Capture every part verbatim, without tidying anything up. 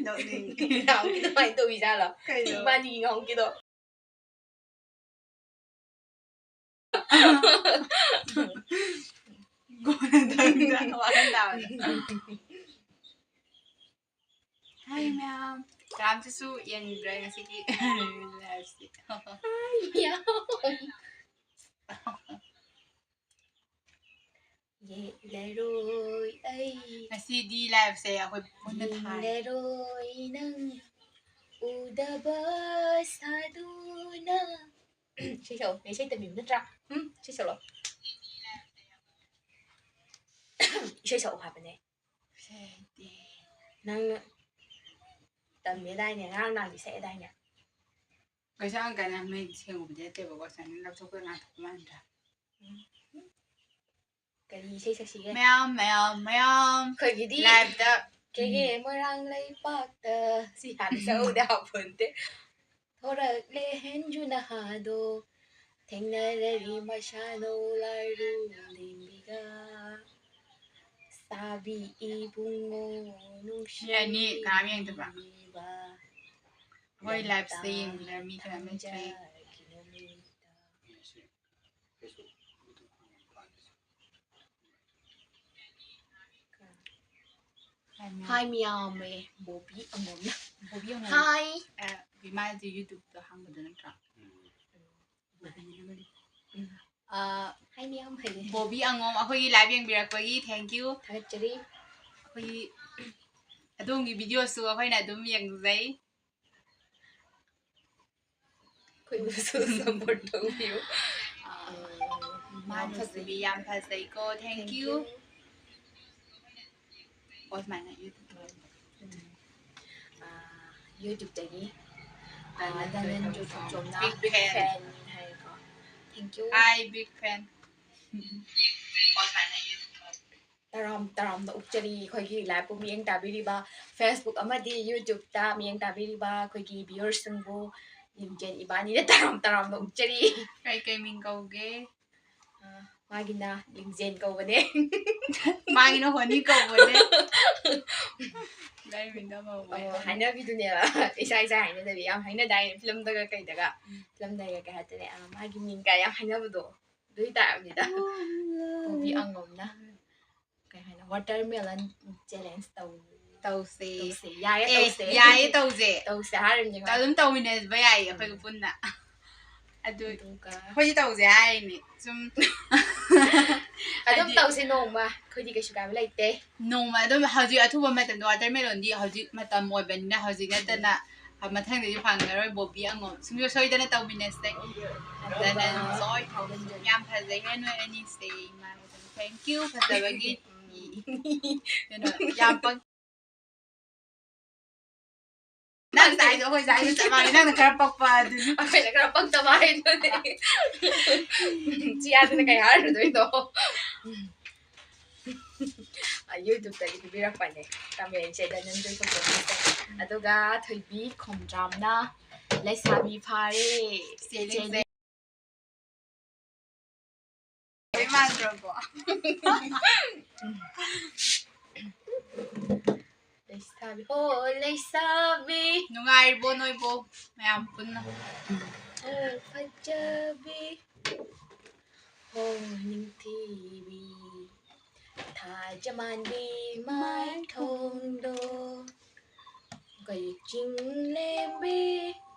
ꯅꯣꯛꯅꯤꯡ꯫ ꯉꯥꯍꯧꯀꯤꯗꯣ ꯀꯃꯥꯏꯅ ꯇꯧꯔꯤꯖꯥꯠꯂꯣ? ꯀꯩꯅꯣ? ꯏꯕꯥꯅꯤꯒꯤ ꯉꯥꯍꯧꯀꯤꯗꯣ꯫ ꯒꯣꯟꯗꯪꯗ ꯋꯥꯈꯜ ꯇꯥꯕꯗ꯫ ꯍꯥꯏ ꯃꯌꯥꯝ, ꯀꯅꯥꯝꯇꯁꯨ ꯌꯦꯡꯗ꯭ꯔꯦ ꯉꯁꯤꯒꯤ liveꯁꯦ꯫ ꯌꯦꯠꯂꯔꯣꯏ ꯑꯩ ꯉꯁꯤꯗꯤ liveꯁꯦ ꯑꯩꯈꯣꯏ ꯄꯨꯟꯅ ꯊꯥꯏ꯫ ꯌꯦꯡꯂꯔꯣꯏ ꯅꯪ ꯎꯗꯕ ꯁꯥꯗꯨꯅ꯫ ꯏꯁꯩ ꯁꯛꯑꯣ꯫ ꯏꯁꯩ ꯇꯝꯕꯤꯕ ꯅꯠꯇ꯭ꯔꯥ? ꯎꯝ, ꯏꯁꯩ ꯁꯛꯂꯣ꯫ ꯏꯁꯩ ꯁꯛꯑꯣ ꯍꯥꯏꯕꯅꯦ꯫ ꯏꯁꯩ ꯍꯩꯇꯦ꯫ ꯅꯪꯅ ꯇꯝꯃꯦꯗꯥꯏꯅꯦ? ꯉꯔꯥꯡ ꯅꯍꯥꯟꯗꯤ ꯁꯛꯑꯦꯗꯥꯏꯅꯦ? ꯀꯩꯁꯨ ꯌꯥꯝ ꯀꯟꯅ ꯃꯌꯦꯛ ꯁꯦꯡꯉꯨꯕꯗꯤ ꯅꯠꯇꯦꯕꯀꯣ, ꯁꯨꯃꯥꯏꯅ ꯂꯥꯞꯊꯣꯛꯄ ꯉꯥꯛꯊꯣꯛꯄ ꯃꯥꯟꯗ꯭ꯔꯥ? ꯀꯔꯤ ꯏꯁꯩ ꯁꯛꯁꯤꯒꯦ? ꯃꯌꯥꯝ ꯃꯌꯥꯝ ꯃꯌꯥꯝ ꯑꯩꯈꯣꯏꯒꯤꯗꯤ liveꯇ ꯀꯦꯒꯦ ꯃꯣꯏꯔꯥꯡ ꯂꯩꯄꯥꯛꯇ꯫ ꯁꯤ ꯍꯥꯟꯅ ꯁꯛꯍꯧꯗ ꯍꯥꯞꯄꯣꯟꯇꯦ꯫ ꯊꯣꯔꯛꯂꯦ ꯍꯦꯟꯖꯨ ꯅꯍꯥꯗꯣ, ꯊꯦꯡꯅꯔꯔꯤ ꯃꯁꯥꯅꯧ ꯂꯥꯏꯔꯨ ꯂꯦꯝꯕꯤꯒ꯫ ꯁꯥꯕꯤ ꯏꯕꯨꯡꯉꯣ ꯅꯨꯡꯁꯤ ꯃꯤ ꯑꯅꯤ ꯀꯅꯥꯝ ꯌꯦꯡꯗꯕ꯭ꯔꯥ? ꯅꯨꯡꯁꯤꯕ ꯍꯣꯏ, liveꯁꯦ ꯂꯝꯇꯥ ꯌꯦꯡꯕꯗ ꯃꯤ ꯈꯔ ꯂꯩꯇ꯭ꯔꯦ꯫ ꯇꯥꯡꯖꯒꯤ ꯅꯨꯃꯤꯠꯇ꯫ ꯍꯥꯏ ꯃꯌꯥꯝ ꯑꯦ, ꯕꯣꯕꯤ ꯑꯉꯣꯝꯅ꯫ ꯕꯣꯕꯤ ꯑꯉꯣꯝ꯫ ꯍꯥꯏ꯫ ꯑꯦ, ꯃꯥꯁꯦ YouTubeꯇ ꯍꯥꯡꯕꯗꯣ ꯅꯠꯇ꯭ꯔꯥ? ꯑ, ꯍꯥꯏ ꯃꯌꯥꯝ ꯍꯩꯌꯦ꯫ ꯕꯣꯕꯤ ꯑꯉꯣꯝ ꯑꯩꯈꯣꯏꯒꯤ live ꯌꯦꯡꯕꯤꯔꯛꯄꯒꯤ thank you꯫ ꯊꯥꯒꯠꯆꯔꯤ꯫ ꯑꯩꯈꯣꯏꯒꯤ ꯑꯗꯣꯝꯒꯤ videoꯁꯨ ꯑꯩꯈꯣꯏꯅ ꯑꯗꯨꯝ ꯌꯦꯡꯖꯩ꯫ ꯑꯩꯈꯣꯏꯕꯨꯁꯨ support ꯇꯧꯕꯤꯌꯨ꯫ ꯑ, ꯃꯥ ꯅꯨꯡꯁꯤꯕꯤ ꯌꯥꯝ ꯐꯖꯩꯀꯣ, thank you꯫ ꯑꯣ, ꯁꯨꯃꯥꯏꯅ YouTubeꯇ꯫ ꯑ, YouTubeꯇꯒꯤ ꯑ, ꯙꯅꯟꯖꯣꯏ ꯙꯅꯟꯖꯣꯏ ꯊꯣꯡꯖꯣꯝ꯫ ꯊꯣꯡꯖꯣꯝꯅ Big fan꯫ Fan ꯍꯥꯏꯀꯣ꯫ Thank you꯫ Hi, big fan꯫ ꯑꯣ, ꯁꯨꯃꯥꯏꯅ YouTubeꯇ꯫ ꯇꯔꯥꯝ ꯇꯔꯥꯝꯅ ꯑꯣꯛꯆꯔꯤ ꯑꯩꯈꯣꯏꯒꯤ liveꯄꯨ ꯃꯤꯠꯌꯦꯡ ꯇꯥꯕꯤꯔꯤꯕ, Facebook ꯑꯃꯗꯤ YouTubeꯇ ꯃꯤꯠꯌꯦꯡ ꯇꯥꯕꯤꯔꯤꯕ ꯑꯩꯈꯣꯏꯒꯤ viewersꯁꯤꯡꯕꯨ꯫ ꯂꯤꯡꯖꯦꯜ ꯏꯕꯥꯅꯤꯅ ꯇꯔꯥꯝ ꯇꯔꯥꯝꯅ ꯑꯣꯛꯆꯔꯤ꯫ ꯀꯩ ꯀꯩ ꯃꯤꯡ ꯀꯧꯒꯦ? ꯑ, ꯃꯥꯒꯤꯅ ꯂꯤꯡꯖꯦꯜ ꯀꯧꯕꯅꯦ꯫ ꯃꯥꯒꯤꯅ ꯍꯣꯅꯤ ꯀꯧꯕꯅꯦ꯫ ꯑꯣ, ꯍꯥꯏꯅꯕꯤꯗꯨꯅꯦꯕ꯫ ꯏꯁꯥ ꯏꯁꯥ ꯍꯥꯏꯅꯗꯕꯤ ꯌꯥꯝ ꯍꯥꯏꯅꯗꯥꯏꯅꯦ, ꯐꯤꯂꯝꯗꯒ ꯀꯩꯗꯒ꯫ ꯎꯝ꯫ ꯐꯤꯂꯝꯗꯒ ꯀꯩ ꯍꯥꯏꯇꯥꯔꯦ, ꯑ, ꯃꯥꯒꯤ ꯃꯤꯡ ꯀꯥꯏ ꯌꯥꯝ ꯍꯥꯏꯅꯕꯗꯣ, ꯑꯗꯨꯒꯤ ꯇꯥꯏꯞꯅꯤꯗ꯫ ꯕꯣꯕꯤ ꯑꯉꯣꯝꯅ ꯀꯩ ꯍꯥꯏꯅꯣ, watermelon challenge ꯇꯧ-, ꯇꯧꯁꯦ꯫ ꯇꯧꯁꯦ꯫ ꯌꯥꯏꯌꯦ, ꯑꯦ, ꯇꯧꯁꯦ꯫ ꯌꯥꯏꯌꯦ, ꯇꯧꯁꯦ꯫ ꯇꯧꯁꯦ ꯍꯥꯏꯔꯤꯕꯅꯤ꯫ ꯑꯗꯨꯝ ꯇꯧꯃꯤꯟꯅꯕ ꯌꯥꯏꯌꯦ ꯑꯩꯈꯣꯏꯒ ꯎꯝ꯫ ꯄꯨꯟꯅ꯫ ꯑꯗꯨ ꯑꯗꯨꯒ ꯑꯩꯈꯣꯏꯗꯤ ꯇꯧꯁꯦ ꯍꯥꯏꯔꯤꯅꯦ꯫ ꯁꯨꯝ ꯑꯗꯨꯝ ꯍꯥꯏꯗꯤ ꯇꯧꯁꯦ ꯅꯣꯡꯃ꯫ ꯑꯩꯈꯣꯏꯗꯤ ꯀꯩꯁꯨ ꯀꯥꯏꯕ ꯂꯩꯇꯦ꯫ ꯅꯣꯡꯃ ꯑꯗꯨꯝ ꯍꯧꯖꯤꯛ ꯑꯊꯨꯕ ꯃꯇꯝꯗ watermelonꯗꯤ ꯍꯧꯖꯤꯛ ꯃꯇꯝ ꯑꯣꯏꯕꯅꯤꯅ ꯍꯧꯖꯤꯛ ꯅꯠꯇꯅ ꯃꯊꯪꯗꯗꯤ ꯐꯪꯉꯔꯣꯏ ꯕꯣꯕꯤ ꯑꯉꯣꯝ꯫ ꯁꯨꯡꯁꯣꯏ ꯁꯣꯏꯗꯅ ꯇꯧꯃꯤꯟꯅꯁꯦ꯫ ꯑꯗꯨꯒ ꯑꯗꯨꯅ ꯅꯣꯏ ꯌꯥꯝ ꯐꯖꯩꯍꯦ ꯅꯣꯏ ꯑꯅꯤꯁꯦ꯫ ꯏꯃꯥꯟꯅꯕ thank you ꯐꯖꯕꯒꯤ꯫ ꯀꯩꯅꯣ ꯌꯥꯝ ꯄꯛ-, ꯅꯪ ꯁꯥꯏꯗꯣ ꯑꯩꯈꯣꯏ ꯁꯥꯏꯗꯣ ꯆꯞ ꯃꯥꯟꯅꯩ꯫ ꯅꯪꯅ ꯈꯔ ꯄꯛꯄ ꯑꯗꯨꯅꯤ꯫ ꯑꯩꯈꯣꯏꯅ ꯈꯔ ꯄꯛꯇꯕ ꯍꯥꯏꯗꯨꯅꯦ꯫ ꯆꯤꯌꯥꯗꯨꯅ ꯀꯩ ꯍꯥꯏꯔꯨꯗꯣꯏꯅꯣ? YouTubeꯇꯒꯤ ꯄꯤꯕꯤꯔꯛꯄꯅꯦ ꯀꯃꯦꯟꯁꯦ, ꯙꯅꯟꯖꯣꯏ ꯀꯣꯡꯀꯣꯡꯒꯤꯁꯦ꯫ ꯑꯗꯨꯒ ꯊꯣꯏꯕꯤ ꯈꯣꯝꯗ꯭ꯔꯥꯝꯅ ꯂꯩꯁꯥꯕꯤ ꯐꯥꯔꯦ꯫ ꯆꯦꯜꯂꯤꯁꯦ꯫ ꯆꯦꯜꯂꯤ꯫ ꯃꯥꯟꯗ꯭ꯔꯣꯀꯣ? ꯂꯩꯁꯥꯕꯤ, ꯍꯣ, ꯂꯩꯁꯥꯕꯤ꯫ ꯅꯨꯡꯉꯥꯏꯔꯤꯕꯣ ꯅꯣꯏꯕꯣ? ꯃꯌꯥꯝ ꯄꯨꯟꯅ꯫ ꯍꯣ, ꯐꯖꯕꯤ꯫ ꯍꯣ, ꯅꯤꯡꯊꯤꯕꯤ꯫ ꯊꯥꯖꯃꯥꯟꯕꯤ ꯃꯥꯏꯊꯣꯡꯗꯣ꯫ ꯀꯩ ꯆꯤꯡꯂꯦꯝꯕꯤ꯫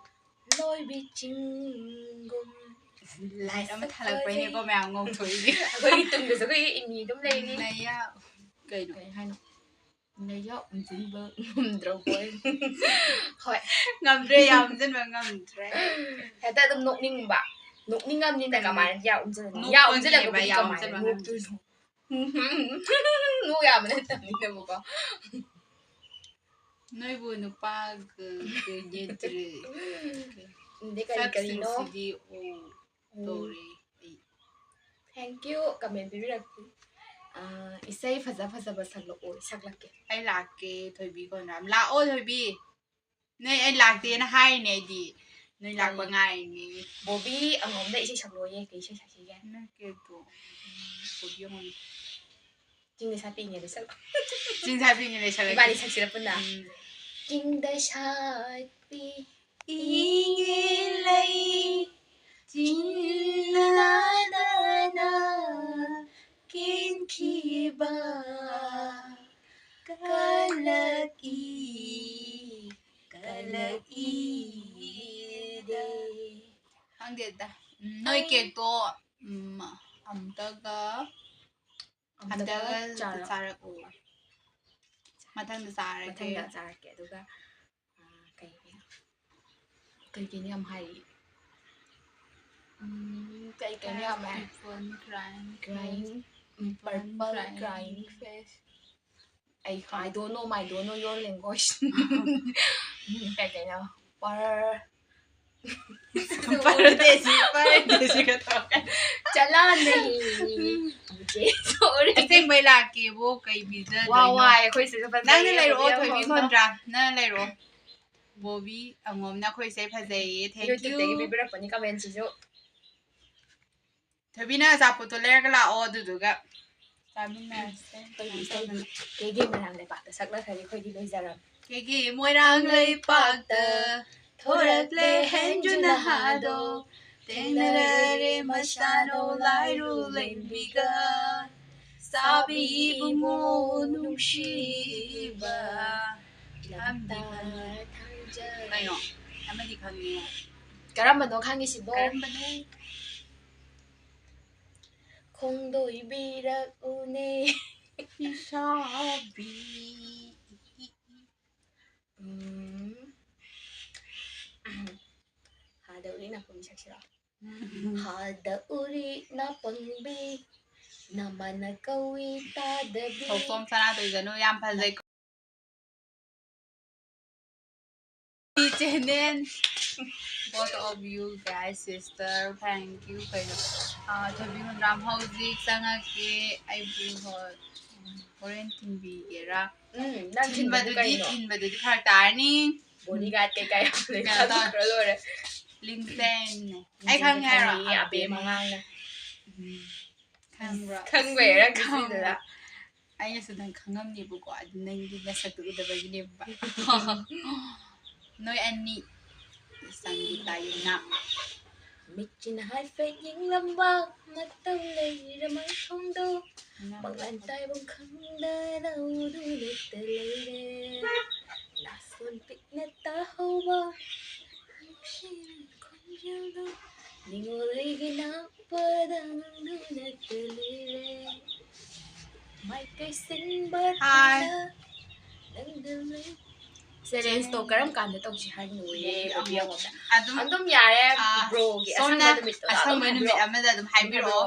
ꯂꯣꯏꯕꯤ ꯆꯤꯡꯒꯨꯝ꯫ Light ꯑꯃ ꯊꯥꯜꯂꯛꯄꯩꯅꯦꯀꯣ ꯃꯌꯥꯝ ꯉꯧꯊꯣꯛꯏꯁꯦ꯫ ꯑꯩꯈꯣꯏꯒꯤ ꯇꯨꯡꯗꯁꯨ ꯑꯩꯈꯣꯏꯒꯤ ꯏꯃꯤ ꯑꯗꯨꯝ ꯂꯩꯔꯤ꯫ ꯅꯌꯥ꯫ ꯀꯩꯅꯣ? ꯀꯩ ꯍꯥꯏꯅꯣ? ꯅꯌꯥ ꯎꯝꯖꯤꯟꯕ ꯉꯝꯗ꯭ꯔꯕꯣꯏ꯫ ꯍꯣꯏ꯫ ꯉꯝꯗ꯭ꯔꯦ, ꯌꯥ ꯎꯝꯖꯤꯟꯕ ꯉꯝꯗ꯭ꯔꯦ꯫ ꯍꯦꯛꯇ ꯑꯗꯨꯝ ꯅꯣꯛꯅꯤꯡꯕ꯫ ꯅꯣꯛꯅꯤꯡꯉꯝꯅꯤꯅ ꯎꯝ꯫ ꯀꯃꯥꯏꯅ ꯌꯥ ꯎꯝꯖꯤꯜꯂꯅꯤ? ꯌꯥ ꯅꯣꯛꯄꯒꯤꯅꯦꯕ ꯎꯝꯖꯤꯜꯂꯒꯕꯨꯗꯤ ꯌꯥ ꯀꯃꯥꯏꯅ ꯎꯝꯖꯤꯟꯕ ꯉꯝꯗ꯭ꯔꯤꯁꯦ? ꯅꯣꯛꯇꯣꯏꯅꯣ? ꯅꯣꯛ ꯌꯥꯕ ꯅꯠꯇꯕꯅꯤꯅꯕꯀꯣ꯫ ꯅꯣꯏꯕꯨ ꯅꯨꯄꯥꯒ ꯀꯣꯏꯅꯗ꯭ꯔꯦ꯫ ꯎꯝ, ꯑꯗꯩ ꯀꯔꯤ ꯀꯔꯤꯅꯣ? ꯁꯛꯁꯤꯡꯁꯤꯗꯤ ꯑꯣ ꯎꯝ꯫ ꯇꯧꯔꯦ ꯑꯩ꯫ Thank you, comment ꯄꯤꯕꯤꯔꯛꯄ꯫ ꯑꯥ, ꯏꯁꯩ ꯐꯖ ꯐꯖꯕ ꯁꯛꯂꯛꯑꯣ, ꯁꯛꯂꯛꯀꯦ꯫ ꯑꯩ ꯂꯥꯛꯀꯦ, ꯊꯣꯏꯕꯤ ꯀꯣꯟꯅ꯫ ꯂꯥꯛꯑꯣ, ꯊꯣꯏꯕꯤ꯫ ꯅꯣꯏ ꯑꯩ ꯂꯥꯛꯇꯦꯅ ꯍꯥꯏꯔꯤꯅꯦ ꯑꯩꯗꯤ꯫ ꯅꯣꯏ ꯂꯥꯛꯄ ꯍꯣꯏ꯫ ꯉꯥꯏꯔꯤꯅꯦ꯫ ꯕꯣꯕꯤ ꯑꯉꯣꯝꯗ ꯏꯁꯩ ꯁꯛꯂꯛꯑꯣꯌꯦ, ꯀꯩ ꯏꯁꯩ ꯁꯛꯁꯤꯒꯦ? ꯅꯪ ꯀꯩꯗꯣ? ꯕꯣꯕꯤ ꯑꯉꯣꯝ꯫ ꯆꯤꯡ ꯂꯩꯁꯥ ꯄꯤꯛꯏꯉꯩꯗ ꯁꯛ-, ꯆꯤꯡ ꯂꯩꯁꯥ ꯄꯤꯛꯏꯉꯩ ꯂꯩꯁꯥ ꯏꯕꯥꯅꯤ ꯂꯩ-, ꯁꯛꯁꯤꯔ ꯄꯨꯟꯅ? ꯎꯝ꯫ ꯀꯤꯡꯗ ꯁꯥꯠꯄꯤ ꯏꯉꯦ ꯂꯩ ꯆꯤꯟꯅꯗꯅ ꯀꯦꯟꯈꯤꯕ ꯀꯂꯛꯏ ꯀꯂꯛꯏꯗꯦ꯫ ꯈꯪꯗꯦꯗ꯫ ꯎꯝ, ꯅꯣꯏ ꯀꯦꯛꯇꯣ, ꯎꯝ, ꯑꯝꯇꯒ ꯑꯝꯇꯒ ꯑꯝꯇꯒ ꯆꯥꯔꯛꯑꯣ꯫ ꯆꯥꯔꯛꯑꯣ꯫ ꯃꯊꯪꯗ ꯆꯥꯔꯒꯦ꯫ ꯃꯊꯪꯗ ꯆꯥꯔꯛꯀꯦ꯫ ꯑꯗꯨꯒ, ꯑꯥ, ꯀꯩ ꯀꯩꯅꯣ ꯌꯥꯝ ꯍꯥꯏꯔꯤ꯫ ꯎꯝ, ꯀꯩ ꯀꯩꯅꯣ ꯌꯥꯝ ꯍꯥꯏ꯫ Keep on crying. Crying. Um, Keep on purple crying. Crying face. ꯑꯩ, I don't know, I don't know your language. ꯎꯝ, ꯀꯩ ꯀꯩꯅꯣ? ꯄꯔ-, ꯄꯔꯗꯦꯁꯤ, ꯄꯔꯗꯦꯁꯤꯒ ꯇꯧꯔꯒ꯫ ꯆꯠꯂꯣ, ꯅꯪ꯫ ꯆꯦ, sorry꯫ ꯑꯁꯦꯡꯕꯩ ꯂꯥꯛꯀꯦꯕꯣ, ꯀꯩ ꯄꯤꯖꯗꯣꯏꯅꯣ? ꯋꯥ, ꯋꯥ, ꯑꯩꯈꯣꯏ ꯁꯤꯗ ꯐꯖꯩꯌꯦ, ꯋꯥ, ꯋꯥ꯫ ꯅꯪꯅ ꯂꯩꯔꯛꯑꯣ, ꯊꯣꯏꯕꯤ ꯈꯣꯟꯗ꯭ꯔꯥ꯫ ꯅꯪꯅ ꯂꯩꯔꯛꯑꯣ꯫ ꯕꯣꯕꯤ ꯑꯉꯣꯝꯅ ꯑꯩꯈꯣꯏꯁꯦ ꯐꯖꯩꯌꯦ, thank you꯫ YouTube-ꯇꯒꯤ ꯄꯤꯕꯤꯔꯛꯄꯅꯤ comment-ꯁꯤꯁꯨ꯫ ꯊꯣꯏꯕꯤꯅ ꯑꯆꯥꯄꯣꯠꯇꯣ ꯂꯩꯔꯒ ꯂꯥꯛꯑꯣ, ꯑꯗꯨꯗꯨꯒ ꯆꯥꯃꯤꯟꯅꯔꯁꯦ꯫ ꯑꯩꯈꯣꯏꯗꯤ ꯏꯁꯩꯗꯤ ꯀꯦꯒꯦ ꯃꯣꯏꯔꯥꯡ ꯂꯩꯄꯥꯛꯇ ꯁꯛꯅꯈ꯭ꯔꯦ, ꯑꯩꯈꯣꯏꯗꯤ ꯂꯣꯏꯖꯔꯝ꯫ ꯀꯦꯒꯦ ꯃꯣꯏꯔꯥꯡ ꯂꯩꯄꯥꯛꯇ ꯊꯣꯔꯛꯂꯦ ꯍꯦꯟꯖꯨ ꯅꯍꯥꯗꯣ, ꯊꯦꯡꯅꯔꯦ ꯃꯁꯥꯅꯧ ꯂꯥꯏꯔꯨ ꯂꯦꯝꯕꯤꯒ, ꯁꯥꯕꯤ ꯏꯕꯨꯡꯉꯣ ꯅꯨꯡꯁꯤꯕ ꯂꯝꯕꯤ ꯊꯥꯡꯖ-꯫ ꯀꯩꯅꯣ? ꯑꯃꯗꯤ ꯈꯪꯉꯦ꯫ ꯀꯔꯝꯕꯅꯣ ꯈꯪꯉꯤꯁꯤꯕꯣ? ꯀꯔꯝꯕꯅꯣ? ꯈꯣꯡꯗꯣꯏꯕꯤꯔꯛꯎꯅꯦ꯫ ꯏꯁꯥꯕꯤ꯫ ꯎꯝ꯫ ꯍꯥꯗꯧꯔꯤ ꯅꯥꯄꯣꯝꯕꯤ ꯁꯛꯁꯤꯔꯣ? ꯎꯝ꯫ ꯍꯥꯗ ꯎꯔꯤ ꯅꯥꯄꯣꯝꯕꯤ, ꯅꯃꯥꯅ ꯀꯧꯏ ꯇꯥꯗꯕꯤ꯫ ꯊꯧꯁꯣꯝ ꯁꯅꯥꯇꯣꯏꯖꯅꯨ, ꯌꯥꯝ ꯐꯖꯩ꯫ Channel, both of you guys, sister, thank you. ꯀꯩꯅꯣ, ꯑꯥ, ꯊꯣꯏꯕꯤ ꯍꯣꯟꯗ꯭ꯔꯥꯝ ꯍꯧꯖꯤꯛ ꯆꯪꯉꯛꯀꯦ, ꯑꯩꯕꯨ ꯍꯣ-, ꯍꯣꯔꯦꯟ ꯊꯤꯟꯕꯤꯒꯦꯔꯥ? ꯎꯝ, ꯅꯪ ꯊꯤꯟꯕꯗꯨꯗꯤ, ꯊꯤꯟꯕꯗꯨꯗꯤ ꯀꯩꯅꯣ? ꯊꯤꯟꯕꯗꯨꯗꯤ ꯐꯔꯛ ꯇꯥꯔꯅꯤ꯫ Bodyguard ꯀꯩꯀꯥ ꯌꯥꯝ ꯂꯩ, ꯀꯩꯅꯣ ꯇꯧ-, ꯈꯟꯗꯣꯛꯈ꯭ꯔ ꯂꯣꯏꯔꯦ꯫ ꯂꯤꯡꯖꯦꯟꯅꯦ꯫ ꯑꯩ ꯈꯪꯉꯦ ꯍꯥꯏꯔꯣ? ꯈꯪꯉꯦ, ꯑꯕꯦꯝꯃ꯫ ꯑꯕꯦꯝꯃ ꯉꯥꯡꯅ꯫ ꯎꯝ꯫ ꯈꯪꯕ꯭ꯔꯣ? ꯈꯪꯕꯩꯔ ꯈꯪꯕ꯭ꯔꯣ? ꯈꯪꯗꯦꯗ꯫ ꯑꯩꯅꯁꯨ ꯅꯪ ꯈꯪꯉꯝꯅꯦꯕꯀꯣ, ꯑꯗꯨ ꯅꯪꯒꯤ ꯅꯁꯛꯇꯨ ꯎꯗꯕꯒꯤꯅꯦꯕ꯫ ꯅꯣꯏ ꯑꯅꯤ, ꯁꯪꯒꯤꯇꯥ ꯌꯨꯝꯅꯥꯝ꯫ ꯃꯤꯠꯁꯤꯅ ꯍꯥꯏꯐꯦꯠ ꯌꯦꯡꯂꯝꯕ ꯃꯇꯝ ꯂꯩꯔ ꯃꯥꯏꯊꯣꯡꯗꯣ ꯃꯉꯥꯜ ꯇꯥꯏꯕꯝ ꯈꯪꯗꯅ ꯎꯗꯨꯅꯇ ꯂꯩꯔꯦ꯫ ꯅꯥꯁꯣꯟ ꯄꯤꯛꯅ ꯇꯥꯍꯧꯕ ꯅꯨꯡꯁꯤꯕ ꯈꯣꯟꯖꯦꯜꯗꯣ ꯅꯤꯡꯉꯣꯜ ꯑꯩꯒꯤ ꯅꯥꯛꯄꯗ ꯉꯪꯗꯨꯅꯇ ꯂꯩꯔꯦ꯫ ꯃꯥꯏꯀꯩ ꯁꯤꯟꯕ ꯍꯥꯏ꯫ ꯊꯨꯡꯅ ꯅꯪꯗ ꯂꯩ꯫ ꯆꯦꯂꯦꯟꯖꯇꯣ ꯀꯔꯝ ꯀꯥꯟꯗ ꯇꯧꯁꯤ ꯍꯥꯏꯅꯣꯌꯦ? ꯌꯦꯡꯒꯦ, ꯕꯣꯕꯤ ꯑꯃꯨꯛ꯫ ꯑꯃꯨꯛ꯫ ꯑꯗꯨꯝ ꯑꯗꯨꯝ ꯌꯥꯔꯦ, ꯑꯥ, ꯕ꯭ꯔꯣꯒꯤ ꯁꯣꯝꯅ ꯑꯁꯪꯕ ꯅꯨꯃꯤꯠꯇꯨꯗ ꯑꯁꯪꯕ ꯑꯗꯨꯝ ꯅꯨꯃꯤꯠ ꯍꯥꯏꯕꯤꯔꯛꯑꯣ꯫ ꯑꯃꯗ ꯑꯗꯨꯝ ꯑꯗꯨꯝ ꯍꯥꯏꯕꯤꯔꯛꯑꯣ,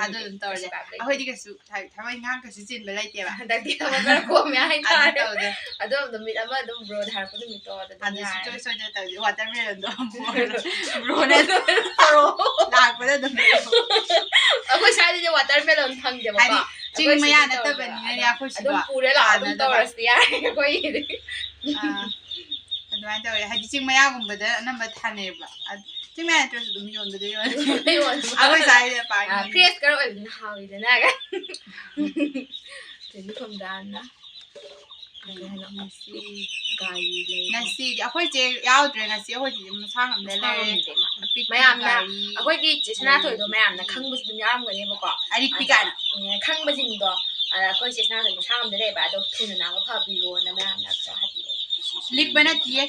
ꯍꯥꯏꯕꯤꯔꯛꯑꯣ, ꯑꯗꯨ ꯑꯗꯨꯝ ꯇꯧꯔꯁꯦ꯫ ꯀꯩꯁꯨ ꯀꯥꯏꯕ ꯂꯩꯇꯦ꯫ ꯑꯩꯈꯣꯏꯗꯤ ꯀꯩꯁꯨ ꯊ-, ꯊꯕꯛ ꯏꯪꯈꯥꯡ ꯀꯩꯁꯨ ꯆꯤꯟꯕ ꯂꯩꯇꯦꯕ꯫ ꯍꯟꯗꯛꯇꯤ ꯊꯕꯛ ꯈꯔ ꯀꯣꯝꯃꯦ ꯑꯗꯨꯝ ꯍꯥꯏꯇꯥꯔꯦ꯫ ꯇꯧꯗꯦ꯫ ꯑꯗꯣ ꯅꯨꯃꯤꯠ ꯑꯃ ꯑꯗꯨꯝ ꯕ꯭ꯔꯣ ꯊꯥꯔꯛꯄ ꯅꯨꯃꯤꯠꯇꯣ ꯑꯗꯨꯝ ꯑꯗꯨ ꯌꯥꯔꯦ꯫ ꯁꯨꯡꯁꯣꯏ ꯁꯣꯏꯗꯅ ꯇꯧꯁꯦ꯫ ꯋꯥꯇꯔꯃꯦꯂꯣꯟꯗꯣ ꯑꯃꯨꯛ ꯕ꯭ꯔꯣꯅ ꯑꯗꯨꯝ ꯄꯨꯔꯛꯑꯣ꯫ ꯂꯥꯛꯄꯗ ꯑꯗꯨꯝ ꯄꯨꯔꯛꯑꯣ꯫ ꯑꯩꯈꯣꯏ ꯁ꯭ꯋꯥꯏꯗꯗꯤ ꯋꯥꯇꯔꯃꯦꯂꯣꯟ ꯐꯪꯗꯦꯕꯀꯣ꯫ ꯍꯥꯏꯗꯤ ꯆꯤꯡ ꯑꯩꯈꯣꯏ ꯃꯌꯥ ꯁꯤꯗꯤ ꯅꯠꯇꯕꯅꯤꯅꯅꯦ, ꯇꯧꯗꯦꯕ꯫ ꯑꯩꯈꯣꯏ ꯁꯤꯗꯣ ꯑꯗꯨꯝ ꯄꯨꯔ ꯂꯥꯛꯑꯣ, ꯑꯗꯨꯝ ꯊꯥꯅꯗꯕ꯫ ꯇꯧꯔꯁꯨ ꯌꯥꯔꯦ ꯑꯩꯈꯣꯏꯒꯤꯗꯤ꯫ ꯑꯥ, ꯑꯗꯨꯃꯥꯏꯅ ꯇꯧꯋꯦ꯫ ꯍꯥꯏꯗꯤ ꯆꯤꯡ ꯃꯌꯥꯒꯨꯝꯕꯗ ꯑꯅꯝꯕ ꯊꯥꯅꯩꯌꯦꯕ꯫ ꯑꯗꯨ ꯆꯤꯡ ꯃꯌꯥ ꯅꯠꯇ꯭ꯔꯁꯨ ꯑꯗꯨꯝ ꯌꯣꯟꯕꯗ ꯌꯣꯜꯂꯦ꯫ ꯌꯣꯟꯕ꯫ ꯑꯩꯈꯣꯏ ꯁ꯭ꯋꯥꯏꯗ ꯄꯥꯛ ꯑꯥ, ꯌꯣꯟꯗꯦ꯫ ꯐ꯭ꯔꯦꯁ ꯈꯔ ꯑꯣꯏꯕꯅ ꯍꯥꯎꯋꯤꯗꯅ꯫ ꯆꯦꯔꯤ ꯈꯣꯝꯗꯥꯅ꯫ ꯀꯩ ꯍꯥꯏꯅꯣ? ꯉꯁꯤ ꯒꯥꯔꯤ ꯂꯩ꯫ ꯉꯁꯤꯗꯤ ꯑꯩꯈꯣꯏ ꯆꯦ ꯌꯥꯎꯗ꯭ꯔꯦ꯫ ꯉꯁꯤ ꯑꯩꯈꯣꯏ ꯆꯦ ꯃꯁꯥ ꯉꯝꯗ ꯃꯁꯥ ꯂꯩꯔꯦ꯫ ꯉꯝꯗꯦ ꯃꯥ꯫ ꯑꯄꯤꯛꯄꯤ ꯃꯌꯥꯝꯅ ꯒꯥꯔꯤ ꯑꯩꯈꯣꯏꯒꯤ ꯆꯦ ꯁꯅꯥꯊꯣꯏꯗꯣ ꯂꯩꯔꯦ꯫ ꯃꯌꯥꯝꯅ ꯈꯪꯕꯁꯨ ꯑꯗꯨꯝ ꯌꯥꯎꯔꯝꯒꯅꯦꯕꯀꯣ꯫ ꯑꯔꯤꯛꯄꯤ ꯑꯗꯣ, ꯀꯥꯏꯅ꯫ ꯎꯝ, ꯈꯪꯕꯁꯤꯡꯗꯣ, ꯑ, ꯑꯩꯈꯣꯏ ꯆꯦ ꯁꯅꯥꯊꯣꯏ ꯃꯁꯥ ꯉꯝꯗ ꯂꯩꯕ, ꯑꯗꯣ ꯊꯨꯅ ꯅꯥꯕ ꯐꯕꯤꯔꯣꯅ ꯃꯌꯥꯝꯅ ꯑꯝꯇ ꯍꯥꯏꯕꯤꯔꯛꯑꯣ꯫ ꯂꯤꯛꯄ ꯅꯠꯇꯤꯌꯦ꯫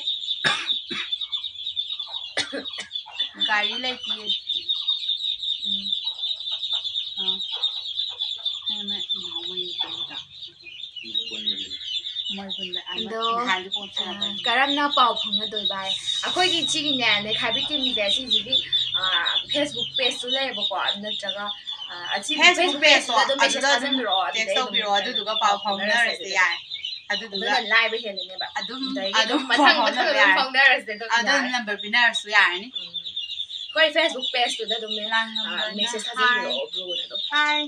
ꯒꯥꯔꯤ ꯂꯩꯇꯤꯌꯦ꯫ ꯎꯝ꯫ ꯑꯥ꯫ ꯃꯣꯏ ꯄꯨꯟꯕꯅꯤꯗ꯫ ꯃꯣꯏ ꯄꯨꯟꯕ ꯑꯃ ꯑꯗꯣ, ꯅꯍꯥꯟꯗꯤ ꯀꯣꯟ ꯁꯥꯟꯅꯕ ꯑꯥ, ꯀꯔꯝꯅ ꯄꯥꯎ ꯐꯥꯎꯅꯗꯣꯏꯕ ꯍꯥꯏ? ꯑꯩꯈꯣꯏꯒꯤ ꯁꯤꯒꯤꯅꯦ, ꯅꯩꯈꯥꯏꯕꯤ ꯇꯤꯝꯁꯦ ꯁꯤꯁꯤꯒꯤ, ꯑꯥ, Facebook pageꯁꯨ ꯂꯩꯌꯦꯕꯀ, ꯅꯠꯇ꯭ꯔꯒ, ꯑꯥ, ꯑꯁꯤ Facebook pageꯇꯨꯗ pageꯇꯣ ꯑꯗꯨꯝ message ꯑꯗꯨꯗ ꯑꯗꯨꯝ ꯊꯥꯖꯤꯟꯕꯤꯔꯛꯑꯣ, ꯑꯗꯨꯗꯩ text ꯑꯗꯨꯝ ꯇꯧꯕꯤꯔꯛꯑꯣ, ꯑꯗꯨꯗꯨꯒ ꯄꯥꯎ ꯐꯥꯎꯅꯔꯁꯦ, ꯐꯥꯎꯅꯔꯁꯦ ꯑꯗꯨꯝ꯫ ꯌꯥꯏ꯫ ꯑꯗꯨꯗꯨꯒ ꯑꯗꯨꯅ ꯂꯥꯏꯕ ꯍꯦꯜꯂꯤꯅꯦꯕ꯫ ꯑꯗꯨꯝ, ꯑꯗꯒꯤ ꯑꯗꯨꯝ ꯑꯗꯨꯝ ꯃꯊꯪ ꯄꯥꯎ ꯃꯊꯪ ꯐꯥꯎꯅꯕ ꯑꯗꯨꯝ ꯌꯥꯔꯦ꯫ ꯐꯥꯎꯅꯔꯁꯦ ꯑꯗꯨꯝ ꯑꯗꯨꯝ ꯌꯥꯔꯦ꯫ Number ꯄꯤꯅꯔꯁꯨ ꯌꯥꯔꯅꯤ꯫ ꯎꯝ꯫ ꯑꯩꯈꯣꯏ Facebook pageꯇꯨꯗ ꯑꯗꯨꯝ, ꯂꯥꯡꯉꯝꯕꯅ ꯑꯥ, message ꯍꯥꯏ꯫ ꯊꯥꯖꯤꯟꯕꯤꯔꯛꯑꯣ, ꯕ꯭ꯔꯣꯅ ꯑꯗꯨꯝ꯫ ꯍꯥꯏ꯫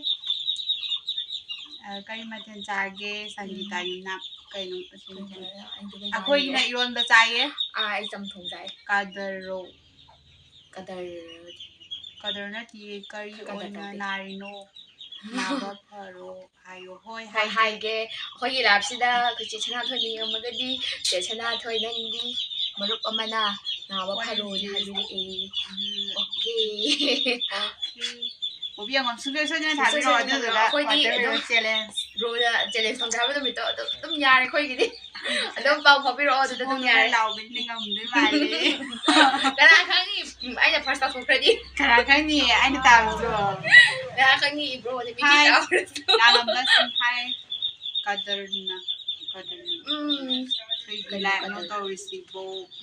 ꯑ, ꯀꯔꯤ ꯃꯊꯦꯜ ꯆꯥꯒꯦ? ꯁꯪꯒꯤꯇꯥ ꯎꯝ꯫ ꯌꯨꯝꯅꯥꯝ꯫ ꯀꯩꯅꯣ ꯑꯁꯤ ꯃꯊꯦꯜ? ꯈꯪꯗꯦ, ꯑꯩꯗꯤ ꯀꯩꯅꯣ ꯑꯩꯈꯣꯏꯒꯤꯅ ꯍꯥꯏꯔꯦ꯫ ꯏꯔꯣꯟꯕ ꯆꯥꯏꯌꯦ꯫ ꯑꯥ, ꯑꯩ ꯆꯝꯊꯣꯡ ꯆꯥꯏ꯫ ꯀꯗꯔꯔꯣ꯫ ꯀꯗꯔ꯫ ꯀꯗꯔ ꯅꯠꯇꯤꯌꯦ, ꯀꯔꯤ ꯀꯗꯔ ꯑꯣꯏꯅ ꯇꯧꯗꯦ꯫ ꯅꯥꯔꯤꯅꯣ? ꯅꯥꯕ ꯐꯔꯣ ꯍꯥꯏꯌꯣ꯫ ꯍꯣꯏ, ꯍꯣꯏ, ꯍꯥꯏꯒꯦ꯫ ꯍꯥꯏꯒꯦ꯫ ꯑꯩꯈꯣꯏꯒꯤ liveꯁꯤꯗ ꯑꯩꯈꯣꯏ ꯆꯦ ꯁꯅꯥꯊꯣꯏꯅ ꯌꯦꯡꯉꯝꯃꯒꯗꯤ, "ꯆꯦ ꯁꯅꯥꯊꯣꯏ, ꯅꯪꯗꯤ ꯃꯔꯨꯞ ꯑꯃꯅ ꯅꯥꯕ ꯐꯔꯣꯅ" ꯍꯥꯏꯕꯤꯔꯛꯑꯦ꯫ ꯎꯝ꯫ Okay꯫ Okay꯫ ꯕꯣꯕꯤ ꯑꯉꯝ ꯁꯨꯡꯁꯣꯏ ꯁꯣꯏꯗꯅ ꯁꯨꯡꯁꯣꯏ ꯊꯥꯕꯤꯔꯛꯑꯣ, ꯁꯣꯏꯗꯅ ꯑꯗꯨꯗꯨꯒ ꯊꯥꯕꯤꯔꯛꯑꯣ꯫ ꯑꯩꯈꯣꯏꯗꯤ water balloon ꯑꯗꯨꯝ challenge꯫ Broꯗ challenge ꯇꯧꯖꯦ ꯍꯥꯏꯕ ꯅꯨꯃꯤꯠꯇꯣ ꯑꯗꯨꯝ, ꯑꯗꯨꯝ ꯌꯥꯔꯦ ꯑꯩꯈꯣꯏꯒꯤꯗꯤ꯫ ꯑꯗꯨꯝ ꯄꯥꯎ ꯐꯥꯎꯕꯤꯔꯛꯑꯣ, ꯑꯗꯨꯗ ꯑꯗꯨꯝ ꯌꯥꯔꯦ꯫ ꯂꯥꯎꯕꯅꯤꯅ ꯉꯝꯗꯣꯏ ꯃꯥꯜꯂꯦ꯫ ꯀꯅꯥ ꯈꯪꯅꯤ? ꯑꯩꯅ first ꯇꯥꯊꯣꯛꯈ꯭ꯔꯗꯤ꯫ ꯀꯅꯥ ꯈꯪꯅꯤ? ꯑꯩꯅ ꯇꯥꯕꯗꯣ꯫ ꯀꯅꯥ ꯈꯪꯅꯤ? Broꯗꯤ ꯃꯤꯗꯤ ꯍꯥꯏ꯫ ꯇꯥꯍꯧꯔꯁꯨ꯫ ꯂꯥꯜꯂꯝꯕꯁꯤꯡ ꯍꯥꯏ꯫ ꯀꯗꯔꯅ, ꯀꯗꯔꯅ꯫ ꯎꯝ꯫ ꯑꯩꯈꯣꯏꯒꯤ ꯀꯩꯅꯣ, liveꯅꯣ ꯀꯗꯔ꯫ ꯇꯧꯔꯤꯁꯤꯕꯣ꯫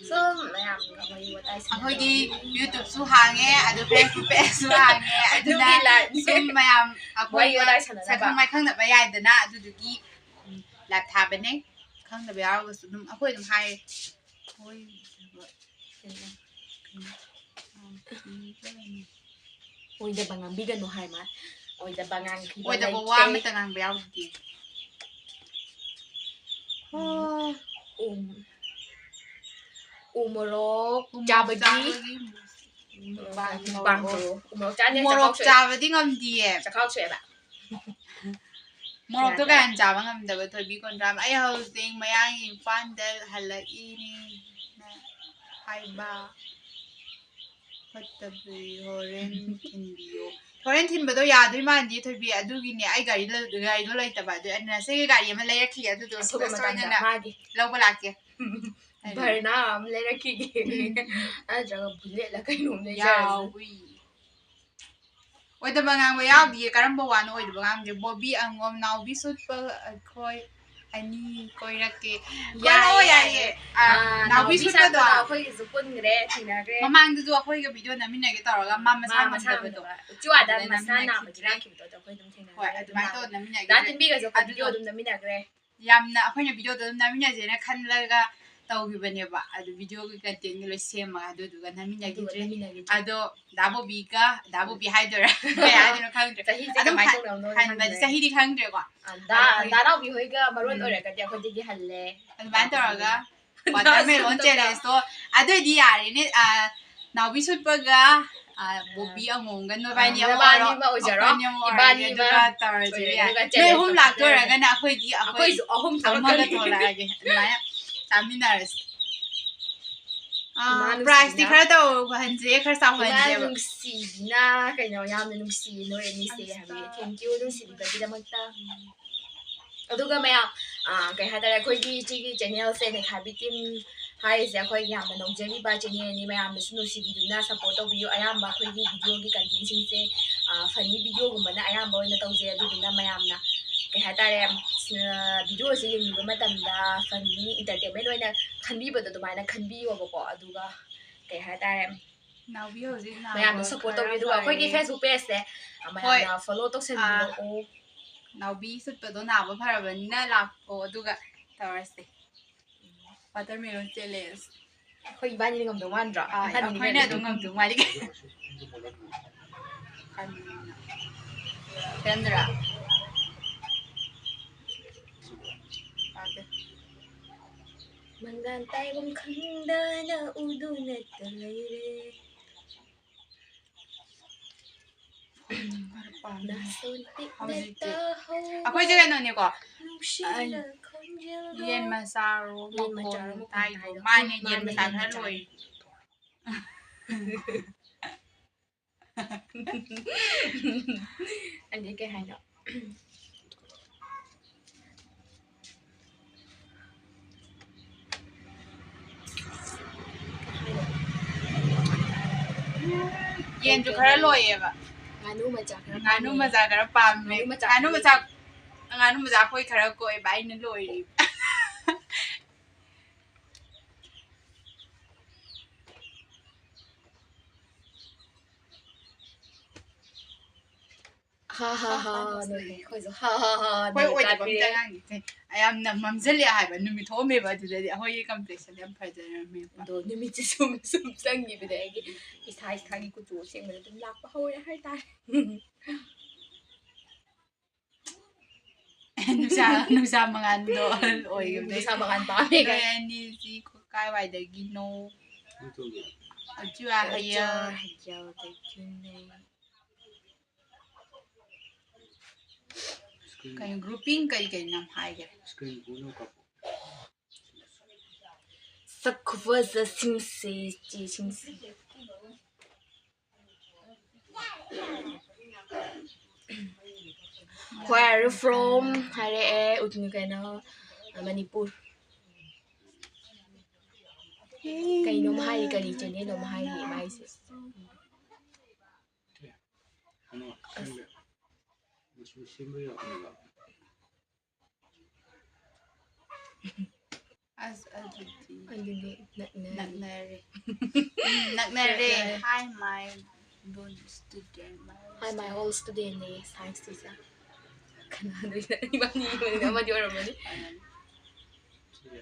ꯁꯨꯝ ꯃꯌꯥꯝꯒ ꯋꯥꯔꯤ ꯋꯥꯇꯥꯏ ꯁꯥꯟꯅꯕ꯫ ꯑꯩꯈꯣꯏꯗꯤ YouTubeꯁꯨ ꯍꯥꯡꯉꯦ, ꯑꯗꯨ Facebook pageꯁꯨ ꯍꯥꯡꯉꯦ, ꯑꯗꯨꯅ ꯑꯗꯨꯒꯤ liveꯅꯦ꯫ ꯁꯨꯝ ꯃꯌꯥꯝ ꯑꯩꯈꯣꯏꯒ ꯋꯥꯔꯤ ꯋꯥꯇꯥꯏ ꯁꯥꯟꯅꯅꯕ꯫ ꯁꯛꯈꯪ ꯃꯥꯏꯈꯪꯅꯕ ꯌꯥꯏꯗꯅ, ꯑꯗꯨꯗꯨꯒꯤ, ꯎꯝ, live ꯊꯥꯕꯅꯦ꯫ ꯈꯪꯗꯕ ꯌꯥꯎꯔꯒꯁꯨ ꯑꯗꯨꯝ ꯑꯩꯈꯣꯏ ꯑꯗꯨꯝ ꯍꯥꯏ꯫ ꯍꯣꯏ꯫ ꯑꯣꯏꯗꯕ ꯉꯥꯡꯕꯤꯒꯅꯨ ꯍꯥꯏ ꯃꯥ꯫ ꯑꯣꯏꯗꯕ ꯉꯥꯡꯈꯤꯕ ꯑꯣꯏꯗꯕ ꯋꯥ ꯂꯩꯇꯦ꯫ ꯑꯃꯠꯇ ꯉꯥꯡꯕ ꯌꯥꯎꯗꯦ꯫ ꯎꯝ꯫ ꯎ ꯃꯣꯔꯣꯛ ꯎ ꯃꯣꯔꯣꯛ ꯆꯥꯕꯒꯤ ꯆꯥꯕꯒꯤ ꯃꯨꯛꯕꯥꯡ ꯃꯨꯛꯕꯥꯡ ꯇꯧꯔꯣ꯫ ꯇꯧꯔꯣ꯫ ꯎ ꯃꯣꯔꯣꯛ ꯆꯥꯅꯤ ꯎ ꯃꯣꯔꯣꯛ ꯆꯥꯕꯗꯤ ꯉꯝꯗꯤꯌꯦ꯫ ꯆꯈꯥꯎ ꯁꯣꯛꯑꯦꯕ꯫ ꯃꯣꯔꯣꯛꯇꯣ ꯌꯥꯗ꯭ꯔꯦ꯫ ꯀꯌꯥꯝ ꯆꯥꯕ ꯉꯝꯗꯕ ꯊꯣꯏꯕꯤ ꯀꯣꯟꯗ꯭ꯔꯥꯝ꯫ ꯑꯩ ꯍꯧꯖꯤꯛ ꯃꯌꯥꯡꯒꯤ ꯏꯝꯐꯥꯜꯗ ꯍꯜꯂꯛꯏꯅꯦ ꯍꯥꯏꯕ꯫ ꯐꯠꯇꯕꯤ ꯍꯣꯔꯦꯟ ꯊꯤꯟꯕꯤꯌꯣ꯫ ꯍꯣꯔꯦꯟ ꯊꯤꯟꯕꯗꯣ ꯌꯥꯗꯣꯏ ꯃꯥꯟꯗꯦ ꯊꯣꯏꯕꯤ, ꯑꯗꯨꯒꯤꯅꯦ ꯑꯩ ꯒꯥꯔꯤ ꯂꯩ-, ꯒꯥꯔꯤꯗꯣ ꯂꯩꯇꯕ, ꯑꯗꯨ ꯑꯩꯅ ꯉꯁꯤꯒꯤ ꯒꯥꯔꯤ ꯑꯃ ꯂꯩꯔꯛꯈꯤꯒꯦ, ꯑꯗꯨꯗꯣ ꯑꯊꯨꯕ ꯁꯤꯗ ꯃꯇꯝꯗ ꯑꯣꯏꯅ ꯃꯥꯒꯤ ꯂꯧꯕ ꯂꯥꯛꯀꯦ꯫ ꯍꯥꯏꯗꯤ ꯚꯔꯅꯥ ꯑꯃ ꯂꯩꯔꯛꯈꯤꯒꯦ꯫ ꯎꯝ꯫ ꯅꯠꯇ꯭ꯔꯒ bulletꯂ ꯀꯩꯅꯣꯝ ꯂꯩꯖꯔꯁꯨ꯫ ꯌꯥꯎꯏ꯫ ꯑꯣꯏꯗꯕ ꯉꯥꯡꯕ ꯌꯥꯎꯗꯤꯌꯦ꯫ ꯀꯔꯝꯕ ꯋꯥꯅꯣ ꯑꯣꯏꯗꯕ ꯉꯥꯡꯗ꯭ꯔꯦ? ꯕꯣꯕꯤ ꯑꯉꯣꯝ, ꯅꯥꯎꯕꯤ ꯁꯨꯠꯄ ꯑꯩꯈꯣꯏ ꯑꯅꯤ ꯀꯣꯏꯔꯛꯀꯦ꯫ ꯀꯣꯏꯔꯛꯑꯣ, ꯌꯥꯏꯌꯦ, ꯌꯥꯏꯌꯦ꯫ ꯌꯥꯏꯌꯦ꯫ ꯑꯥ, ꯑꯥ, ꯅꯥꯎꯕꯤ ꯅꯥꯎꯕꯤ ꯁꯨꯠꯄꯗꯣ꯫ ꯁꯥꯠꯄꯗꯣ ꯑꯩꯈꯣꯏꯒꯁꯨ ꯄꯨꯟꯈ꯭ꯔꯦ, ꯊꯦꯡꯅꯈ꯭ꯔꯦ꯫ ꯃꯃꯥꯡꯗꯁꯨ ꯑꯩꯈꯣꯏꯒ video ꯅꯝꯃꯤꯟꯅꯒꯦ ꯇꯧꯔꯒ ꯃꯥ ꯃꯁꯥ ꯃꯥ ꯃꯁꯥ ꯉꯝꯗꯕꯗꯣ꯫ ꯉꯝꯗꯕ꯫ ꯎꯆꯨ ꯋꯥꯗ ꯑꯗꯨꯗ ꯃꯁꯥ ꯅꯥꯕꯒꯤ ꯅꯝꯃꯤꯟꯅꯈꯤꯗ꯭ꯔꯦ꯫ ꯂꯥꯛꯈꯤꯕꯗꯣ ꯑꯗꯣ ꯑꯩꯈꯣꯏ ꯑꯗꯨꯝ ꯊꯦꯡꯅꯈ꯭ꯔꯦ꯫ ꯍꯣꯏ, ꯑꯗꯨꯝ ꯑꯗꯨꯃꯥꯏꯅ ꯂꯥꯛꯑꯣ꯫ ꯇꯧꯔ ꯅꯝꯃꯤꯟꯅꯈꯤꯗ꯭ꯔꯦ꯫ ꯗꯥ ꯇꯤꯟꯕꯤꯒꯁꯨ ꯑꯩꯈꯣꯏ ꯑꯗꯨꯗꯣ video ꯑꯗꯨꯝ ꯅꯝꯃꯤꯟꯅꯈ꯭ꯔꯦ꯫ ꯌꯥꯝꯅ ꯑꯩꯈꯣꯏꯅ videoꯗꯣ ꯑꯗꯨꯝ ꯅꯝꯃꯤꯟꯅꯁꯦꯅ ꯈꯜꯂꯒ ꯇꯧꯈꯤꯕꯅꯦꯕ꯫ ꯑꯗꯨ videoꯒꯤ contentꯒꯤ ꯂꯣꯏ ꯁꯦꯝꯃꯒ ꯑꯗꯨꯗꯨꯒ ꯑꯗꯨꯒ ꯅꯝꯃꯤꯟꯅꯈꯤꯗ꯭ꯔꯦ꯫ ꯅꯝꯃꯤꯟꯅꯈꯤꯗ꯭ꯔꯦ꯫ ꯑꯗꯣ ꯗꯥ ꯕꯣꯕꯤꯒ, ꯗꯥ ꯕꯣꯕꯤ ꯍꯥꯏꯗꯣꯏꯔꯥ? ꯀꯩ ꯍꯥꯏꯗꯣꯏꯅꯣ ꯈꯪꯗ꯭ꯔꯦ꯫ ꯆꯍꯤꯁꯦ ꯑꯗꯨꯝ ꯀꯃꯥꯏꯅ ꯍꯟ-, ꯇꯧꯅꯕꯅꯣ ꯍꯟꯕꯗꯤ ꯈꯪꯗ꯭ꯔꯦ꯫ ꯆꯍꯤꯗꯤ ꯈꯪꯗ꯭ꯔꯦꯀꯣ꯫ ꯑ, ꯗꯥ, ꯑꯗꯣ ꯑꯩꯈꯣꯏ ꯗꯥ ꯅꯥꯎꯕꯤ ꯍꯣꯏꯒ ꯃꯔꯣꯟ ꯎꯝ꯫ ꯑꯣꯏꯔꯒꯗꯤ ꯑꯩꯈꯣꯏꯗꯒꯤ ꯍꯜꯂꯦ꯫ ꯑꯗꯨꯃꯥꯏꯅ ꯇꯧꯔꯒ ꯑꯗꯨꯃꯥꯏꯅ watermelon ꯇꯧꯔꯒ challengeꯇꯣ ꯑꯗꯨꯑꯣꯏꯗꯤ ꯌꯥꯔꯦꯅꯦ꯫ ꯑ, ꯅꯥꯎꯕꯤ ꯁꯨꯠꯄꯒ ꯑꯥ, ꯕꯣꯕꯤ ꯑꯃꯣꯝꯒ ꯅꯣꯏꯕꯥꯅꯤ ꯑꯃ ꯅꯕꯥꯅꯤ ꯑꯣꯏꯔꯣ, ꯑꯃ ꯑꯣꯏꯖꯔꯣ, ꯑꯩꯈꯣꯏꯅꯤ ꯑꯃ ꯏꯕꯥꯅꯤ ꯑꯣꯏꯔꯒꯦ, ꯑꯃ ꯑꯗꯨꯒ ꯇꯧꯔꯁꯦ, ꯑꯣꯏꯔꯒꯦ, ꯌꯥꯏ꯫ ꯑꯗꯨꯒ ꯅꯣꯏ ꯑꯍꯨꯝ ꯆꯦꯂꯦꯟꯖ ꯂꯥꯛꯇꯣꯏ ꯇꯧꯖꯔꯁꯦ꯫ ꯑꯣꯏꯔꯒꯅ ꯑꯩꯈꯣꯏꯗꯤ ꯑꯩꯈꯣꯏ ꯑꯩꯈꯣꯏꯁꯨ ꯑꯍꯨꯝ ꯑꯃꯒ ꯊꯣꯛꯂꯛꯀꯅꯤ꯫ ꯊꯣꯛꯂꯛꯑꯒꯦ, ꯑꯗꯨꯃꯥꯏꯅ ꯆꯥꯃꯤꯟꯅꯔꯁꯤ꯫ ꯑꯥ, ꯏꯃꯥ ꯄ꯭ꯔꯥꯏꯖꯇꯤ ꯅꯨꯡꯁꯤꯕꯤꯅ꯫ ꯈꯔ ꯇꯧꯍꯟꯁꯦ, ꯈꯔ ꯏꯃꯥ ꯆꯥꯎꯍꯟꯁꯦꯕ꯫ ꯅꯨꯡꯁꯤꯕꯤꯅ ꯀꯩꯅꯣ ꯌꯥꯝꯅ ꯅꯨꯡꯁꯤꯌꯦ ꯅꯣꯏ ꯑꯅꯤꯁꯦ ꯍꯥꯏꯕꯒꯤ꯫ ꯑꯁ꯫ Thank you ꯅꯨꯡꯁꯤꯕꯤꯕꯒꯤꯗꯃꯛꯇ꯫ ꯑꯗꯨꯒ ꯃꯌꯥꯝ, ꯑꯥ, ꯀꯩ ꯍꯥꯏꯇꯥꯔꯦ, ꯑꯩꯈꯣꯏꯒꯤ ꯏꯆꯦꯒꯤ ꯆꯦꯅꯦꯜꯁꯦ ꯅꯩꯈꯥꯏꯕꯤ ꯇꯤꯝ ꯍꯥꯏꯔꯤꯁꯦ ꯑꯩꯈꯣꯏꯒꯤ ꯌꯥꯝꯅ ꯅꯧꯖꯔꯤꯕ ꯆꯦꯅꯦꯜꯅꯤ꯫ ꯃꯌꯥꯝꯅꯁꯨ ꯅꯨꯡꯁꯤꯕꯤꯗꯨꯅ ꯁꯞꯄꯣꯔꯠ ꯇꯧꯕꯤꯌꯨ꯫ ꯑꯌꯥꯝꯕ ꯑꯩꯈꯣꯏꯒꯤ ꯚꯤꯗꯤꯑꯣꯒꯤ ꯀꯟꯇꯦꯟꯁꯤꯡꯁꯦ, ꯑꯥ, ꯐꯅꯤ ꯚꯤꯗꯤꯑꯣꯒꯨꯝꯕꯅ ꯑꯌꯥꯝꯕ ꯑꯣꯏꯅ ꯇꯧꯖꯩ꯫ ꯑꯗꯨꯗꯨꯅ ꯃꯌꯥꯝꯅ ꯀꯩ ꯍꯥꯏꯇꯥꯔꯦ, ꯑꯥ, ꯚꯤꯗꯤꯑꯣꯁꯦ ꯌꯦꯡꯕꯤꯕ ꯃꯇꯝꯗ ꯐꯅꯤ, ꯏꯟꯇꯔꯇꯦꯟꯃꯦꯟ ꯑꯣꯏꯅ ꯈꯟꯕꯤꯕꯗꯣ ꯑꯗꯨꯃꯥꯏꯅ ꯈꯟꯕꯤꯌꯣꯕꯀꯣ꯫ ꯑꯗꯨꯒ ꯀꯩ ꯍꯥꯏꯇꯥꯔꯦ, ꯅꯥꯎꯕꯤ ꯍꯧꯖꯤꯛ ꯅꯥꯕ ꯃꯌꯥꯝꯅ ꯁꯞꯄꯣꯔꯠ ꯈꯔ ꯇꯧꯕꯤꯌꯨ꯫ ꯑꯗꯨꯒ ꯑꯩꯈꯣꯏꯒꯤ ꯐꯔꯦ꯫ ꯐꯦꯁꯕꯨꯛ ꯄꯦꯖꯁꯦ ꯃꯌꯥꯝꯅ ꯍꯣꯏ꯫ ꯐꯣꯂꯣ ꯑꯥ, ꯇꯧꯁꯟꯕꯤꯔꯛꯑꯣ꯫ ꯅꯥꯎꯕꯤ ꯆꯠꯄꯗꯣ ꯅꯥꯕ ꯐꯔꯕꯅꯤꯅ ꯂꯥꯛꯑꯣ, ꯑꯗꯨꯒ ꯇꯧꯔꯁꯦ꯫ Watermelon challenge꯫ ꯑꯩꯈꯣꯏ ꯏꯕꯥꯅꯤꯅ ꯉꯝꯗꯧ ꯃꯥꯟꯗ꯭ꯔꯣ? ꯑꯥ, ꯏꯕꯥꯅꯤꯅ ꯑꯩꯈꯣꯏꯅ ꯑꯗꯨꯝ ꯉꯝꯗꯧ ꯃꯥꯜꯂꯤ꯫ ꯀꯔꯝꯗꯔꯥ? ꯇꯥꯗꯦ꯫ ꯃꯪꯂꯥꯟ ꯇꯥꯏꯕꯝ ꯈꯪꯗꯅ ꯎꯗꯨꯅꯇ ꯂꯩꯔꯦ꯫ ꯈꯔ ꯄꯥꯝꯃꯦ꯫ ꯅꯥꯁꯣꯟ ꯄꯤꯛꯅ ꯍꯧꯖꯤꯛꯇꯤ ꯇꯥꯍꯧꯕ ꯑꯩꯈꯣꯏꯁꯦ ꯀꯩꯅꯣꯅꯦꯀꯣ, ꯅꯨꯡꯁꯤꯔ ꯑ, ꯈꯣꯟꯖꯦꯜꯗꯣ꯫ ꯌꯦꯟ ꯃꯆꯥꯔꯣ, ꯌꯦꯟ ꯃꯀꯣꯟ ꯃꯆꯥꯔꯣ, ꯃꯀꯣꯟ ꯇꯥꯏꯗꯣ? ꯇꯥꯏꯗꯣ? ꯃꯥꯅꯦ, ꯃꯥꯅꯦ, ꯌꯦꯟ ꯃꯆꯥ ꯌꯦꯟ ꯈꯔ ꯃꯆꯥ꯫ ꯂꯣꯏꯔꯤ꯫ ꯑꯗꯩ ꯀꯩ ꯍꯥꯏꯅꯣ? ꯌꯦꯟꯁꯨ ꯈꯔ ꯂꯣꯏꯌꯦꯕ꯫ ꯉꯥꯅꯨ ꯃꯆꯥ ꯈꯔ ꯉꯥꯅꯨ ꯄꯥꯝꯃꯦ꯫ ꯃꯆꯥ ꯈꯔ ꯄꯥꯝꯃꯦ꯫ ꯉꯥꯅꯨ ꯃꯆꯥ ꯉꯥꯅꯨ ꯈꯔ ꯃꯆꯥ, ꯉꯥꯅꯨ ꯃꯆꯥ ꯑꯩꯈꯣꯏ ꯈꯔ ꯀꯣꯛꯑꯦꯕ, ꯑꯩꯅ ꯂꯣꯏꯔꯤꯕ꯫ ꯍꯥ, ꯍꯥ, ꯍꯥ, ꯍꯥ, ꯍꯥ, ꯅꯣꯛꯑꯦ꯫ ꯑꯩꯈꯣꯏꯁꯨ ꯍꯥ, ꯍꯥ, ꯍꯥ, ꯑꯩꯈꯣꯏ ꯅꯣꯛꯑꯦ, ꯑꯣꯏꯗꯕ ꯑꯝꯇ ꯇꯥꯛꯄꯤꯔꯦ꯫ ꯉꯥꯡꯗꯦ꯫ ꯌꯥꯝꯅ ꯃꯝꯖꯜꯂꯛꯑꯦ ꯍꯥꯏꯕ, ꯅꯨꯃꯤꯠ ꯊꯣꯛꯑꯝꯃꯦꯕ ꯑꯗꯨꯗꯗꯤ ꯑꯩꯈꯣꯏꯒꯤ complexion ꯌꯥꯝ ꯐꯖꯔꯝꯃꯦꯕ꯫ ꯑꯗꯣ ꯅꯨꯃꯤꯠꯁꯦ ꯁꯨꯝ ꯁꯨꯝ ꯆꯪꯈꯤꯕꯗꯒꯤ ꯏꯁꯥ ꯏꯁꯥꯒꯤ ꯀꯨꯆꯨ ꯑꯁꯦꯡꯕꯗ ꯑꯗꯨꯝ ꯂꯥꯛꯄ ꯍꯧꯔꯦ ꯍꯥꯏꯇꯥꯔꯦ꯫ ꯅꯨꯡꯁꯥ, ꯅꯨꯡꯁꯥ ꯃꯉꯥꯜꯗꯣ ꯑꯣꯏꯈꯤꯕꯗꯩ꯫ ꯅꯨꯡꯁꯥ ꯃꯉꯥꯜ ꯄꯥꯝꯃꯦ ꯅꯣꯏ ꯀꯥꯏ꯫ ꯑꯅꯤꯁꯤ ꯀꯥꯏꯋꯥꯏꯗꯒꯤꯅꯣ? Ochoa Hayao. Hayao ꯗꯒꯤꯅꯦ꯫ Screen, ꯀꯩꯅꯣ, grouping ꯀꯩ ꯀꯩ ꯅꯝ ꯍꯥꯏꯒꯦ? Screen ꯎꯅꯨ ꯀꯞꯄꯨ꯫ ꯁꯛ ꯈꯨꯐꯖꯁꯤꯡꯁꯦ, ꯆꯦꯁꯤꯡꯁꯦ꯫ Where are you from? ꯍꯥꯏꯔꯛꯑꯦ, ꯎꯠꯅꯤ ꯀꯩꯅꯣ, ꯃꯅꯤꯄꯨꯔ꯫ ꯀꯩꯅꯣꯝ ꯍꯥꯏꯔꯤ, ꯀꯔꯤ ꯆꯦꯅꯦꯅꯣꯝ ꯍꯥꯏꯔꯤ ꯃꯥꯏꯁꯦ꯫ ꯀꯩꯅꯣ, ꯁꯦꯝꯕ-, ꯃꯆꯨ ꯁꯦꯝꯕ ꯌꯥꯕꯅꯦꯕ꯫ ꯑꯁ, ꯑꯗꯨꯗꯤ ꯑꯗꯨꯗꯤ ꯅꯛꯅꯔꯦ꯫ ꯅꯛꯅꯔꯦ꯫ ꯎꯝ, ꯅꯛꯅꯔꯦ꯫ ꯅꯛꯅꯔꯦ꯫ Hi, my whole student, my whole Hi, my student. Whole student ꯅꯦ, science teacher꯫ ꯀꯅꯥꯗꯩꯅꯣ? ꯏꯕꯥꯅꯤ ꯑꯣꯏꯔꯝꯒꯅꯤ, ꯑꯃꯗꯤ ꯑꯣꯏꯔꯝꯃꯅꯤ꯫ ꯁꯤꯁꯦ,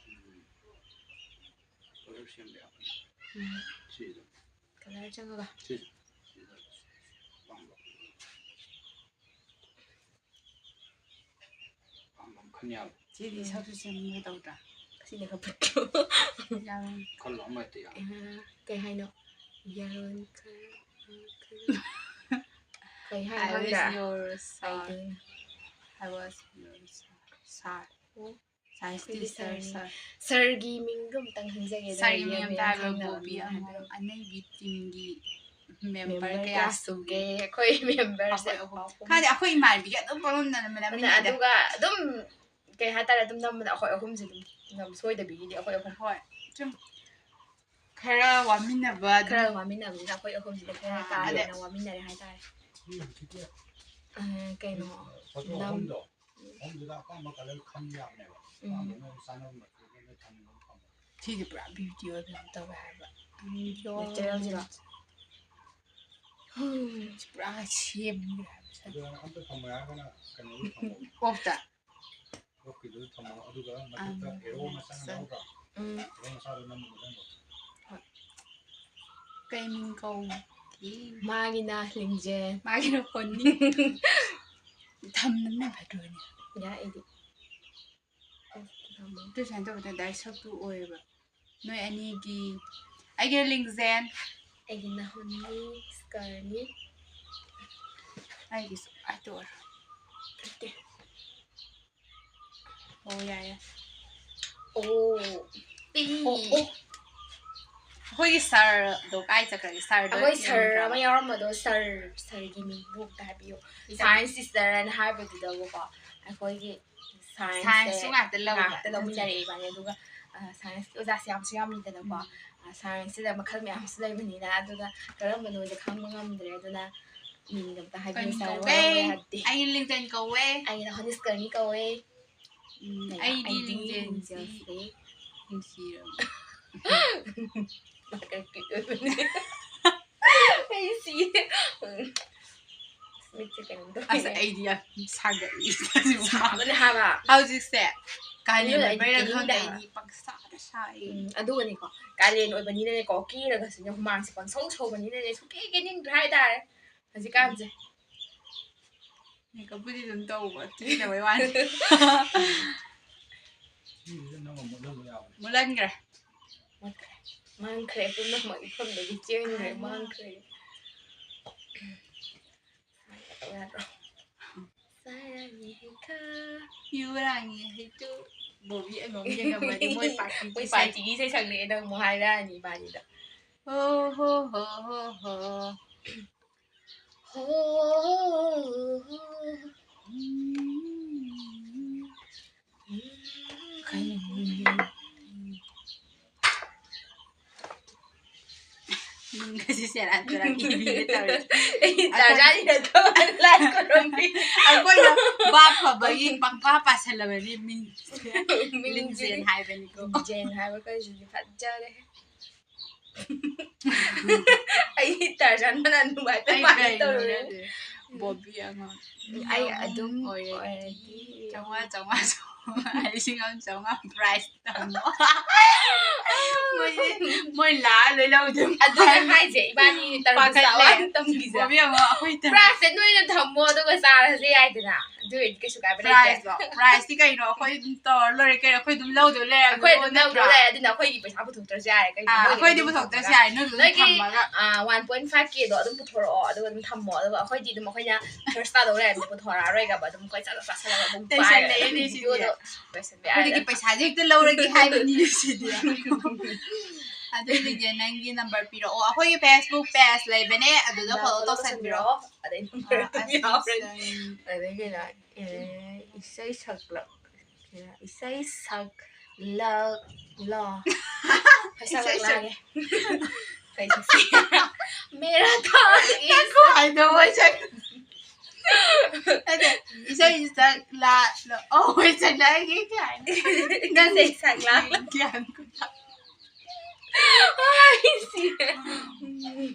ꯎꯝ, colour ꯁꯦꯝꯕ ꯌꯥꯕꯅꯦ꯫ ꯎꯝ꯫ ꯁꯤꯁꯦ꯫ Colour ꯆꯪꯉꯒ꯫ ꯁꯤꯁꯦ꯫ ꯁꯤꯗ ꯑꯄꯥꯝꯕ꯫ ꯑꯄꯥꯝꯕ ꯑꯃ ꯈꯟ ꯌꯥꯕ꯫ ꯁꯤꯗꯤ ꯁꯛꯁꯨ ꯁꯦꯝꯕ ꯇꯧꯗ꯭ꯔꯥ? ꯁꯤꯅ ꯈꯔ ꯐꯠꯇ꯭ꯔꯣ? ꯌꯥꯔꯣꯏ꯫ ꯈꯜꯂꯣ, ꯑꯃ ꯍꯦꯛꯇ ꯌꯥꯕ꯫ ꯑ, ꯀꯩ ꯍꯥꯏꯅꯣ? ꯌꯥꯔꯣꯟ ꯈꯔ, ꯈꯔ꯫ ꯀꯩ ꯍꯥꯏꯅꯣ I was ꯈꯪꯗ꯭ꯔꯥ? Your sir. ꯀꯩꯗꯩꯅꯣ? I was your sir. Sir. ꯑꯣ꯫ Science ꯑꯩꯈꯣꯏꯗꯤ teacher, sir ꯅꯤ꯫ Sir꯫ Sir ꯒꯤ ꯃꯤꯡꯗꯣ ꯑꯝꯇꯪ ꯈꯪꯖꯒꯦ, sir ꯒꯤ ꯃꯤꯡ ꯑꯝꯇ ꯍꯥꯏꯕ, ꯕꯣꯕꯤ ꯍꯥꯏꯕ꯫ ꯑꯅꯩꯕꯤ team ꯒꯤ member member ꯀꯌꯥ ꯀꯌꯥ ꯁꯨꯒꯦ? ꯁꯨꯒꯦ? ꯑꯩꯈꯣꯏ member ꯁꯦ ꯑꯩꯈꯣꯏ ꯑꯍꯨꯝ꯫ ꯑꯍꯨꯝ꯫ ꯈꯪꯗꯦ, ꯑꯩꯈꯣꯏ ꯏꯃꯥꯟꯅꯕꯤꯒ ꯑꯗꯨꯝ ꯄꯪꯅꯝꯗ ꯅꯝꯃꯦ, ꯑꯗꯨꯅ ꯅꯝꯃꯤꯟꯅꯩꯗ꯫ ꯑꯗꯨꯒ ꯑꯗꯨꯝ ꯀꯩ ꯍꯥꯏꯇꯥꯔꯦ, ꯑꯗꯨꯝ ꯅꯝꯕꯗ ꯑꯩꯈꯣꯏ ꯑꯍꯨꯝꯁꯦ ꯑꯗꯨꯝ ꯅꯝ-, ꯁꯣꯏꯗꯕꯤꯒꯤꯗꯤ ꯑꯩꯈꯣꯏ ꯑꯍꯨꯝ꯫ ꯍꯣꯏ, ꯁꯨꯝ ꯈꯔ ꯋꯥꯃꯤꯟꯅꯕ ꯑꯗꯨꯝ꯫ ꯈꯔ ꯋꯥꯃꯤꯟꯅꯕꯅꯤꯅ ꯑꯩꯈꯣꯏ ꯑꯍꯨꯝꯁꯤꯗ ꯈꯔ ꯑꯥ, ꯀꯥ ꯑꯗꯩ ꯍꯦꯟꯅ ꯋꯥꯃꯤꯟꯅꯔꯦ ꯍꯥꯏꯇꯥꯔꯦ꯫ ꯑ, ꯀꯩꯅꯣ, ꯐꯣꯇꯣ ꯅꯝ-, ꯑꯍꯨꯝꯗꯣ, ꯑꯍꯨꯝꯗꯨꯗ ꯑꯄꯥꯝꯕ colour ꯈꯟ ꯌꯥꯕꯅꯦꯕ꯫ ꯎꯝ꯫ ꯑꯄꯥꯝꯕ ꯅꯣꯏ ꯆꯥꯟꯅꯕ ꯃꯆꯨꯗꯣ ꯅꯣꯏ ꯊꯝꯃꯒ ꯐꯝꯃꯣ꯫ ꯁꯤꯗꯤ ꯄꯨꯔꯥ video ꯑꯗꯨꯝ ꯇꯧꯋꯦ ꯍꯥꯏꯕ꯫ Natural ꯁꯤꯔꯣ? ꯁꯤ ꯄꯨꯔꯥ ꯁꯦꯝꯈ꯭ꯔꯦ ꯍꯥꯏꯕ ꯁꯛ꯫ ꯑꯗꯣ ꯑꯝꯇ ꯊꯝꯃꯣ ꯍꯥꯏꯔꯒꯅ ꯀꯩꯅꯣꯗ ꯊꯝꯃꯣ꯫ ꯑꯣꯐꯇ꯫ ꯑꯣꯐꯀꯤꯗꯨꯗ ꯊꯝꯃꯣ, ꯑꯗꯨꯒ ꯃꯊꯛꯇ ꯑꯝ, arrow ꯃꯆꯥ ꯑꯃ ꯆꯪ-, ꯌꯥꯎꯗ꯭ꯔꯣ? ꯎꯝ꯫ Arrow ꯃꯆꯥꯗꯣ ꯅꯝꯃꯣ, ꯅꯝꯃꯣ꯫ ꯍꯣꯏ꯫ ꯀꯩ ꯃꯤꯡ ꯀꯧꯒꯦ? ꯃꯥꯒꯤꯅ ꯂꯤꯡꯖꯦꯜ꯫ ꯃꯥꯒꯤꯅ ꯍꯣꯅꯤ꯫ ꯊꯝꯕꯅ ꯐꯠꯇ꯭ꯔꯣꯅꯦ? ꯌꯥꯏ ꯑꯩꯗꯤ꯫ ꯑꯗꯨ ꯁꯨꯃꯥꯏꯅ ꯇꯧꯕꯗ direct ꯁꯛꯇꯨ ꯑꯣꯏꯌꯦꯕ꯫ ꯅꯣꯏ ꯑꯅꯤꯒꯤ ꯑꯩꯒꯤ ꯂꯤꯡꯖꯦꯟ꯫ ꯑꯩꯒꯤ ꯅꯍꯣꯅꯤ ꯁ꯭ꯀꯔꯅꯤ꯫ ꯑꯩꯒꯤꯁꯨ ꯑꯗꯨ ꯑꯣꯏꯔꯣ꯫ ꯅꯠꯇꯦ꯫ ꯑꯣ, ꯌꯥꯏ, ꯌꯥꯏ꯫ ꯑꯣ ꯄꯤ꯫ ꯑꯣ, ꯑꯣ꯫ ꯑꯩꯈꯣꯏꯒꯤ ꯁꯥꯔꯗꯣ ꯀꯥꯏ ꯆꯠꯈ꯭ꯔꯒꯦ? ꯁꯥꯔꯗꯣ ꯑꯩꯈꯣꯏ ꯁꯥꯔ ꯌꯦꯡꯗ꯭ꯔꯕꯣ? ꯑꯃ ꯌꯥꯎꯔꯝꯕꯗꯣ, ꯁꯥꯔ, ꯁꯥꯔꯒꯤ ꯃꯤꯡꯕꯨ ꯑꯝꯇ ꯍꯥꯏꯕꯤꯌꯨ꯫ ꯁꯥꯏꯟꯁ ꯇꯤꯆꯔ ꯍꯥꯏꯅ ꯍꯥꯏꯕꯗꯨꯗꯕꯨꯀꯣ, ꯑꯩꯈꯣꯏꯒꯤ ꯁꯥꯏꯟꯁꯁꯦ ꯁꯥꯏꯟꯁꯁꯨ ꯉꯥꯛꯇ ꯂꯧꯕ꯫ ꯉꯥꯛꯇ ꯂꯧꯃꯤꯟꯅꯔꯛꯑꯦ ꯏꯕꯥꯅꯤ꯫ ꯑꯗꯨꯒ, ꯑ, ꯁꯥꯏꯟꯁꯀꯤ ꯑꯣꯖꯥꯁꯦ ꯌꯥꯝꯁꯨ ꯌꯥꯝꯃꯤꯗꯅꯀꯣ꯫ ꯎꯝ. ꯑ, ꯁꯥꯏꯟꯁꯁꯤꯗ ꯃꯈꯜ ꯃꯌꯥꯝꯁꯨ ꯂꯩꯕꯅꯤꯅ, ꯑꯗꯨꯒ ꯀꯔꯝꯕꯅꯣꯁꯦ ꯈꯪꯕ ꯉꯝꯗ꯭ꯔꯦ꯫ ꯑꯗꯨꯅ ꯃꯤꯡ ꯑꯝꯇ ꯍꯥꯏꯕꯤꯌꯨ, ꯀꯩꯅꯣ ꯁꯥꯔ, ꯀꯧꯋꯦ? ꯋꯥꯔꯧꯕ ꯌꯥꯗꯦ꯫ ꯑꯩꯒꯤ ꯂꯤꯡꯖꯦꯟ ꯀꯧꯋꯦ꯫ ꯑꯩꯒꯤꯅ ꯍꯣꯅꯤꯁꯀꯔꯅꯤ ꯀꯧꯋꯦ꯫ ꯎꯝ, ꯑꯩꯅ ꯑꯩꯗꯤ ꯑꯩꯗꯤ ꯂꯤꯡꯖꯦꯟꯁꯤ ꯂꯤꯡꯖꯦꯜꯁꯦ꯫ ꯅꯨꯡꯁꯤꯔꯕ꯫ ꯑꯩ ꯁꯤꯔꯦ꯫ ꯎꯝ. ꯃꯤꯠꯁꯦ ꯀꯩꯅꯣꯝ ꯇꯧꯔꯦ꯫ ꯑꯁ, ꯑꯩꯗꯤ ꯌꯥꯝ ꯁꯥꯒꯠꯂꯤ꯫ ꯁꯥꯕꯅꯦ ꯍꯥꯏꯕ꯫ ꯍꯧꯖꯤꯛꯁꯦ ꯀꯥꯂꯦꯟ ꯑꯗꯨꯅ ꯑꯩꯗꯤ ꯑꯣꯏꯕꯩꯔꯥ ꯀꯦꯅꯤꯡꯗꯦ ꯈꯪꯗꯦ, ꯍꯥꯏꯕ꯫ ꯑꯩꯗꯤ ꯄꯪꯁꯥꯗ ꯁꯥꯏ꯫ ꯎꯝ, ꯑꯗꯨꯒꯅꯤꯀꯣ, ꯀꯥꯂꯦꯟ ꯑꯣꯏꯕꯅꯤꯅꯅꯦꯀꯣ, ꯀꯦꯔꯒꯁꯨꯅꯦ ꯍꯨꯃꯥꯡꯁꯦ ꯄꯪꯁꯧ ꯁꯧꯕꯅꯤꯅꯅꯦ ꯁꯨꯡꯀꯦ ꯀꯦꯅꯤꯡꯗ꯭ꯔꯦ ꯍꯥꯏꯇꯥꯔꯦ ꯍꯧꯖꯤꯛꯀꯥꯟꯁꯦ꯫ ꯃꯦꯀꯞꯄꯨꯗꯤ ꯑꯗꯨꯝ ꯇꯧꯕ, ꯀꯦꯗꯕꯩ ꯋꯥꯅꯤ꯫ ꯁꯤꯁꯤꯗ ꯅꯪ ꯑꯃꯨꯛ ꯃꯨꯠꯍꯜꯂꯨ ꯌꯥꯕꯅꯦ꯫ ꯃꯨꯠꯍꯟꯈ꯭ꯔꯦ꯫ ꯃꯥꯡꯈ꯭ꯔꯦ, ꯄꯨꯝꯅꯃꯛ ꯏꯐꯝꯗꯒꯤ ꯆꯦꯟꯈ꯭ꯔꯦ, ꯃꯥꯡꯈ꯭ꯔꯦ꯫ ꯁꯨꯃꯥꯏꯅ ꯇꯧ ꯌꯥꯗ꯭ꯔꯣ? ꯆꯥꯔꯅꯤ ꯍꯩꯈꯥ꯫ ꯌꯨꯔꯥꯅꯤ ꯍꯩꯇꯨ꯫ ꯕꯣꯕꯤ ꯑꯩꯉꯣꯟꯗ ꯌꯦꯡꯉꯝꯃꯗꯤ ꯃꯣꯏ ꯄꯥꯔꯇꯤ ꯃꯣꯏ ꯄꯥꯔꯇꯤꯒꯤ ꯏꯁꯩ ꯁꯛꯂꯛꯑꯦ, ꯅꯪ ꯑꯃꯨꯛ ꯍꯥꯏꯔꯛꯑꯅꯤ ꯏꯕꯥꯅꯤꯗ꯫ ꯍꯣ ꯍꯣ ꯍꯣ ꯍꯣ ꯍꯣ꯫ ꯍꯣ, ꯍꯣ, ꯍꯣ, ꯍꯣ, ꯍꯣ꯫ ꯀꯩꯅꯣ? ꯃꯤꯡꯒꯁꯦ ꯁꯦꯔꯥꯟ ꯇꯨꯔꯥꯟ ꯏꯕꯤꯒꯦ ꯇꯧꯔꯦ꯫ ꯑꯩ ꯇꯥꯔꯖꯥꯟꯒꯤꯗ ꯊꯣꯛꯑꯒ ꯂꯥꯏ ꯈꯨꯔꯨꯝꯕꯤ꯫ ꯑꯩꯈꯣꯏꯅ ꯚꯥꯞ ꯐꯕꯒꯤ ꯄꯪꯄꯥ ꯄꯥꯁꯜꯂꯕꯅꯤ ꯃꯤꯡ꯫ ꯃꯤꯡꯁꯤꯗꯤ ꯂꯤꯡꯖꯦꯟ ꯍꯥꯏꯕꯅꯤꯀꯣ꯫ ꯂꯤꯡꯖꯦꯟ ꯍꯥꯏꯕ ꯀꯩꯁꯤꯗꯤ ꯐꯖꯔꯦ꯫ ꯑꯩ ꯇꯥꯔꯖꯥꯟ ꯃꯅꯥ ꯅꯨꯡꯉꯥꯏꯇ ꯑꯩ ꯃꯥꯜꯂꯦ ꯀꯩꯅꯣ ꯇꯧꯔꯦ꯫ ꯅꯠꯇꯦ꯫ ꯕꯣꯕꯤ ꯑꯉꯥꯡ꯫ ꯑꯩ ꯑꯗꯨꯝ ꯑꯣꯏꯔꯗꯤ ꯑꯣꯏꯔꯗꯤ ꯆꯥꯝꯃꯉꯥ, ꯆꯥꯝꯃꯉꯥ, ꯆꯥꯝꯃꯉꯥ, ꯂꯤꯁꯤꯡ ꯑꯃ ꯆꯥꯝꯃꯉꯥ prize ꯇꯝꯃꯣ꯫ ꯃꯣꯏ, ꯃꯣꯏ ꯂꯥꯛꯑ ꯂꯣꯏ ꯂꯧꯗꯣꯏ꯫ ꯑꯗꯨꯅ ꯍꯥꯏꯁꯦ, ꯏꯕꯥꯅꯤ ꯇꯔꯕꯨꯖ ꯄꯥꯈꯠꯂꯦ꯫ ꯆꯥꯕ ꯇꯝꯈꯤꯁꯦ꯫ ꯕꯣꯕꯤ ꯑꯃ ꯑꯩꯈꯣꯏ ꯇꯔ- Prizeꯁꯦ ꯅꯣꯏꯅ ꯊꯝꯃꯣ, ꯑꯗꯨꯒ ꯆꯥꯔꯁꯦ ꯌꯥꯏꯗꯅ꯫ ꯑꯗꯨ ꯑꯣꯏꯔꯗꯤ ꯀꯩꯁꯨ ꯀꯥꯏꯕ ꯂꯩꯇꯦ꯫ ꯄ꯭ꯔꯥꯏꯖꯇꯣ? ꯄ꯭ꯔꯥꯏꯖꯇꯤ ꯀꯩꯅꯣ? ꯑꯩꯈꯣꯏ ꯑꯗꯨꯝ ꯇꯧꯔ ꯂꯣꯏꯔꯦ ꯀꯩꯅꯣ, ꯑꯩꯈꯣꯏ ꯑꯗꯨꯝ ꯂꯧꯗꯣꯏ ꯂꯩꯔꯦ꯫ ꯑꯩꯈꯣꯏ ꯑꯗꯨꯝ ꯂꯧꯗꯣꯏ ꯂꯩꯔꯦ꯫ ꯑꯗꯨꯅ ꯑꯩꯈꯣꯏꯒꯤ ꯄꯩꯁꯥ ꯄꯨꯊꯣꯛꯇ꯭ꯔꯁꯨ ꯌꯥꯔꯦ ꯀꯩꯅꯣ? ꯑꯥ, ꯃꯣꯏꯒꯤ ꯑꯩꯈꯣꯏꯗꯤ ꯑꯗꯨꯝ ꯄꯨꯊꯣꯛꯇ꯭ꯔꯁꯨ ꯊꯝꯃꯒ ꯌꯥꯔꯦ, ꯅꯣꯏꯗꯣ ꯑꯗꯨꯝ ꯅꯣꯏꯒꯤ, ꯊꯝꯃꯒ꯫ ꯑꯥ, one point five K ꯗꯣ ꯑꯗꯨꯝ ꯄꯨꯊꯣꯔꯛꯑꯣ, ꯑꯗꯨꯒ ꯑꯗꯨꯝ ꯊꯝꯃꯣ, ꯑꯗꯨꯒ ꯑꯩꯈꯣꯏꯗꯤ ꯑꯗꯨꯝ ꯑꯩꯈꯣꯏꯅ ꯈꯔꯁ ꯇꯥꯗꯧ ꯂꯩꯔꯗꯤ ꯄꯨꯊꯣꯔꯛꯑꯔꯣꯏꯒꯕ, ꯑꯗꯨꯝ ꯑꯩꯈꯣꯏ ꯆꯥꯁꯜꯂꯒ ꯑꯗꯨꯝ ꯇꯩꯁꯜꯂꯛꯑꯦꯅꯦ ꯁꯤꯗꯤ꯫ ꯚꯤꯗꯤꯑꯣꯗꯣ ꯂꯣꯏꯁꯟꯕ ꯌꯥꯔꯦ꯫ ꯑꯩꯈꯣꯏꯗꯒꯤ ꯄꯩꯁꯥꯁꯦ ꯍꯦꯛꯇ ꯂꯧꯔꯒꯦ ꯍꯥꯏꯕꯅꯤ ꯁꯤꯗꯤ꯫ ꯑꯗꯨꯒꯤꯗꯤ ꯅꯪꯒꯤ ꯅꯝꯕꯔ ꯄꯤꯔꯛꯑꯣ꯫ ꯑꯩꯈꯣꯏꯒꯤ Facebook page ꯂꯩꯕꯅꯦ, ꯑꯗꯨꯗ ꯐꯣꯂꯣ ꯇꯧꯁꯟꯕꯤꯔꯛꯑꯣ꯫ ꯑꯗꯩ ꯅꯝꯕꯔ ꯑꯗꯨꯝ ꯌꯥꯎꯔꯅꯤ꯫ ꯑꯗꯩ ꯀꯩꯅꯣ, ꯑꯦ, ꯏꯁꯩ ꯁꯛꯂꯛ-, ꯏꯁꯩ ꯁꯛꯂꯛꯂꯣ꯫ ꯏꯁꯩ ꯁꯛꯂꯛꯂꯒꯦ꯫ ꯀꯩ ꯁꯛꯁꯤ? ꯃꯦꯔꯥ ꯊꯥ ꯉꯥꯏꯈꯣ, ꯍꯥꯏꯗꯣ ꯃꯣꯏ ꯁꯛ-, ꯅꯠꯇꯦ, ꯏꯁꯩ ꯁꯛꯂꯛꯂꯣ꯫ ꯑꯣ, ꯃꯣꯏ ꯁꯛꯂꯛꯑꯒꯦ ꯀꯥꯏꯅ꯫ ꯅꯪ ꯏꯁꯩ ꯁꯛꯂꯛꯂꯣ꯫ ꯒ꯭ꯌꯥꯟ ꯀꯣꯛꯇ꯫ ꯑꯩ ꯁꯤꯔꯦ꯫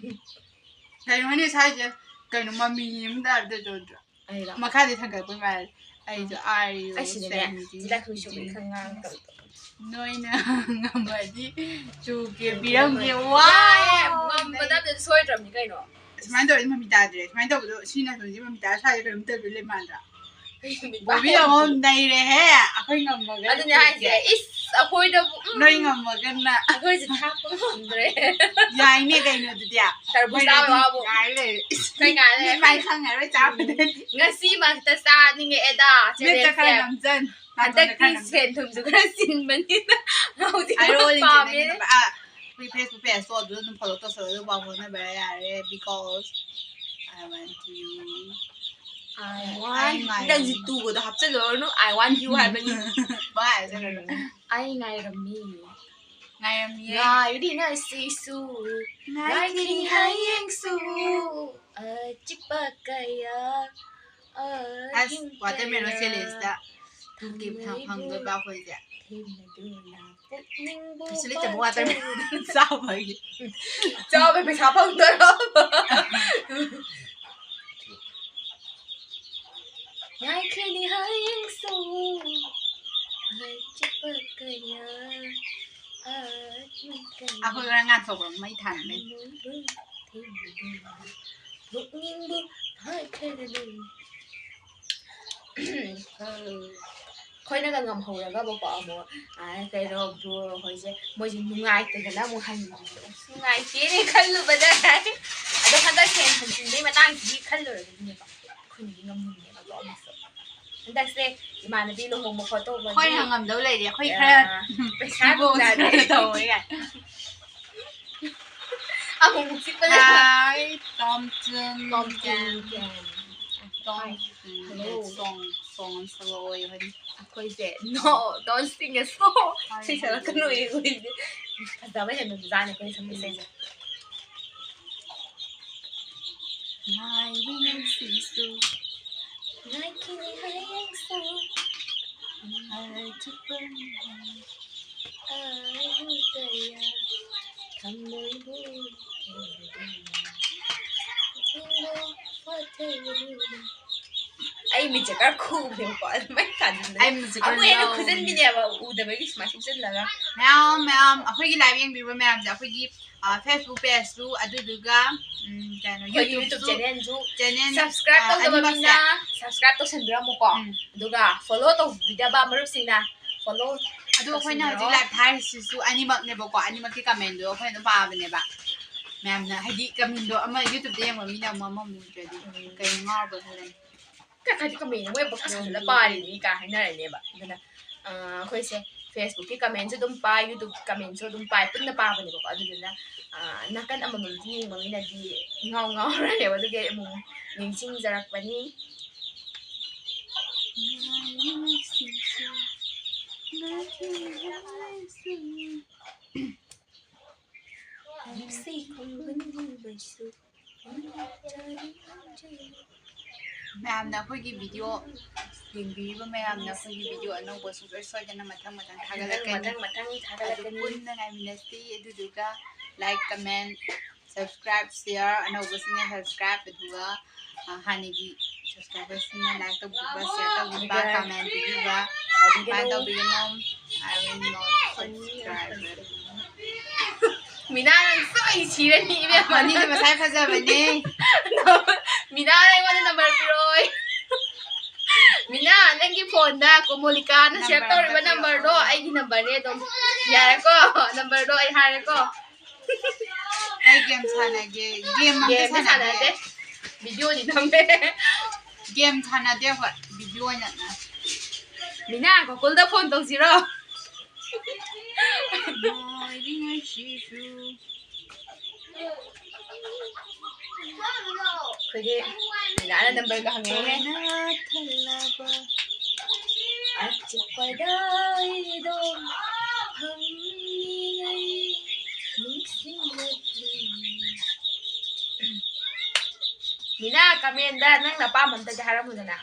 ꯀꯩꯅꯣ ꯍꯥꯏꯅꯤ ꯁꯥꯏꯁꯦ? ꯀꯩꯅꯣ ꯃꯃꯤ ꯑꯃ ꯇꯥꯔꯗꯤ ꯇꯧꯗ꯭ꯔꯣ? ꯑꯩꯔꯣ? ꯃꯈꯥꯗꯤ ꯊꯥꯡꯒꯠꯄ ꯃꯥꯜꯂꯦ꯫ ꯑꯩꯁꯨ ꯑꯥꯔ ꯌꯨ ꯑꯩ ꯁꯤꯗꯅꯦ, ꯁꯚꯦꯟꯇꯤꯟ ꯆꯤꯟꯖꯥꯛ ꯁꯨꯝ ꯁꯨꯝ ꯈꯪ ꯉꯥꯡ ꯇꯧ-, ꯅꯣꯏꯅ ꯉꯝꯃꯗꯤ ꯆꯨ ꯀꯦ ꯄꯤꯔꯝꯒꯦ꯫ ꯌꯥꯏꯌꯦ, ꯋꯥ! ꯉꯝꯕ ꯅꯠꯇ꯭ꯔꯗꯤ ꯁꯣꯏꯗ꯭ꯔꯕꯅꯤ ꯀꯩꯅꯣ꯫ ꯁꯨꯃꯥꯏꯅ ꯇꯧꯔꯗꯤ ꯃꯃꯤ ꯇꯥꯗ꯭ꯔꯦ꯫ ꯁꯨꯃꯥꯏꯅ ꯇꯧꯕꯗꯣ ꯁꯤ ꯅꯥꯇꯣꯟꯁꯤ ꯃꯃꯤ ꯇꯥꯔ ꯁ꯭ꯋꯥꯏꯗ ꯀꯩꯅꯣꯝ ꯇꯧꯗꯣꯏ ꯂꯩ ꯃꯥꯟꯗ꯭ꯔꯥ? ꯕꯣꯕꯤ ꯑꯃꯨꯛ ꯅꯩꯔꯦꯍꯦ, ꯑꯩꯈꯣꯏ ꯉꯝꯃꯒ ꯑꯗꯨꯅꯦ ꯍꯥꯏꯁꯦ꯫ ꯏꯁ, ꯑꯩꯈꯣꯏꯗꯕꯨ, ꯎꯝ꯫ ꯅꯣꯏ ꯉꯝꯃꯒꯅ꯫ ꯑꯩꯈꯣꯏꯁꯦ ꯊꯥꯛꯄ ꯉꯝꯗ꯭ꯔꯦ꯫ ꯌꯥꯏꯅꯦ ꯀꯩꯅꯣ ꯑꯗꯨꯗꯤ꯫ ꯇꯔꯕꯨꯖ ꯆꯥꯕ ꯃꯣꯏꯅꯗꯤ ꯋꯥꯕꯨ꯫ ꯉꯥꯏ ꯂꯩꯔꯦ꯫ ꯏꯁ, ꯀꯩ ꯉꯥꯏ ꯂꯩꯔꯦ? ꯃꯤꯠ ꯃꯥꯏ ꯈꯪꯉꯔꯣꯏ ꯆꯥꯕꯗꯗꯤ꯫ ꯉꯁꯤꯃꯛꯇ ꯆꯥꯅꯤꯡꯉꯛꯑꯦꯗ, ꯃꯤꯠꯇ ꯈꯔ ꯆꯦꯂꯦꯟꯖꯁꯦ꯫ ꯅꯝꯖꯟ, ꯅꯥꯇꯣꯟꯗ ꯍꯟꯗꯛꯇꯤ ꯈꯔ ꯅꯝꯖꯟ꯫ ꯁꯦꯟ ꯊꯨꯝꯁꯨ ꯈꯔ ꯆꯤꯟꯕꯅꯤꯅ ꯍꯧꯖꯤꯛ ꯍꯥꯏꯔꯛꯑꯣ, ꯈꯔ ꯂꯤꯟꯖꯦ, ꯄꯥꯝꯃꯦ꯫ ꯅꯪꯒꯤ ꯅꯝꯕꯔ꯫ ꯑꯥ, ꯑꯩꯈꯣꯏ Facebook page ꯇꯣ ꯑꯗꯨꯗ ꯑꯗꯨꯝ ꯐꯣꯂꯣ ꯇꯧꯁꯜꯂꯣ, ꯑꯗꯨꯒ ꯄꯥꯎ ꯐꯥꯎꯅꯕ ꯌꯥꯔꯦ, because I want you. I want, I ꯉꯥꯏꯔꯝꯃꯤ꯫ ꯅꯪꯁꯨ ꯇꯨꯒꯗꯣ ꯍꯥꯞꯆꯜꯂꯨꯔꯅꯨ, I want you ꯍꯥꯏꯕꯅꯤ꯫ ꯚꯥꯏ, ꯍꯥꯏꯖꯜꯂꯨꯔꯅꯨ꯫ ꯑꯩ ꯉꯥꯏꯔꯝꯃꯤ꯫ ꯉꯥꯏꯔꯝꯃꯤꯌꯦ꯫ ꯉꯥꯏꯔꯤ ꯉꯁꯤꯁꯨ, ꯉꯥꯏꯈꯤꯅꯤ ꯉꯥꯏꯈꯤꯅꯤ ꯍꯌꯦꯡꯁꯨ, ꯍꯌꯦꯡꯁꯨ꯫ ꯑꯆꯤꯛꯄ ꯀꯌꯥ, ꯑꯁ, ꯑꯍꯤꯡ watermelon ꯀꯌꯥ challengeꯇ two K ꯐꯪ-, ꯊꯦꯡꯅꯗꯨꯅ ꯐꯪꯗꯣꯏꯕ ꯑꯩꯈꯣꯏꯁꯦ꯫ ꯊꯦꯡꯅꯗꯨꯅ ꯄꯨꯛꯅꯤꯡꯕꯨ ꯄꯩꯁꯥ ꯂꯩꯇꯕ watermelon ꯆꯥꯕꯒꯤ꯫ ꯆꯥꯕꯩ ꯄꯩꯁꯥ ꯐꯪꯗꯣꯏꯔꯣ? ꯉꯥꯏꯈꯤꯅꯤ ꯍꯌꯦꯡꯁꯨ, ꯑꯆꯤꯛꯄ ꯀꯌꯥ, ꯑꯍꯤꯡ ꯀꯌꯥ꯫ ꯑꯩꯈꯣꯏ ꯉꯔꯥꯡ ꯉꯥꯟꯊꯣꯛꯄ ꯃꯩ ꯊꯥꯟꯕꯅꯦ꯫ ꯄꯨꯛꯅꯤꯡꯕꯨ ꯍꯥꯏꯈ꯭ꯔꯅꯨ꯫ ꯑꯩꯈꯣꯏꯅꯒ ꯉꯝꯍꯧꯔꯒꯕꯀꯣ ꯑꯃꯨꯛ, ꯑ, ꯀꯩꯅꯣ, ꯕ꯭ꯔꯣ ꯍꯣꯏꯁꯦ, ꯃꯣꯏꯁꯦ ꯅꯨꯡꯉꯥꯏꯇꯗꯅ ꯑꯃꯨꯛ ꯍꯟꯈꯤꯕꯗꯣ, "ꯑꯁ, ꯅꯨꯡꯉꯥꯏꯇꯦꯅꯦ" ꯈꯜꯂꯨꯕꯗ ꯍꯥꯏ꯫ ꯑꯗꯣ ꯍꯟꯗꯛ ꯁꯦꯟ ꯍꯟꯖꯤꯟꯕꯩ ꯃꯇꯥꯡꯁꯤꯗꯤ ꯈꯜꯂꯨꯔꯒꯗꯤꯅꯦꯀꯣ, ꯑꯩꯈꯣꯏꯅꯗꯤ ꯉꯝꯃꯨꯅꯦꯕꯀꯣ ꯑꯃꯨꯛꯁꯨ꯫ ꯍꯟꯗꯛꯁꯦ ꯏꯃꯥꯟꯅꯕꯤ ꯂꯨꯍꯣꯡꯕ ꯈꯣꯠꯇꯧꯕꯒꯤ, ꯑꯩꯈꯣꯏꯅ ꯉꯝꯗꯧ ꯂꯩꯔꯤ, ꯑꯩꯈꯣꯏ ꯈꯔ, ꯑ, ꯄꯩꯁꯥ ꯏꯒꯣ ꯅꯨꯡꯁꯥꯗꯤ ꯈꯔ ꯇꯧꯋꯦ ꯀꯥꯏ꯫ ꯑꯃꯨꯛ ꯑꯃꯨꯛ ꯆꯤꯛꯄꯗ꯫ Hi, Tom Jun Tom Jun Gan. Gan. Tom Hi. Jun Hello. Gan. Song, song ꯑꯃ ꯁꯛꯂꯛꯑꯣꯌꯦ, ꯍꯣꯏ꯫ ꯑꯩꯈꯣꯏꯁꯦ, "No, don't sing a song." ꯍꯣꯏ, ꯁꯤ ꯁꯛꯂꯛꯀꯅꯨ, ꯍꯣꯏ꯫ ꯑꯩꯈꯣꯏꯁꯦ꯫ ꯐꯖꯕ ꯍꯦꯟꯕ ꯖꯥꯠꯅꯦ ꯑꯩꯈꯣꯏꯅ ꯁꯛꯄ ꯏꯁꯩꯁꯦ꯫ ꯉꯥꯏꯔꯤꯉꯩꯁꯤꯁꯨ ꯉꯥꯏꯈꯤꯅꯤ ꯍꯌꯦꯡꯁꯨ꯫ ꯉꯥꯏꯔꯤꯕꯅꯤ꯫ ꯑꯩꯕꯨ ꯀꯌꯥ ꯊꯃꯣꯏꯕꯨ ꯀꯌꯥ ꯄꯨꯛꯅꯤꯡꯕꯨ ꯋꯥꯊꯩꯔꯨꯅ꯫ ꯑꯩ ꯃꯤꯠꯁꯦ ꯈꯔ ꯈꯨꯕꯅꯦꯕꯀꯣ, ꯑꯗꯨꯃꯥꯏꯅ ꯀꯥꯟꯗ ꯑꯩ ꯃꯤꯠꯁꯦ ꯈꯔ ꯑꯃꯨꯛ ꯍꯦꯟꯅ ꯂꯥꯎ꯫ ꯈꯨꯖꯟꯕꯤꯅꯦꯕ, ꯎꯗꯕꯒꯤ ꯁꯨꯃꯥꯏꯅ ꯈꯨꯖꯜꯂꯒ꯫ ꯃꯌꯥꯝ, ꯃꯌꯥꯝ, ꯑꯩꯈꯣꯏꯒꯤ live ꯌꯦꯡꯕꯤꯕ ꯃꯌꯥꯝꯁꯦ, ꯑꯩꯈꯣꯏꯒꯤ, ꯑ, Facebook page ꯇꯨ, ꯑꯗꯨꯗꯨꯒ, ꯎꯝ, ꯀꯩꯅꯣ, ꯑꯩꯈꯣꯏꯒꯤ YouTube YouTube ꯁꯨ, channel ꯁꯨ channel, subscribe ꯑ, ꯇꯧꯗꯕ ꯑꯅꯤꯃꯛꯁꯦ꯫ ꯃꯤꯅ subscribe ꯇꯧꯁꯟꯕꯤꯔꯝꯃꯣꯀꯣ꯫ ꯎꯝ꯫ ꯑꯗꯨꯒ follow ꯇꯧꯕꯤꯗꯕ ꯃꯔꯨꯞꯁꯤꯡꯅ follow ꯑꯗꯣ ꯑꯩꯈꯣꯏꯅ ꯍꯧꯖꯤꯛ ꯇꯧꯁꯟꯕꯤꯔꯣ꯫ Live ꯊꯥꯔꯤꯁꯤꯁꯨ ꯑꯅꯤꯃꯛꯅꯦꯕꯀꯣ, ꯑꯅꯤꯃꯛꯀꯤ comment ꯗꯣ ꯑꯩꯈꯣꯏꯅ ꯑꯗꯨꯝ ꯄꯥꯕꯅꯦꯕ꯫ ꯃꯌꯥꯝꯅ ꯍꯥꯏꯗꯤ comment ꯗꯣ ꯑꯃ YouTube ꯇ ꯌꯦꯡꯕ ꯃꯤꯅ ꯑꯃ, ꯑꯃꯃꯨꯛ ꯅꯠꯇ꯭ꯔꯗꯤ ꯎꯝ꯫ ꯀꯩꯅꯣ ꯉꯥꯎꯔꯕ ꯈꯜꯂꯅꯤ꯫ ꯀ-, ꯀꯗꯤ comment ꯃꯣꯏ ꯄꯪꯁꯥ ꯁꯥꯖꯜꯂ ꯎꯝ꯫ ꯄꯥꯔꯤꯅꯤ ꯀꯥꯏ ꯍꯥꯏꯅꯔꯅꯦꯕ꯫ ꯑꯗꯨꯅ, ꯑ, ꯑꯩꯈꯣꯏꯁꯦ Facebook ꯀꯤ comment ꯁꯨ ꯑꯗꯨꯝ ꯄꯥꯏ, YouTube comment ꯁꯨ ꯑꯗꯨꯝ ꯄꯥꯏ, ꯄꯨꯟꯅ ꯄꯥꯕꯅꯦꯕꯀꯣ꯫ ꯑꯗꯨꯗꯨꯅ, ꯑ, ꯅꯥꯀꯟ ꯑꯃꯃꯝꯗꯤ ꯌꯦꯡꯕ ꯃꯤꯅꯗꯤ ꯏꯉꯥꯎ ꯉꯥꯎꯔꯅꯦꯕ꯫ ꯑꯗꯨꯒꯤ ꯑꯩ ꯑꯃꯨꯛ ꯅꯤꯡꯁꯤꯡꯖꯔꯛꯄꯅꯤ꯫ ꯃꯌꯥꯝꯅ ꯑꯩꯈꯣꯏꯒꯤ video ꯌꯦꯡꯕꯤꯔꯤꯕ ꯃꯌꯥꯝꯅ ꯑꯩꯈꯣꯏꯒꯤ video ꯑꯅꯧꯕ ꯁꯨꯡꯁꯣꯏ ꯁꯣꯏꯗꯅ ꯃꯊꯪ ꯃꯊꯪ ꯊꯥꯒꯠꯂꯛꯀꯅꯤ꯫ ꯃꯊꯪ ꯃꯊꯪ ꯑꯗꯨ ꯊꯥꯒꯠꯂꯛꯀꯅꯤ꯫ ꯄꯨꯟꯅ ꯉꯥꯏꯃꯤꯟꯅꯁꯤ꯫ ꯑꯗꯨꯗꯨꯒ like, comment, subscribe, share, ꯑꯅꯧꯕꯁꯤꯡꯅ subscribe, ꯑꯗꯨꯒ, ꯑ, ꯍꯥꯟꯅꯒꯤ subscriber ꯁꯤꯡꯅ like ꯇꯧꯕꯤꯕ, share ꯇꯧꯕꯤꯕ, ꯑꯗꯨꯒ comment ꯄꯤꯕꯤꯕ, ꯇꯧꯕꯤꯒꯅꯨ꯫ Comment ꯇꯧꯕꯤꯒꯅꯨ꯫ I will not subscribe. ꯃꯤꯅꯥ, ꯅꯪ ꯁꯣꯏ ꯁꯤꯔꯅꯤ, ꯏꯕꯦꯝꯃ꯫ ꯑꯅꯤꯗꯤ ꯃꯁꯥꯏ ꯐꯖꯕꯅꯦ꯫ ꯃꯤꯅꯥꯅ ꯑꯩꯉꯣꯟꯗ number ꯄꯤꯔꯛꯑꯣꯏ꯫ ꯃꯤꯅꯥ, ꯅꯪꯒꯤ ꯐꯣꯟꯗ ꯀꯣꯃꯣꯂꯤꯀꯥꯅ ꯁꯦꯚ ꯇꯧꯔꯤꯕ ꯅꯝꯕꯔꯗꯣ ꯑꯩꯒꯤ ꯅꯝꯕꯔꯅꯦ ꯑꯗꯨꯝ꯫ ꯌꯥꯔꯦꯀꯣ? ꯅꯝꯕꯔꯗꯣ ꯑꯩ ꯍꯥꯏꯔꯦꯀꯣ꯫ ꯑꯩ ꯒꯦꯝ ꯁꯥꯟꯅꯒꯦ꯫ ꯒꯦꯝ ꯑꯝꯇ ꯒꯦꯝꯗꯤ ꯁꯥꯟꯅꯗꯦ꯫ ꯁꯥꯟꯅꯗꯦ꯫ ꯚꯤꯗꯤꯑꯣꯗꯤ ꯅꯝꯃꯦ꯫ ꯒꯦꯝ ꯁꯥꯟꯅꯗꯦ ꯑꯩꯈꯣꯏ꯫ ꯚꯤꯗꯤꯑꯣ ꯑꯣꯏꯅ ꯅꯝꯃꯦ꯫ ꯃꯤꯅꯥ, ꯒꯣꯀꯨꯜꯗ ꯐꯣꯟ ꯇꯧꯁꯤꯔꯣ? ꯂꯣꯏꯔꯤꯉꯩꯁꯤꯁꯨ꯫ ꯑꯩꯈꯣꯏꯒꯤ ꯃꯤꯅꯥꯅ ꯅꯝꯕꯔꯒ ꯍꯪꯉꯛꯑꯦ꯫ ꯑꯆꯤꯛꯄꯗ ꯑꯩꯗꯣ ꯐꯝꯂꯤꯉꯩ ꯅꯤꯡꯁꯤꯡꯂꯛꯂꯤ꯫ ꯃꯤꯅꯥ, ꯀꯃꯦꯟꯗ ꯅꯪꯅ ꯑꯄꯥꯝꯕ ꯑꯝꯇꯗꯤ ꯍꯥꯏꯔꯝꯃꯨꯗꯅ꯫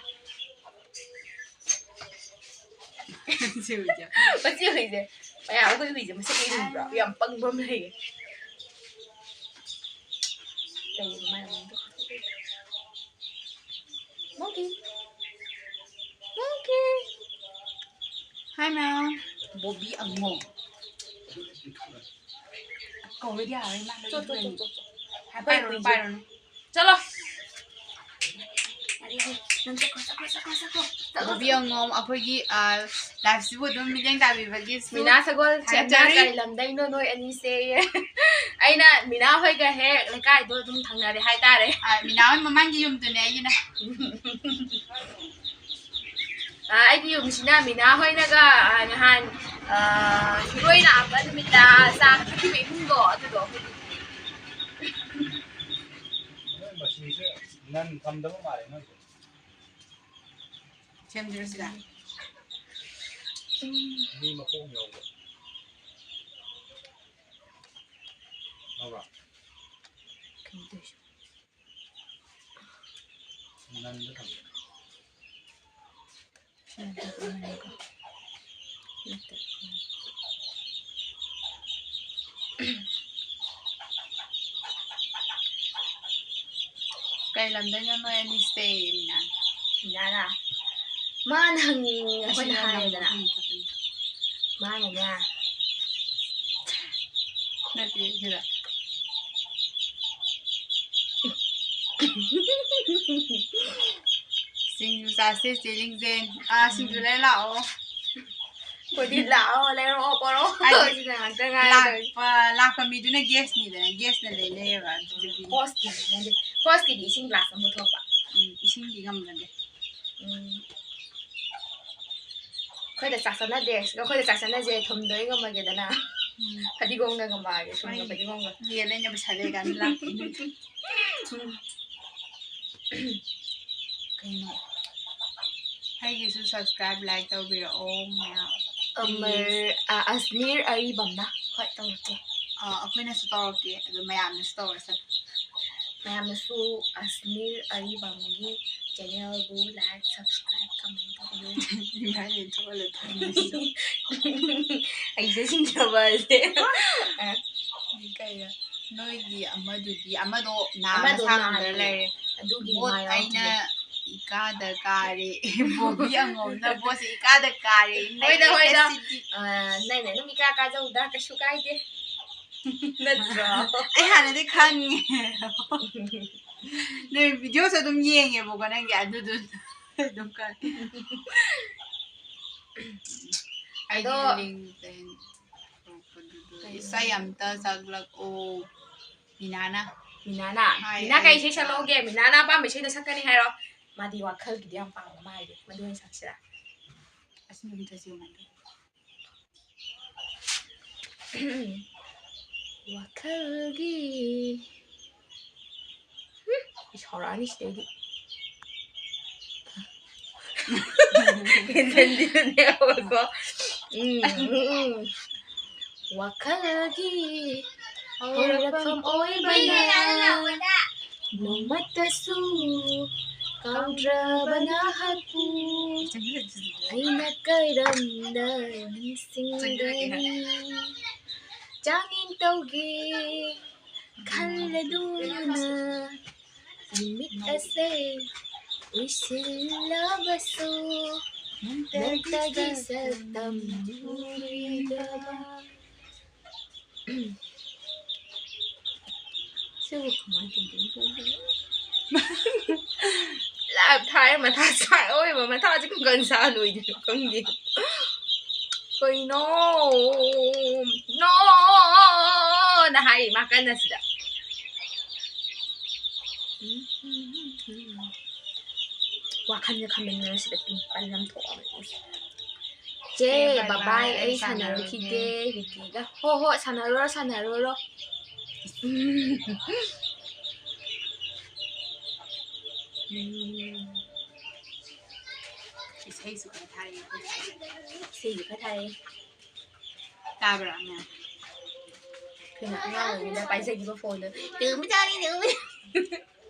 ꯁꯤ ꯍꯨꯏꯁꯦ꯫ ꯃꯁꯤ ꯍꯨꯏꯁꯦ꯫ ꯃꯌꯥꯝ ꯑꯩꯈꯣꯏ ꯍꯨꯏꯁꯦ ꯃꯁꯛ ꯌꯦꯡꯅꯤꯡꯕ꯭ꯔꯣ? ꯌꯥꯝ ꯄꯪꯕ ꯑꯃ ꯂꯩꯌꯦ꯫ ꯀꯩꯒꯤꯅꯣ ꯃꯥꯅ ꯃꯃꯤꯡꯗꯣ ꯀꯥꯎꯊꯣꯛꯈ꯭ꯔꯤꯗꯣ? Monkey. Monkey. Hi, ma'am. Bobby ꯑꯉꯧ꯫ ꯀꯧꯔꯗꯤ ꯌꯥꯔꯣꯏ, ꯃꯥ ꯆꯣ, ꯆꯣ, ꯆꯣ, ꯆꯣ, ꯆꯣ꯫ ꯍꯥꯏ, ꯄꯥꯏꯔꯨꯅꯨ, ꯄꯥꯏꯔꯨꯅꯨ꯫ ꯆꯠꯂꯣ꯫ ꯌꯥꯔꯦ, ꯌꯥꯔꯦ꯫ ꯅꯪ ꯆꯠꯈ꯭ꯔꯣ, ꯆꯠꯈ꯭ꯔꯣ, ꯆꯠꯈ꯭ꯔꯣ, ꯆꯠꯈ꯭ꯔꯣ꯫ ꯆꯠꯂꯣ, ꯕꯣꯕꯤ ꯆꯠꯂꯣ꯫ ꯑꯉꯧ, ꯑꯩꯈꯣꯏꯒꯤ, ꯑ, liveꯁꯤꯕꯨ ꯑꯗꯨꯝ ꯃꯤꯠꯌꯦꯡ ꯇꯥꯕꯤꯕꯒꯤ ꯃꯤꯅꯥ ꯁꯒꯣꯜ ꯊꯥꯒꯠꯆꯔꯤ꯫ ꯀꯔꯤ ꯂꯝꯗꯩꯅꯣ ꯅꯣꯏ ꯑꯅꯤꯁꯦ? ꯑꯩꯅ ꯃꯤꯅꯥ ꯍꯣꯏꯒ ꯍꯦꯛ ꯂꯩꯀꯥꯏꯗꯣ ꯑꯗꯨꯝ ꯊꯪꯅꯔꯦ ꯍꯥꯏꯇꯥꯔꯦ꯫ ꯑ, ꯃꯤꯅꯥ ꯍꯣꯏ ꯃꯃꯥꯡꯒꯤ ꯌꯨꯝꯗꯨꯅꯦ ꯑꯩꯒꯤꯅ꯫ ꯑ, ꯑꯩꯒꯤ ꯌꯨꯝꯁꯤꯅ ꯃꯤꯅꯥ ꯍꯣꯏꯅꯒ, ꯑ, ꯅꯍꯥꯟ, ꯑ, ꯏꯔꯣꯏ ꯂꯥꯛꯄ ꯅꯨꯃꯤꯠꯇ ꯆꯥ ꯊꯛꯈꯤꯕ ꯏꯃꯨꯡꯗꯣ ꯑꯗꯨꯗꯣ ꯑꯩꯈꯣꯏꯒꯤ꯫ ꯅꯣꯏ ꯃꯁꯤꯁꯦ ꯅꯟ ꯊꯝꯗꯕ ꯃꯥꯜꯂꯦ ꯅꯣꯏꯁꯦ꯫ ꯁꯦꯝꯁꯤꯔꯣ ꯁꯤꯗ? ꯃꯤ ꯃꯈꯣꯡ ꯌꯥꯎꯕ꯫ ꯂꯧꯔꯣ? ꯀꯩꯅꯣ ꯇꯧꯔꯤꯁꯦ? ꯅꯟꯗ ꯊꯝꯃꯦ꯫ ꯁꯤ ꯅꯠꯇꯕ ꯑꯃꯅꯤꯀꯣ꯫ ꯁꯤ ꯅꯠꯇꯕ ꯑꯃꯅꯤ꯫ ꯀꯩ ꯂꯝꯗꯩꯅꯣ ꯅꯣꯏ ꯑꯅꯤꯁꯦ, ꯃꯤꯅꯥ? ꯃꯤꯅꯥꯔꯥ? ꯃꯥꯅ ꯍꯪꯉꯤꯅꯦ, ꯑꯩꯈꯣꯏꯅ ꯑꯁꯤꯗ ꯍꯥꯏꯔꯦꯗꯅ꯫ ꯂꯝ ꯑꯍꯨꯝ ꯈꯛꯇꯅꯤ꯫ ꯃꯥꯅꯅꯦ꯫ ꯅꯠꯇꯦ, ꯁꯤꯗ꯫ ꯁꯤꯡꯖꯨ ꯆꯥꯁꯦ, ꯆꯦ ꯂꯤꯡꯖꯦꯟ꯫ ꯑꯥ, ꯁꯤꯡꯖꯨ ꯂꯩꯔ ꯂꯥꯛꯑꯣ꯫ ꯑꯩꯈꯣꯏꯗꯤ ꯂꯥꯛꯑꯣ, ꯂꯩꯔꯛꯑꯣ, ꯄꯣꯔꯛꯑꯣ꯫ ꯍꯥꯏꯗꯤ ꯁꯤꯗ ꯉꯥꯛꯇ ꯉꯥꯏꯔꯦ ꯇꯧꯔꯤꯁꯦ꯫ ꯂꯥꯛꯄ, ꯂꯥꯛꯄ ꯃꯤꯗꯨꯅ ꯒꯦꯁꯅꯤꯗꯅ, ꯒꯦꯁꯅ ꯂꯩꯅꯩꯌꯦꯕ ꯑꯗꯨꯗꯨꯒꯤ꯫ ꯍꯣꯁꯀꯤꯗꯤ ꯅꯠꯇꯦ꯫ ꯍꯣꯁꯀꯤꯗꯤ ꯏꯁꯤꯡ ꯒ꯭ꯂꯥꯁ ꯑꯃ ꯄꯨꯊꯣꯛꯄ꯫ ꯎꯝ, ꯏꯁꯤꯡꯗꯤ ꯉꯝꯖꯗꯦ꯫ ꯎꯝ꯫ ꯑꯩꯈꯣꯏꯗ ꯆꯥꯛ ꯆꯥꯅꯗꯦ꯫ ꯑꯩꯈꯣꯏꯗ ꯆꯥꯛ ꯆꯥꯅꯁꯦ, ꯊꯨꯝꯗꯣ ꯑꯩ ꯉꯝꯃꯒꯦꯗꯅ꯫ ꯎꯝ꯫ ꯐꯗꯤꯒꯣꯝꯒ ꯉꯝꯃꯛꯑꯒꯦ, ꯊꯨꯝꯒ ꯍꯣꯏ꯫ ꯐꯗꯤꯒꯣꯝꯒ꯫ ꯌꯦꯟ ꯂꯩꯅꯕ ꯄꯩꯁꯥ ꯂꯩꯔꯀꯥꯟꯗ ꯂꯥꯛꯀꯦ꯫ ꯀꯩꯅꯣ? ꯑꯩꯒꯤꯁꯨ subscribe, like ꯇꯧꯕꯤꯔꯛꯑꯣ ꯃꯌꯥꯝ, ꯑꯃꯔ, please꯫ ꯑ, ꯑꯁꯅꯤꯔ ꯑꯔꯤꯕꯝꯅ꯫ ꯍꯣꯏ, ꯇꯧꯔꯛꯀꯦ꯫ ꯑ, ꯑꯩꯈꯣꯏꯅꯁꯨ ꯇꯧꯔꯛꯀꯦ, ꯑꯗꯣ ꯃꯌꯥꯝꯅꯁꯨ ꯇꯧꯔꯁꯅꯨ꯫ ꯃꯌꯥꯝꯅꯁꯨ ꯑꯁꯅꯤꯔ ꯑꯔꯤꯕꯝꯒꯤ channelꯕꯨ like, subscribe, comment ꯇꯧꯕꯤꯌꯨ꯫ ꯏꯃꯥ, ꯌꯦꯟꯊꯣꯛꯍꯜꯂꯦ ꯊꯝꯃꯁꯤ꯫ ꯑꯩꯁꯦ ꯁꯤꯡꯖꯕꯁꯦ꯫ ꯑ꯫ ꯀꯩꯅꯣ? ꯅꯣꯏꯒꯤ ꯑꯃꯗꯨꯗꯤ, ꯑꯃꯗꯣ ꯅꯥ ꯑꯃꯗꯣ ꯃꯁꯥ ꯉꯝꯗꯅ ꯅꯥꯔꯦ꯫ ꯂꯩꯔꯦ꯫ ꯑꯗꯨꯒꯤ ꯕꯣꯠ ꯃꯥ ꯑꯩꯅ ꯌꯥꯎꯗ꯭ꯔꯦ꯫ ꯏꯀꯥꯗ ꯀꯥꯔꯦ꯫ ꯕꯣꯕꯤ ꯑꯉꯣꯝꯅ ꯕꯣꯠꯁꯦ ꯏꯀꯥꯗ ꯀꯥꯔꯦ꯫ ꯍꯣꯏꯗ, ꯍꯣꯏꯗ꯫ ꯅꯩꯔꯦ ꯁꯤꯗꯤ꯫ ꯑ, ꯅꯪꯅ ꯑꯗꯨꯝ ꯏꯀꯥ ꯀꯥꯖꯧꯗ, ꯀꯩꯁꯨ ꯀꯥꯏꯗꯦ꯫ ꯅꯠꯇ꯭ꯔꯣ? ꯑꯩ ꯍꯥꯟꯅꯗꯤ ꯈꯪꯉꯦ꯫ ꯅꯣꯏ videoꯁꯨ ꯑꯗꯨꯝ ꯌꯦꯡꯉꯦꯕꯀꯣ ꯅꯪꯒꯤ, ꯑꯗꯨꯗꯨꯅ ꯑꯗꯨꯝ ꯈꯪꯉꯦ꯫ ꯑꯗꯣ ꯑꯩꯗꯤ ꯂꯤꯡꯖꯦꯜ ꯊꯣꯛꯄꯗꯨꯗ ꯀꯩꯅꯣ? ꯏꯁꯩ ꯑꯝꯇ ꯁꯛꯂꯛꯑꯣ꯫ ꯃꯤꯅꯥꯅ꯫ ꯃꯤꯅꯥꯅ? ꯍꯥꯏ, ꯃꯤꯅꯥ ꯀꯩ ꯑꯩ ꯏꯁꯩ ꯁꯛꯂꯛꯑꯣꯒꯦ? ꯃꯤꯅꯥꯅ ꯑꯄꯥꯝꯕ ꯏꯁꯩꯗꯣ ꯁꯛꯀꯅꯤ ꯍꯥꯏꯔꯣ? ꯃꯥꯗꯤ ꯋꯥꯈꯜꯒꯤꯗꯤ ꯌꯥꯝ ꯄꯥꯝꯕ ꯃꯥꯜꯂꯦ꯫ ꯃꯗꯨ ꯑꯣꯏꯅ ꯁꯛꯁꯤꯔꯥ? ꯑꯁ, ꯅꯨꯃꯤꯠ ꯑꯁꯤ ꯌꯦꯡꯉꯣ꯫ ꯋꯥꯈꯜꯒꯤ ꯍꯨꯝ, ꯑꯩ ꯁꯥꯎꯔꯛꯑꯅꯤ ꯁꯤꯗꯩꯗꯤ꯫ ꯍꯦꯟꯖꯟꯕꯤꯗꯨꯅꯦꯕꯀꯣ꯫ ꯎꯝ, ꯎꯝ, ꯎꯝ꯫ ꯋꯥꯈꯜꯒꯤ ꯍꯧꯔꯛꯐꯝ ꯑꯣꯏꯕꯅ ꯅꯣꯡꯃꯇꯁꯨ ꯀꯥꯎꯗ꯭ꯔꯕ ꯅꯍꯥꯛꯄꯨ ꯑꯩꯅ ꯀꯔꯝꯅ ꯅꯤꯡꯁꯤꯡꯒꯅꯤ? ꯆꯥꯡꯌꯦꯡ ꯇꯧꯒꯦ ꯈꯜꯂꯗꯨꯅ ꯅꯨꯃꯤꯠ ꯑꯁꯦ ꯎꯏꯁꯤꯜꯂꯕꯁꯨ ꯅꯪꯇꯒꯤ ꯁꯛꯇꯝ ꯎꯔꯤꯗꯕ꯫ ꯁꯤꯕꯨ ꯀꯃꯥꯏ ꯇꯧꯗꯣꯏꯅꯣ ꯈꯪꯗꯦ꯫ ꯊꯥꯏ ꯃꯊꯥ ꯁꯥꯏ ꯑꯣꯏꯕ ꯃꯊꯥꯁꯦ ꯀꯨꯡꯀꯟ ꯁꯥ ꯂꯣꯏꯗꯣꯏꯅꯣ ꯈꯪꯗꯦ꯫ ꯀꯩꯅꯣ? ꯅꯣ! ꯅ ꯍꯥꯏꯔꯤ ꯃꯥ ꯀꯟꯅ ꯁꯤꯗ꯫ ꯋꯥꯈꯜꯁꯦ ꯈꯟꯃꯟꯗꯅ ꯁꯤꯗ ꯄꯤꯝꯄꯜ ꯑꯃ ꯊꯣꯛꯑꯕꯅꯤ꯫ ꯆꯦ, ꯆꯦ, bye bye bye, bye, ꯑꯩ ꯑꯩ ꯁꯥꯟꯅꯔꯨꯈꯤꯒꯦ ꯁꯥꯟꯅꯔꯨꯈꯤꯒꯦ꯫ ꯔꯤꯀꯤꯒ꯫ ꯍꯣ, ꯍꯣ, ꯁꯥꯟꯅꯔꯨꯔꯣ, ꯁꯥꯟꯅꯔꯨꯔꯣ꯫ ꯎꯝ꯫ ꯏꯁꯩꯁꯨ ꯈꯔ ꯊꯥꯔꯛꯑꯦ ꯑꯩꯈꯣꯏ ꯁ꯭ꯋꯥꯏꯗ꯫ ꯏꯁꯩꯁꯨ ꯈꯔ ꯊꯥꯔꯛꯑꯦ꯫ ꯇꯥꯕ꯭ꯔꯥ ꯃꯌꯥꯝ? ꯑꯩꯈꯣꯏꯅ ꯑꯉꯥꯡ ꯑꯣꯏꯔꯤꯉꯩꯗ ꯄꯥꯏꯖꯈꯤꯕ ꯐꯣꯟꯗꯣ꯫ ꯇꯨꯝ ꯆꯥꯔꯤ, ꯇꯨꯝ꯫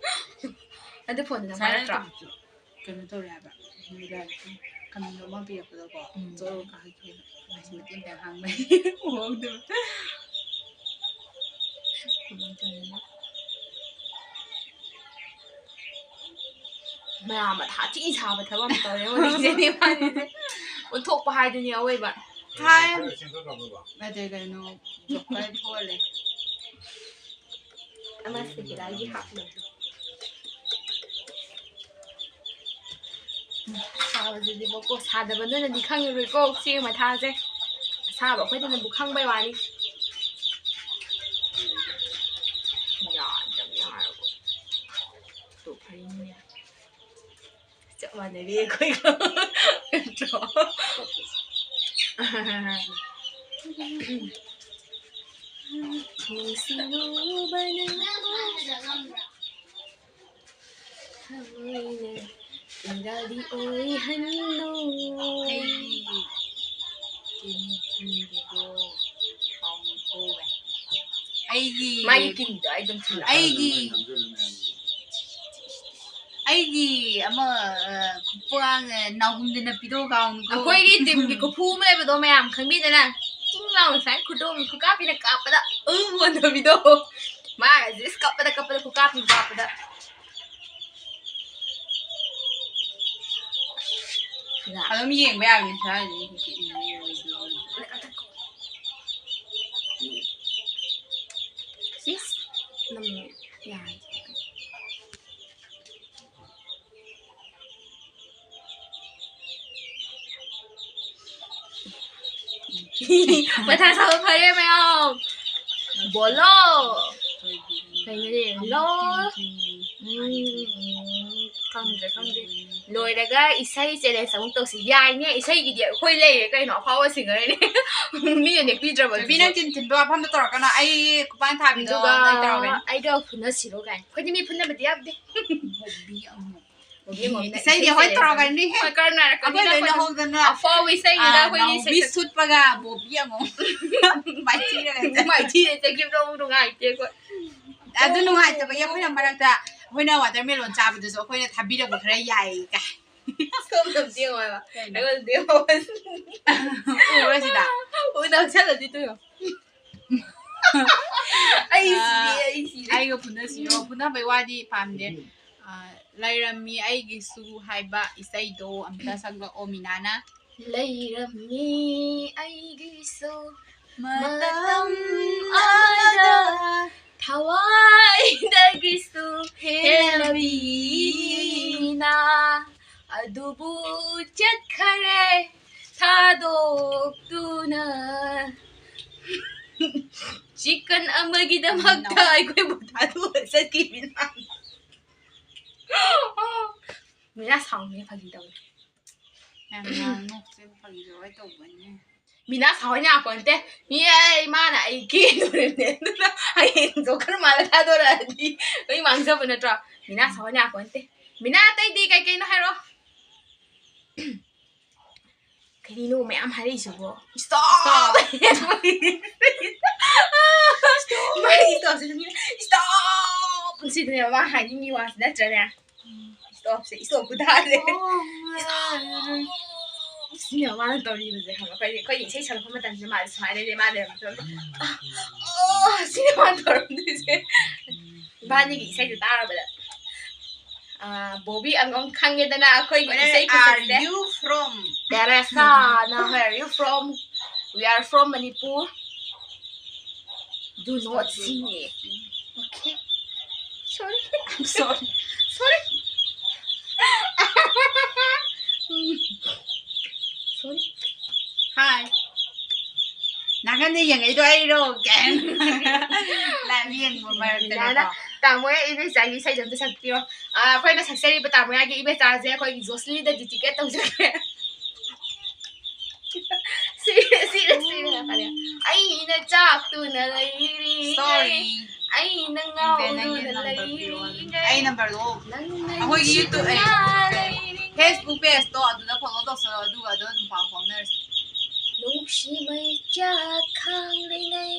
ꯑꯗꯨ ꯐꯣꯟꯗꯨ ꯅꯪ ꯁꯥꯏꯂꯦꯟ ꯄꯥꯏꯔꯛꯇ꯭ꯔꯣ? ꯇꯧꯕꯁꯨ ꯀꯩꯅꯣ ꯇꯧꯔꯦ ꯍꯥꯏꯕ꯫ ꯀꯩꯅꯣ ꯑꯃ ꯄꯤꯔꯛꯄꯗꯀꯣ, ꯎꯝ꯫ ꯖꯣꯔꯣ ꯀꯥꯈꯠꯈꯤꯕ꯫ ꯑꯩꯁꯨ ꯃꯇꯦꯡ ꯈꯔ ꯍꯥꯡꯕꯅꯤ꯫ ꯎꯍꯧꯗꯕ꯫ ꯀꯃꯥꯏꯅ ꯇꯧꯔꯤꯅꯣ? ꯃꯌꯥꯝ ꯃꯊꯥ ꯊꯤ ꯁꯥꯕ ꯊꯕꯛ ꯑꯃ ꯇꯧꯔꯦ ꯃꯣꯏꯒꯤꯁꯦ ꯏꯕꯥꯅꯤꯁꯦ꯫ ꯑꯣꯟꯊꯣꯛꯄ ꯍꯥꯏꯗꯨꯅꯤ ꯑꯋꯣꯏꯕ꯫ ꯍꯥꯏ꯫ ꯅꯠꯇꯦ, ꯀꯩꯅꯣ, ꯖꯣꯀꯔ ꯊꯣꯛꯍꯜꯂꯦ꯫ ꯑꯃ ꯁꯤꯒꯤꯗꯥꯏꯒꯤ ꯍꯥꯞꯅꯕꯗꯣ꯫ ꯁꯥꯕꯁꯤꯗꯤꯕꯀꯣ, ꯁꯥꯗꯕ ꯅꯣꯏꯅꯗꯤ ꯈꯪꯉꯔꯣꯏꯀꯣ ꯁꯤꯒꯤ ꯃꯊꯥꯁꯦ꯫ ꯑꯁꯥꯕ ꯑꯩꯈꯣꯏꯗꯅꯕꯨ ꯈꯪꯕꯩ ꯋꯥꯅꯤ꯫ ꯌꯥꯗ꯭ꯔꯕ ꯌꯥꯔꯕ꯫ ꯇꯣꯛꯈ꯭ꯔꯅꯤꯅꯦ꯫ ꯆꯞ ꯃꯥꯟꯅꯔꯤ ꯑꯩꯈꯣꯏꯒ꯫ ꯅꯠꯇ꯭ꯔꯣ? ꯅꯨꯡꯁꯤꯔꯨꯕꯅ ꯊꯃꯣꯏꯅ ꯏꯔꯥꯗꯤ ꯑꯣꯏꯍꯟꯅꯨ꯫ ꯑꯩꯒꯤ ꯀꯤꯟ ꯊꯤꯟꯕꯤꯗꯣ ꯀꯥꯎꯅꯨꯀꯣ꯫ ꯑꯩꯒꯤ ꯃꯥꯒꯤ ꯀꯤꯟꯗꯣ ꯑꯩ ꯑꯗꯨꯝ ꯊꯤꯜꯂꯛꯑꯣ꯫ ꯑꯩꯒꯤ ꯑꯩꯒꯤ ꯑꯃ, ꯑ, ꯈꯨꯄꯥꯡ, ꯑ, ꯅꯥꯎꯍꯨꯝꯗ ꯅꯞꯄꯤꯗꯣ ꯀꯥꯎꯅꯨꯀꯣ꯫ ꯑꯩꯈꯣꯏꯒꯤ ꯇꯤꯝꯒꯤ ꯀꯣꯔꯐꯨ ꯑꯃ ꯂꯩꯕꯗꯣ ꯃꯌꯥꯝ ꯈꯪꯕꯤꯗꯅ? ꯇꯤꯡ ꯂꯥꯎꯅ ꯁꯨꯃꯥꯏꯅ ꯈꯨꯗꯣꯝ ꯈꯨꯀꯥꯞꯄꯤꯅ ꯀꯥꯞꯄꯗ ꯎ ꯑꯣꯟꯊꯕꯤꯗꯣ꯫ ꯃꯥꯒꯁꯦ ꯏꯁ ꯀꯞꯄꯗ ꯀꯞꯄꯗ ꯈꯨꯀꯥꯞꯄꯤ ꯀꯥꯞꯄꯗ꯫ ꯑꯗꯨꯝ ꯌꯦꯡꯕ ꯌꯥꯕꯅꯤ ꯁ꯭ꯋꯥꯏꯗꯗꯤ꯫ ꯁꯤꯁ ꯅꯝꯃꯦ ꯌꯥꯔꯦ꯫ ꯃꯊꯥ ꯁꯥꯕ ꯐꯔꯦ ꯃꯌꯥꯝ꯫ ꯕꯣꯂꯣ꯫ ꯀꯩꯅꯣꯅꯦ? ꯂꯣ꯫ ꯎꯝ, ꯈꯪꯗ꯭ꯔꯦ, ꯈꯪꯗ꯭ꯔꯦ꯫ ꯂꯣꯏꯔꯒ ꯏꯁꯩ challenge ꯑꯃꯨꯛ ꯇꯧꯁꯤ꯫ ꯌꯥꯏꯅꯦ, ꯏꯁꯩꯒꯤꯗꯤ ꯑꯩꯈꯣꯏ ꯂꯩꯔꯦ ꯀꯩꯅꯣ, ꯑꯐꯥꯎꯕ singerꯅꯦ꯫ ꯃꯤꯅ ꯅꯦꯛꯄꯤꯗ꯭ꯔꯕ ꯊꯣꯏꯕꯤ, ꯑꯗꯨꯁꯨ꯫ ꯅꯪ ꯆꯤꯟ ꯊꯤꯟꯕ ꯋꯥꯐꯝꯗ ꯇꯧꯔꯛꯀꯅꯣ꯫ ꯑꯩ ꯈꯨꯄꯥꯟ ꯊꯥꯕꯤꯗꯣ ꯑꯗꯨꯒ ꯂꯩ ꯇꯧꯔꯒꯅꯤ꯫ ꯑꯩꯒ ꯐꯨꯅꯁꯤꯔꯣ ꯀꯥꯏꯅ꯫ ꯑꯩꯈꯣꯏꯗꯤ ꯃꯤ ꯐꯨꯅꯕꯗꯤ ꯌꯥꯗꯦ꯫ ꯕꯣꯕꯤ ꯑꯃꯨꯛ꯫ ꯕꯣꯕꯤ ꯑꯃꯨꯛꯅ ꯏꯁꯩꯗꯤ ꯏꯁꯩ ꯑꯩꯈꯣꯏ ꯁꯦꯂꯦꯛꯁꯟ ꯇꯧꯔꯛꯀꯅꯤ꯫ ꯍꯣꯏ, ꯀꯔꯝꯅ ꯍꯥꯏꯔꯛꯀꯅꯤ? ꯑꯩꯈꯣꯏ ꯂꯣꯏꯅ ꯑꯩꯈꯣꯏꯅ ꯍꯧꯗꯅ, ꯑꯐꯥꯎꯕ ꯏꯁꯩꯅꯤꯗ ꯑꯥ, ꯑꯩꯈꯣꯏꯒꯤ ꯅꯥꯎꯕꯤ ꯁꯦꯂꯦꯛꯁꯟ꯫ ꯁꯨꯠꯄꯒ ꯕꯣꯕꯤ ꯑꯃꯨꯛ ꯃꯥꯏꯊꯤꯔꯒ ꯃꯥꯏꯊꯤꯔꯦ, ꯆꯠꯈꯤꯕꯗꯣ ꯑꯃꯨꯛ ꯅꯨꯡꯉꯥꯏꯇꯦ ꯑꯩꯈꯣꯏ꯫ ꯑꯗꯨ ꯅꯨꯡꯉꯥꯏꯇꯕꯒꯤ ꯑꯩꯈꯣꯏꯅ ꯃꯔꯛꯇ ꯑꯩꯈꯣꯏꯅ watermelon ꯆꯥꯕꯗꯨꯁꯨ ꯑꯩꯈꯣꯏꯅ ꯊꯥꯕꯤꯔꯛꯄ ꯈꯔ ꯌꯥꯏ ꯀꯥꯏ꯫ ꯁꯣꯝꯗ ꯑꯝꯇ ꯌꯦꯡꯉꯣ ꯍꯥꯏꯕ꯫ ꯀꯩꯅꯣ? ꯑꯩꯉꯣꯟꯗ ꯌꯦꯡꯉꯣ꯫ ꯎꯕ꯭ꯔꯥ ꯁꯤꯗ? ꯎ ꯅꯛꯁꯜꯂꯗꯤ ꯇꯨ ꯌꯦꯡꯉꯣ꯫ ꯑꯩ ꯁꯤꯔꯦ, ꯑꯥ, ꯑꯩ ꯁꯤꯔꯦ꯫ ꯑꯩꯒ ꯐꯨꯅꯁꯤꯔꯣ? ꯐꯨꯅꯕꯩ ꯋꯥꯗꯤ ꯄꯥꯝꯗꯦ꯫ ꯑꯥ, ꯂꯩꯔꯝꯃꯤ ꯑꯩꯒꯤꯁꯨ ꯍꯥꯏꯕ ꯏꯁꯩꯗꯣ ꯑꯝꯇ ꯁꯛꯂꯛꯑꯣ ꯃꯤꯅꯥꯅ꯫ ꯂꯩꯔꯝꯃꯤ ꯑꯩꯒꯤꯁꯨ ꯃꯇꯝ ꯃꯇꯝ ꯑꯃꯗ ꯑꯃꯗ ꯊꯋꯥꯏꯗꯒꯤꯁꯨ ꯍꯦꯜꯂꯕꯤꯅ ꯑꯗꯨꯕꯨ ꯆꯠꯈꯔꯦ ꯊꯥꯗꯣꯛꯇꯨꯅ꯫ Chicken ꯑꯃꯒꯤꯗꯃꯛꯇ ꯑꯩꯈꯣꯏꯕꯨ ꯊꯥꯗꯣꯛꯑ ꯆꯠꯈꯤꯕꯅ꯫ ꯃꯤꯅꯥ ꯁꯥꯎꯅꯤ, ꯐꯥꯒꯤ ꯇꯧꯅꯤ꯫ ꯌꯥꯝ ꯉꯥꯡꯅꯣꯛꯁꯦ, ꯐꯥꯒꯤ ꯖꯣꯒꯥꯏ ꯇꯧꯕꯅꯦ꯫ ꯃꯤꯅꯥ ꯁꯥꯎꯍꯟ ꯌꯥꯄꯣꯟꯇꯦ꯫ ꯃꯤ ꯑꯩ, ꯃꯥꯅ ꯑꯩ ꯀꯦꯗꯣꯔꯤꯕꯅꯦ꯫ ꯑꯗꯨꯅ ꯍꯌꯦꯡ ꯖꯣꯀꯔ ꯃꯥꯜꯂ ꯊꯥꯗꯣꯔꯛꯑꯗꯤ ꯑꯩ ꯃꯥꯡꯖꯕ ꯅꯠꯇ꯭ꯔꯣ? ꯃꯤꯅꯥ ꯁꯥꯎꯍꯟ ꯌꯥꯄꯣꯟꯇꯦ꯫ ꯃꯤꯅꯥ, ꯑꯇꯩꯗꯤ ꯀꯩ ꯀꯩꯅꯣ ꯍꯥꯏꯔꯣ? ꯀꯔꯤꯅꯣ ꯃꯌꯥꯝ ꯍꯥꯏꯔꯛꯏꯁꯤꯕꯣ? Stop! Stop! ꯃꯥꯒꯤ stopꯁꯦ ꯑꯗꯨꯝ, stop! ꯁꯤꯗꯅꯦꯕ ꯃꯥ ꯍꯥꯏꯅꯤꯡꯉꯤ ꯋꯥꯁꯦ ꯅꯠꯇ꯭ꯔꯅꯦ? Stopꯁꯦ, stop ꯈꯨꯊꯥꯁꯦ꯫ Stop! ꯁꯤꯅꯦꯕ ꯃꯥꯅ ꯇꯧꯔꯤꯕꯁꯦ, ꯈꯪꯕ꯭ꯔꯥ? ꯑꯩꯈꯣꯏꯗꯤ, ꯑꯩꯈꯣꯏꯗꯤ ꯏꯁꯩ ꯁꯛꯂꯛꯄ ꯃꯇꯝꯁꯤꯗ ꯃꯥꯁꯦ ꯁꯨꯃꯥꯏꯅ ꯂꯩꯔꯦ, ꯃꯥ ꯂꯩꯔꯝꯕꯗꯣ, "ꯑꯣ!" ꯁꯤꯅꯦ ꯃꯥꯅ ꯇꯧꯔꯝꯗꯣꯏꯁꯦ꯫ ꯏꯕꯥꯅꯤꯒꯤ ꯏꯁꯩꯗꯣ ꯇꯥꯔꯕꯗ꯫ ꯑꯥ, ꯕꯣꯕꯤ ꯑꯉꯝ ꯈꯪꯉꯦꯗꯅ ꯑꯩꯈꯣꯏꯒꯤ Where ꯏꯁꯩ are ꯈꯨꯁꯛꯁꯦ꯫ You from? Teresa, now where are you from? We are from Manipur. Do not sing it. Okay? Sorry. I'm sorry. Sorry. Sorry. Hi. ꯅꯥꯀꯟꯗ ꯌꯦꯡꯉꯛꯏꯗꯣ ꯑꯩꯔꯣ? ꯀꯥꯏꯅ꯫ Live ꯌꯦꯡꯕ ꯃꯔꯛꯇꯅꯦꯀꯣ꯫ ꯇꯥꯃꯣ ꯌꯥꯏ ꯏꯕꯦꯆꯥꯒꯤ ꯏꯁꯩꯗꯣ ꯑꯝꯇ ꯁꯛꯄꯤꯌꯣ꯫ ꯑꯥ, ꯑꯩꯈꯣꯏꯅ ꯁꯛꯆꯔꯤꯕ ꯇꯥꯃꯣ ꯌꯥꯏꯒꯤ ꯏꯕꯦꯆꯥꯁꯦ ꯑꯩꯈꯣꯏꯒꯤ ꯖꯣꯁꯂꯤꯗ dedicate ꯇꯧꯖꯒꯦ꯫ ꯁꯤꯔꯦ, ꯁꯤꯔꯦ, ꯁꯤꯔꯦ꯫ ꯑꯩꯅ ꯆꯥꯛꯇꯨꯅ ꯂꯩꯔꯤꯉꯩ, Sorry. ꯑꯩꯅ ꯏꯕꯦ, ꯅꯪꯒꯤ ꯉꯥꯎꯗꯨꯅ number ꯄꯤꯔꯛꯑꯣ꯫ ꯂꯩꯔꯤꯉꯩ, ꯑꯩ number ꯗꯣ ꯅꯪꯅ ꯑꯩꯈꯣꯏꯒꯤ YouTube, ꯑꯩ, ꯅꯨꯡꯁꯤꯗꯨꯅ ꯀꯩꯅꯣ, ꯂꯩꯔꯤꯉꯩ꯫ Facebook page ꯇꯣ ꯑꯗꯨꯗ follow ꯇꯧꯁꯜꯂꯣ, ꯑꯗꯨꯒ ꯑꯗꯨꯝ ꯄꯥꯎ ꯐꯥꯎꯅꯔꯁꯤ꯫ ꯅꯨꯡꯁꯤ ꯃꯩꯆꯥꯛ ꯈꯥꯡꯂꯤꯉꯩ,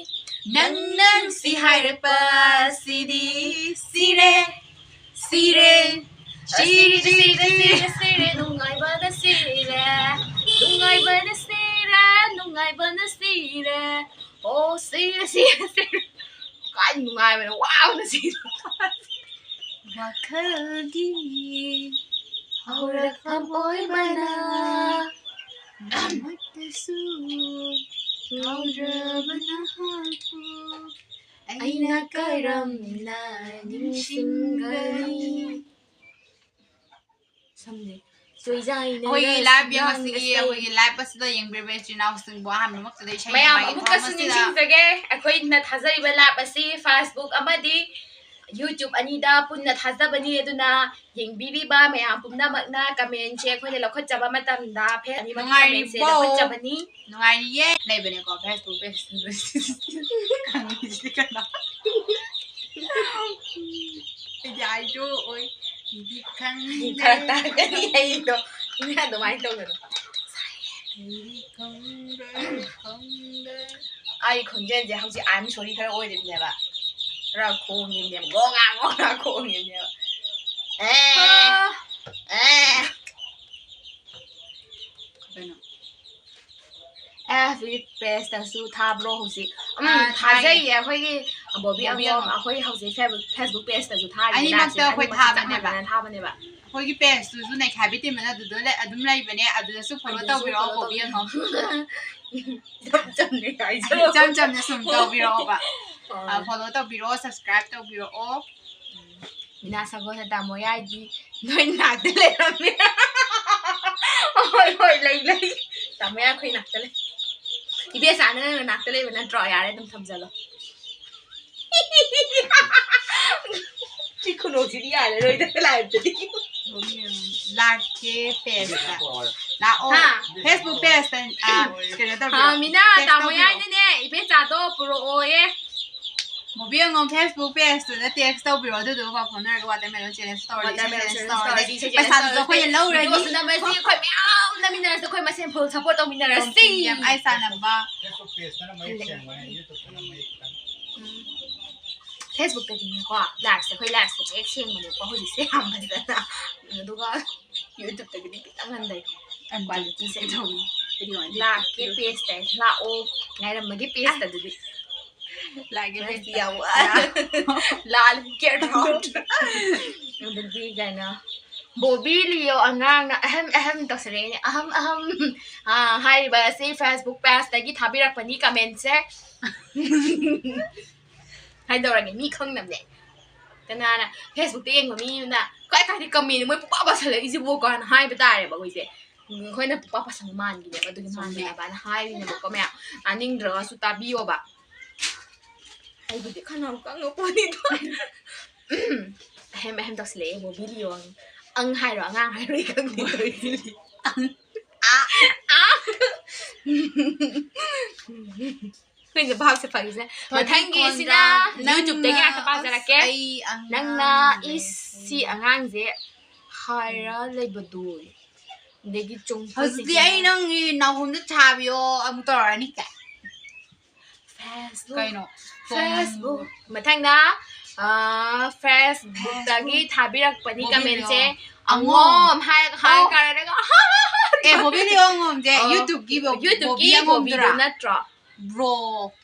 ꯅꯪꯅ ꯅꯨꯡꯁꯤ ꯍꯥꯏꯔꯛꯄ ꯁꯤꯗꯤ ꯁꯤꯔꯦ, ꯁꯤꯔꯦ, ꯁꯤꯔꯦ, ꯁꯤꯔꯦ, ꯁꯤꯔꯦ, ꯁꯤꯔꯦ, ꯅꯨꯡꯉꯥꯏꯕꯅ ꯁꯤꯔꯦ, ꯅꯨꯡꯉꯥꯏꯕꯅ ꯁꯤꯔꯦ, ꯅꯨꯡꯉꯥꯏꯕꯅ ꯁꯤꯔꯦ꯫ ꯑꯣ, ꯁꯤꯔꯦ, ꯁꯤꯔꯦ, ꯁꯤꯔꯦ꯫ ꯀꯥꯏ ꯅꯨꯡꯉꯥꯏꯕꯅ ꯋꯥꯕꯅ ꯁꯤꯔꯦ꯫ ꯋꯥꯈꯜꯒꯤ ꯍꯧꯔꯛꯐꯝ ꯑꯣꯏꯕꯅ ꯑꯃꯠꯇꯁꯨ ꯀꯥꯎꯗ꯭ꯔꯕ ꯅꯍꯥꯛꯄꯨ ꯑꯩꯅ ꯀꯔꯝꯅ ꯅꯤꯡꯁꯤꯡꯒꯅꯤ? ꯁꯝꯗꯦ꯫ ꯆꯣꯏꯖꯥꯏꯅ ꯑꯩꯈꯣꯏꯒꯤ live ꯌꯦꯡꯕꯁꯤꯒꯤ, ꯉꯥꯡꯕꯁꯦ꯫ ꯑꯩꯈꯣꯏꯒꯤ live ꯑꯁꯤꯗ ꯌꯦꯡꯕꯤꯔꯤꯕ ꯏꯆꯤꯟ ꯏꯅꯥꯎꯁꯤꯡꯕꯨ ꯑꯍꯥꯟꯕꯃꯛꯇꯗ ꯏꯁꯩ ꯃꯌꯥꯝ ꯅꯣꯡꯃꯥꯏꯒꯤ ꯑꯃꯨꯛꯀꯁꯨ ꯊꯧꯔꯝ ꯑꯁꯤꯗ ꯅꯤꯡꯁꯤꯡꯖꯒꯦ, ꯑꯩꯈꯣꯏꯅ ꯊꯥꯖꯔꯤꯕ live ꯑꯁꯤ Facebook ꯑꯃꯗꯤ YouTube ꯑꯅꯤꯗ ꯄꯨꯟꯅ ꯊꯥꯖꯕꯅꯤ꯫ ꯑꯗꯨꯅ ꯌꯦꯡꯕꯤꯔꯤꯕ ꯃꯌꯥꯝ ꯄꯨꯝꯅꯃꯛꯅ comment ꯁꯦ ꯑꯩꯈꯣꯏꯅ ꯂꯧꯈꯠꯆꯕ ꯃꯇꯝꯗ ꯐꯦ-, ꯑꯅꯤꯃꯛꯀꯤ comment ꯁꯦ ꯅꯨꯡꯉꯥꯏꯔꯤꯕꯣ? ꯂꯧꯈꯠꯆꯕꯅꯤ꯫ ꯅꯨꯡꯉꯥꯏꯔꯤꯌꯦ꯫ ꯂꯩꯕꯅꯦꯀꯣ Facebook page ꯈꯪꯉꯤꯁꯤꯗꯤ ꯀꯩꯅꯣ? ꯑꯩꯗꯤ idol ꯑꯣꯏ꯫ ꯑꯩꯗꯤ ꯈꯪꯗꯦ꯫ ꯐꯔꯛ ꯇꯥꯔꯛꯀꯅꯤ ꯑꯩꯗꯣ꯫ ꯃꯤ ꯑꯗꯨꯃꯥꯏꯅ ꯇꯧꯒꯅꯨ꯫ ꯑꯩꯗꯤ ꯈꯪꯗꯦ, ꯈꯪꯗꯦ꯫ ꯑꯩ ꯈꯣꯟꯖꯦꯜꯁꯦ ꯍꯧꯖꯤꯛ I am sorry ꯈꯔ ꯑꯣꯏꯔꯤꯕꯅꯦꯕ꯫ ꯈꯔ ꯈꯣꯡꯉꯤꯕꯅꯦꯕ꯫ ꯒꯣ ꯉꯥ, ꯒꯣ ꯉꯥ ꯈꯣꯡꯉꯤꯕꯅꯦꯕ꯫ ꯑꯦ, ꯑꯥ꯫ ꯑꯦ꯫ ꯀꯩꯅꯣ? ꯑꯦ, ꯍꯧꯖꯤꯛ page ꯇꯁꯨ ꯊꯥꯕ꯭ꯔꯣ ꯍꯧꯖꯤꯛ? ꯎꯝ, ꯑꯥ, ꯊꯥꯏꯌꯦ꯫ ꯊꯥꯖꯩꯌꯦ꯫ ꯑꯩꯈꯣꯏꯒꯤ ꯕꯣꯕꯤ ꯕꯣꯕꯤ ꯑꯪꯒꯣꯝ, ꯑꯪꯒꯣꯝ꯫ ꯑꯩꯈꯣꯏ ꯍꯧꯖꯤꯛ Facebook, Facebook page ꯇꯁꯨ ꯊꯥꯔꯤꯅꯦ ꯑꯅꯤꯃꯛꯇ live ꯁꯦ꯫ ꯑꯩꯈꯣꯏ ꯑꯅꯤꯃꯛꯁꯦ ꯆꯞ ꯊꯥꯕꯅꯦꯕ꯫ ꯃꯥꯟꯅꯅ ꯊꯥꯕꯅꯦꯕ꯫ ꯑꯩꯈꯣꯏꯒꯤ page ꯇꯨꯁꯨ ꯅꯩꯈꯥꯏꯕꯤ team ꯅ ꯑꯗꯨꯗ ꯂꯩ-, ꯑꯗꯨꯝ ꯂꯩꯕꯅꯦ꯫ ꯑꯗꯨꯗꯁꯨ follow ꯑꯗꯨꯗꯁꯨ ꯇꯧꯕꯤꯔꯛꯑꯣ, follow ꯕꯣꯕꯤ ꯇꯧꯕꯤꯔꯛꯑꯣ꯫ ꯑꯪꯒꯣꯝ꯫ ꯏꯆꯝ ꯆꯝꯅ ꯍꯥꯏꯖꯧ꯫ ꯏꯆꯝ ꯆꯝꯅ ꯁꯨꯝ ꯇꯧꯕꯤꯔꯛꯑꯣꯕ꯫ ꯑꯥ꯫ ꯑꯥ, follow ꯇꯧꯕꯤꯔꯛꯑꯣ, subscribe ꯇꯧꯕꯤꯔꯛꯑꯣ꯫ ꯎꯝ꯫ ꯃꯤꯅꯥ ꯁꯒꯣꯜꯁꯦ ꯇꯥꯃꯣ ꯌꯥꯏꯗꯤ ꯅꯣꯏ ꯅꯥꯛꯇ ꯂꯩꯔꯝꯃꯦ꯫ ꯍꯣꯏ, ꯍꯣꯏ, ꯂꯩ, ꯂꯩ꯫ ꯇꯥꯃꯣ ꯌꯥꯏ ꯑꯩꯈꯣꯏ ꯅꯥꯛꯇ ꯂꯩ꯫ ꯏꯕꯦꯆꯥꯅ ꯅꯪ ꯅꯅꯥꯛꯇ ꯂꯩꯕ ꯅꯠꯇ꯭ꯔꯣ? ꯌꯥꯔꯦ, ꯑꯗꯨꯝ ꯊꯝꯖꯜꯂꯣ꯫ ꯁꯤ ꯈꯨꯅꯣꯛꯁꯤꯗꯤ ꯌꯥꯔꯔꯣꯏꯗ, ꯂꯥꯏꯞꯇꯗꯤ꯫ ꯂꯥꯛꯀꯦ ꯄꯦꯖꯇ꯫ ꯂꯥꯛꯑꯣ꯫ ꯍꯥ? ꯐꯦꯁꯕꯨꯛ ꯄꯦꯖꯇ, ꯑ, ꯀꯩꯅꯣ ꯇꯧꯕꯤꯔꯣ꯫ ꯍꯥ, ꯃꯤꯅ text ꯇꯥꯃꯣ ꯇꯧꯕꯤꯔꯣ꯫ ꯌꯥꯏꯅꯅꯦ ꯏꯕꯦꯆꯥꯗꯣ ꯄꯨꯔꯛꯑꯣꯌꯦ꯫ ꯃꯣꯕꯤ ꯑꯉꯣꯝ ꯐꯦꯁꯕꯨꯛ ꯄꯦꯖꯇꯨꯗ text ꯇꯧꯕꯤꯔꯣ, ꯑꯗꯨꯗꯨꯒ ꯄꯥꯎ ꯐꯥꯎꯅꯔꯒ watermelon challenge ꯇꯧꯔꯁꯤ, watermelon challenge challenge ꯇꯧꯔꯁꯤ, ꯇꯧꯔꯁꯤ, challenge ꯄꯩꯁꯥꯗꯨꯁꯨ ꯇꯧꯔꯁꯤ꯫ ꯑꯩꯈꯣꯏꯅ ꯂꯧꯔꯅꯤ꯫ Video ꯁꯨ ꯅꯝꯃꯁꯤ, ꯑꯩꯈꯣꯏ ꯃꯌꯥꯝ ꯅꯝꯃꯤꯟꯅꯔꯁꯤ, ꯑꯩꯈꯣꯏ ꯃꯁꯦꯟ full support ꯇꯧꯃꯤꯟꯅꯔꯁꯤ꯫ ꯌꯥꯝ ꯑꯩ ꯆꯥꯟꯅꯕ꯫ ꯐꯦꯁꯕꯨꯛ ꯄꯦꯖꯇꯅ ꯃꯌꯦꯛ ꯁꯦꯡꯕꯅꯦ, ꯌꯨꯇ꯭ꯌꯨꯕꯇꯅ ꯃꯌꯦꯛ ꯈꯤꯇꯪ꯫ ꯎꯝ꯫ ꯐꯦꯁꯕꯨꯛꯇꯗꯤꯅꯦꯀꯣ, ꯂꯥꯏꯐꯁꯦ, ꯑꯩꯈꯣꯏ ꯂꯥꯏꯐꯁꯦ ꯃꯌꯦꯛ ꯁꯦꯡꯕꯅꯦꯀꯣ ꯍꯧꯖꯤꯛꯁꯦ ꯌꯥꯝ ꯐꯖꯅ꯫ ꯑꯗꯨꯒ ꯌꯨꯇ꯭ꯌꯨꯕꯇꯒꯤꯗꯤ ꯈꯤꯇꯪ ꯍꯟꯊꯩ꯫ ꯑꯗꯨ quality ꯁꯦ꯫ ꯀꯩꯗꯧꯅꯤ? ꯂꯥꯛꯀꯦ ꯄꯦꯖꯇ, ꯂꯥꯛꯑꯣ, ꯉꯥꯏꯔꯝꯃꯒꯦ ꯄꯦꯖꯇ ꯑꯗꯨꯗꯤ꯫ ꯂꯥꯛꯀꯦ ꯄꯦꯖꯇ꯫ ꯌꯥꯝ ꯋꯥ-, ꯂꯥꯜ ꯒꯦꯠ ꯑꯥꯎꯠ꯫ ꯑꯗꯨꯗꯤ ꯀꯩꯅꯣ, ꯕꯣꯕꯤ ꯂꯤꯌꯣ ꯑꯉꯥꯡꯅ ꯑꯍꯝ ꯑꯍꯝ ꯇꯧꯁꯜꯂꯛꯑꯦꯅꯦ, ꯑꯍꯝ ꯑꯍꯝ꯫ ꯑꯥ, ꯍꯥꯏꯔꯤꯕ ꯑꯁꯤ ꯐꯦꯁꯕꯨꯛ ꯄꯦꯖꯇꯒꯤ ꯊꯥꯕꯤꯔꯛꯄꯅꯤ comment ꯁꯦ꯫ ꯍꯥꯏꯗꯧꯔꯒꯦ, ꯃꯤ ꯈꯪꯅꯕꯅꯦ꯫ ꯀꯅꯥꯅ ꯐꯦꯁꯕꯨꯛꯇ ꯌꯦꯡꯕ ꯃꯤ ꯑꯃꯅ ꯀꯥꯏ ꯀꯥꯏꯗ comment ꯃꯣꯏ ꯄꯨꯄꯥ ꯄꯥꯁꯜꯂꯛꯏꯁꯤꯕꯣ ꯀꯥꯏꯅ ꯍꯥꯏꯕ ꯇꯥꯔꯦꯕ ꯑꯩꯈꯣꯏꯁꯦ꯫ ꯎꯝ, ꯑꯩꯈꯣꯏꯅ ꯄꯨꯄꯥ ꯄꯥꯁꯟꯕ ꯃꯥꯟꯈꯤꯅꯦꯕ, ꯑꯗꯨꯒꯤ ꯆꯨꯝꯃꯦ꯫ ꯃꯥꯟꯕꯅꯦꯕꯅ ꯍꯥꯏꯔꯤꯅꯦꯕꯀꯣ ꯃꯌꯥꯝ꯫ ꯇꯥꯅꯤꯡꯗ꯭ꯔꯒꯁꯨ ꯇꯥꯕꯤꯌꯣꯕ꯫ ꯑꯩꯕꯨꯗꯤ ꯈꯅꯥꯎ ꯀꯪꯉꯄꯣꯠꯅꯤꯗꯣ꯫ ꯑꯍꯦꯝ ꯑꯍꯦꯝ ꯇꯧꯁꯤꯜꯂꯛꯑꯦ, ꯕꯣꯕꯤ ꯂꯤꯌꯣ꯫ ꯑꯪ ꯍꯥꯏꯔꯣ, ꯑꯉꯥꯡ ꯍꯥꯏꯔꯣ, ꯑꯩ ꯈꯪꯗꯦ ꯇꯧꯔꯤꯁꯦ꯫ ꯑꯪ꯫ ꯑꯥ, ꯑꯥ꯫ ꯑꯩꯈꯣꯏꯅ ꯚꯥꯞꯁꯦ ꯐꯪꯉꯤꯁꯦ꯫ ꯃꯊꯪꯒꯤꯁꯤꯅ ꯐꯗꯤꯒꯣꯝꯗ ꯌꯨꯇ꯭ꯌꯨꯕꯇꯒꯤ ꯅꯪꯅ ꯉꯥꯛꯇ ꯄꯥꯖꯔꯛꯀꯦ꯫ ꯑꯁ, ꯑꯩ ꯑꯉꯥꯡ ꯅꯪꯅ ꯂꯩ꯫ ꯏꯁ ꯁꯤ ꯑꯉꯥꯡꯁꯦ ꯍꯥꯏꯔ ꯂꯩꯕꯗꯣ꯫ ꯑꯗꯒꯤ ꯆꯨꯝ ꯍꯧꯖꯤꯛꯇꯤ ꯑꯩ ꯅꯪꯒꯤ ꯅꯥꯎꯍꯨꯝꯗ ꯊꯥꯕꯤꯌꯣ ꯑꯃꯨꯛ ꯇꯧꯔꯛꯑꯅꯤ ꯀꯥꯏ꯫ ꯐꯦꯁꯕꯨꯛ꯫ ꯀꯩꯅꯣ? ꯐꯦꯁꯕꯨꯛ꯫ ꯃꯊꯪꯗ, ꯑ, ꯐꯦꯁꯕꯨꯛꯇꯒꯤ ꯊꯥꯕꯤꯔꯛꯄꯅꯤ ꯕꯣꯕꯤ ꯀꯃꯦꯟꯁꯦ꯫ ꯂꯤꯌꯣ꯫ ꯑꯉꯣꯝ ꯍꯥꯏ, ꯍꯥꯏ ꯑꯣ꯫ ꯀꯥꯔꯒ, ꯑꯦ, ꯕꯣꯕꯤ ꯂꯤꯌꯣ ꯑꯉꯣꯝꯁꯦ ꯑꯣ꯫ ꯌꯨꯇ꯭ꯌꯨꯕꯀꯤ ꯕꯣ-, ꯌꯨꯇ꯭ꯌꯨꯕꯀꯤ ꯕꯣꯕꯤ ꯑꯉꯣꯝꯗꯨꯔꯥ? ꯕꯣꯕꯤꯗꯨ ꯅꯠꯇ꯭ꯔꯣ? ꯕ꯭ꯔꯣ꯫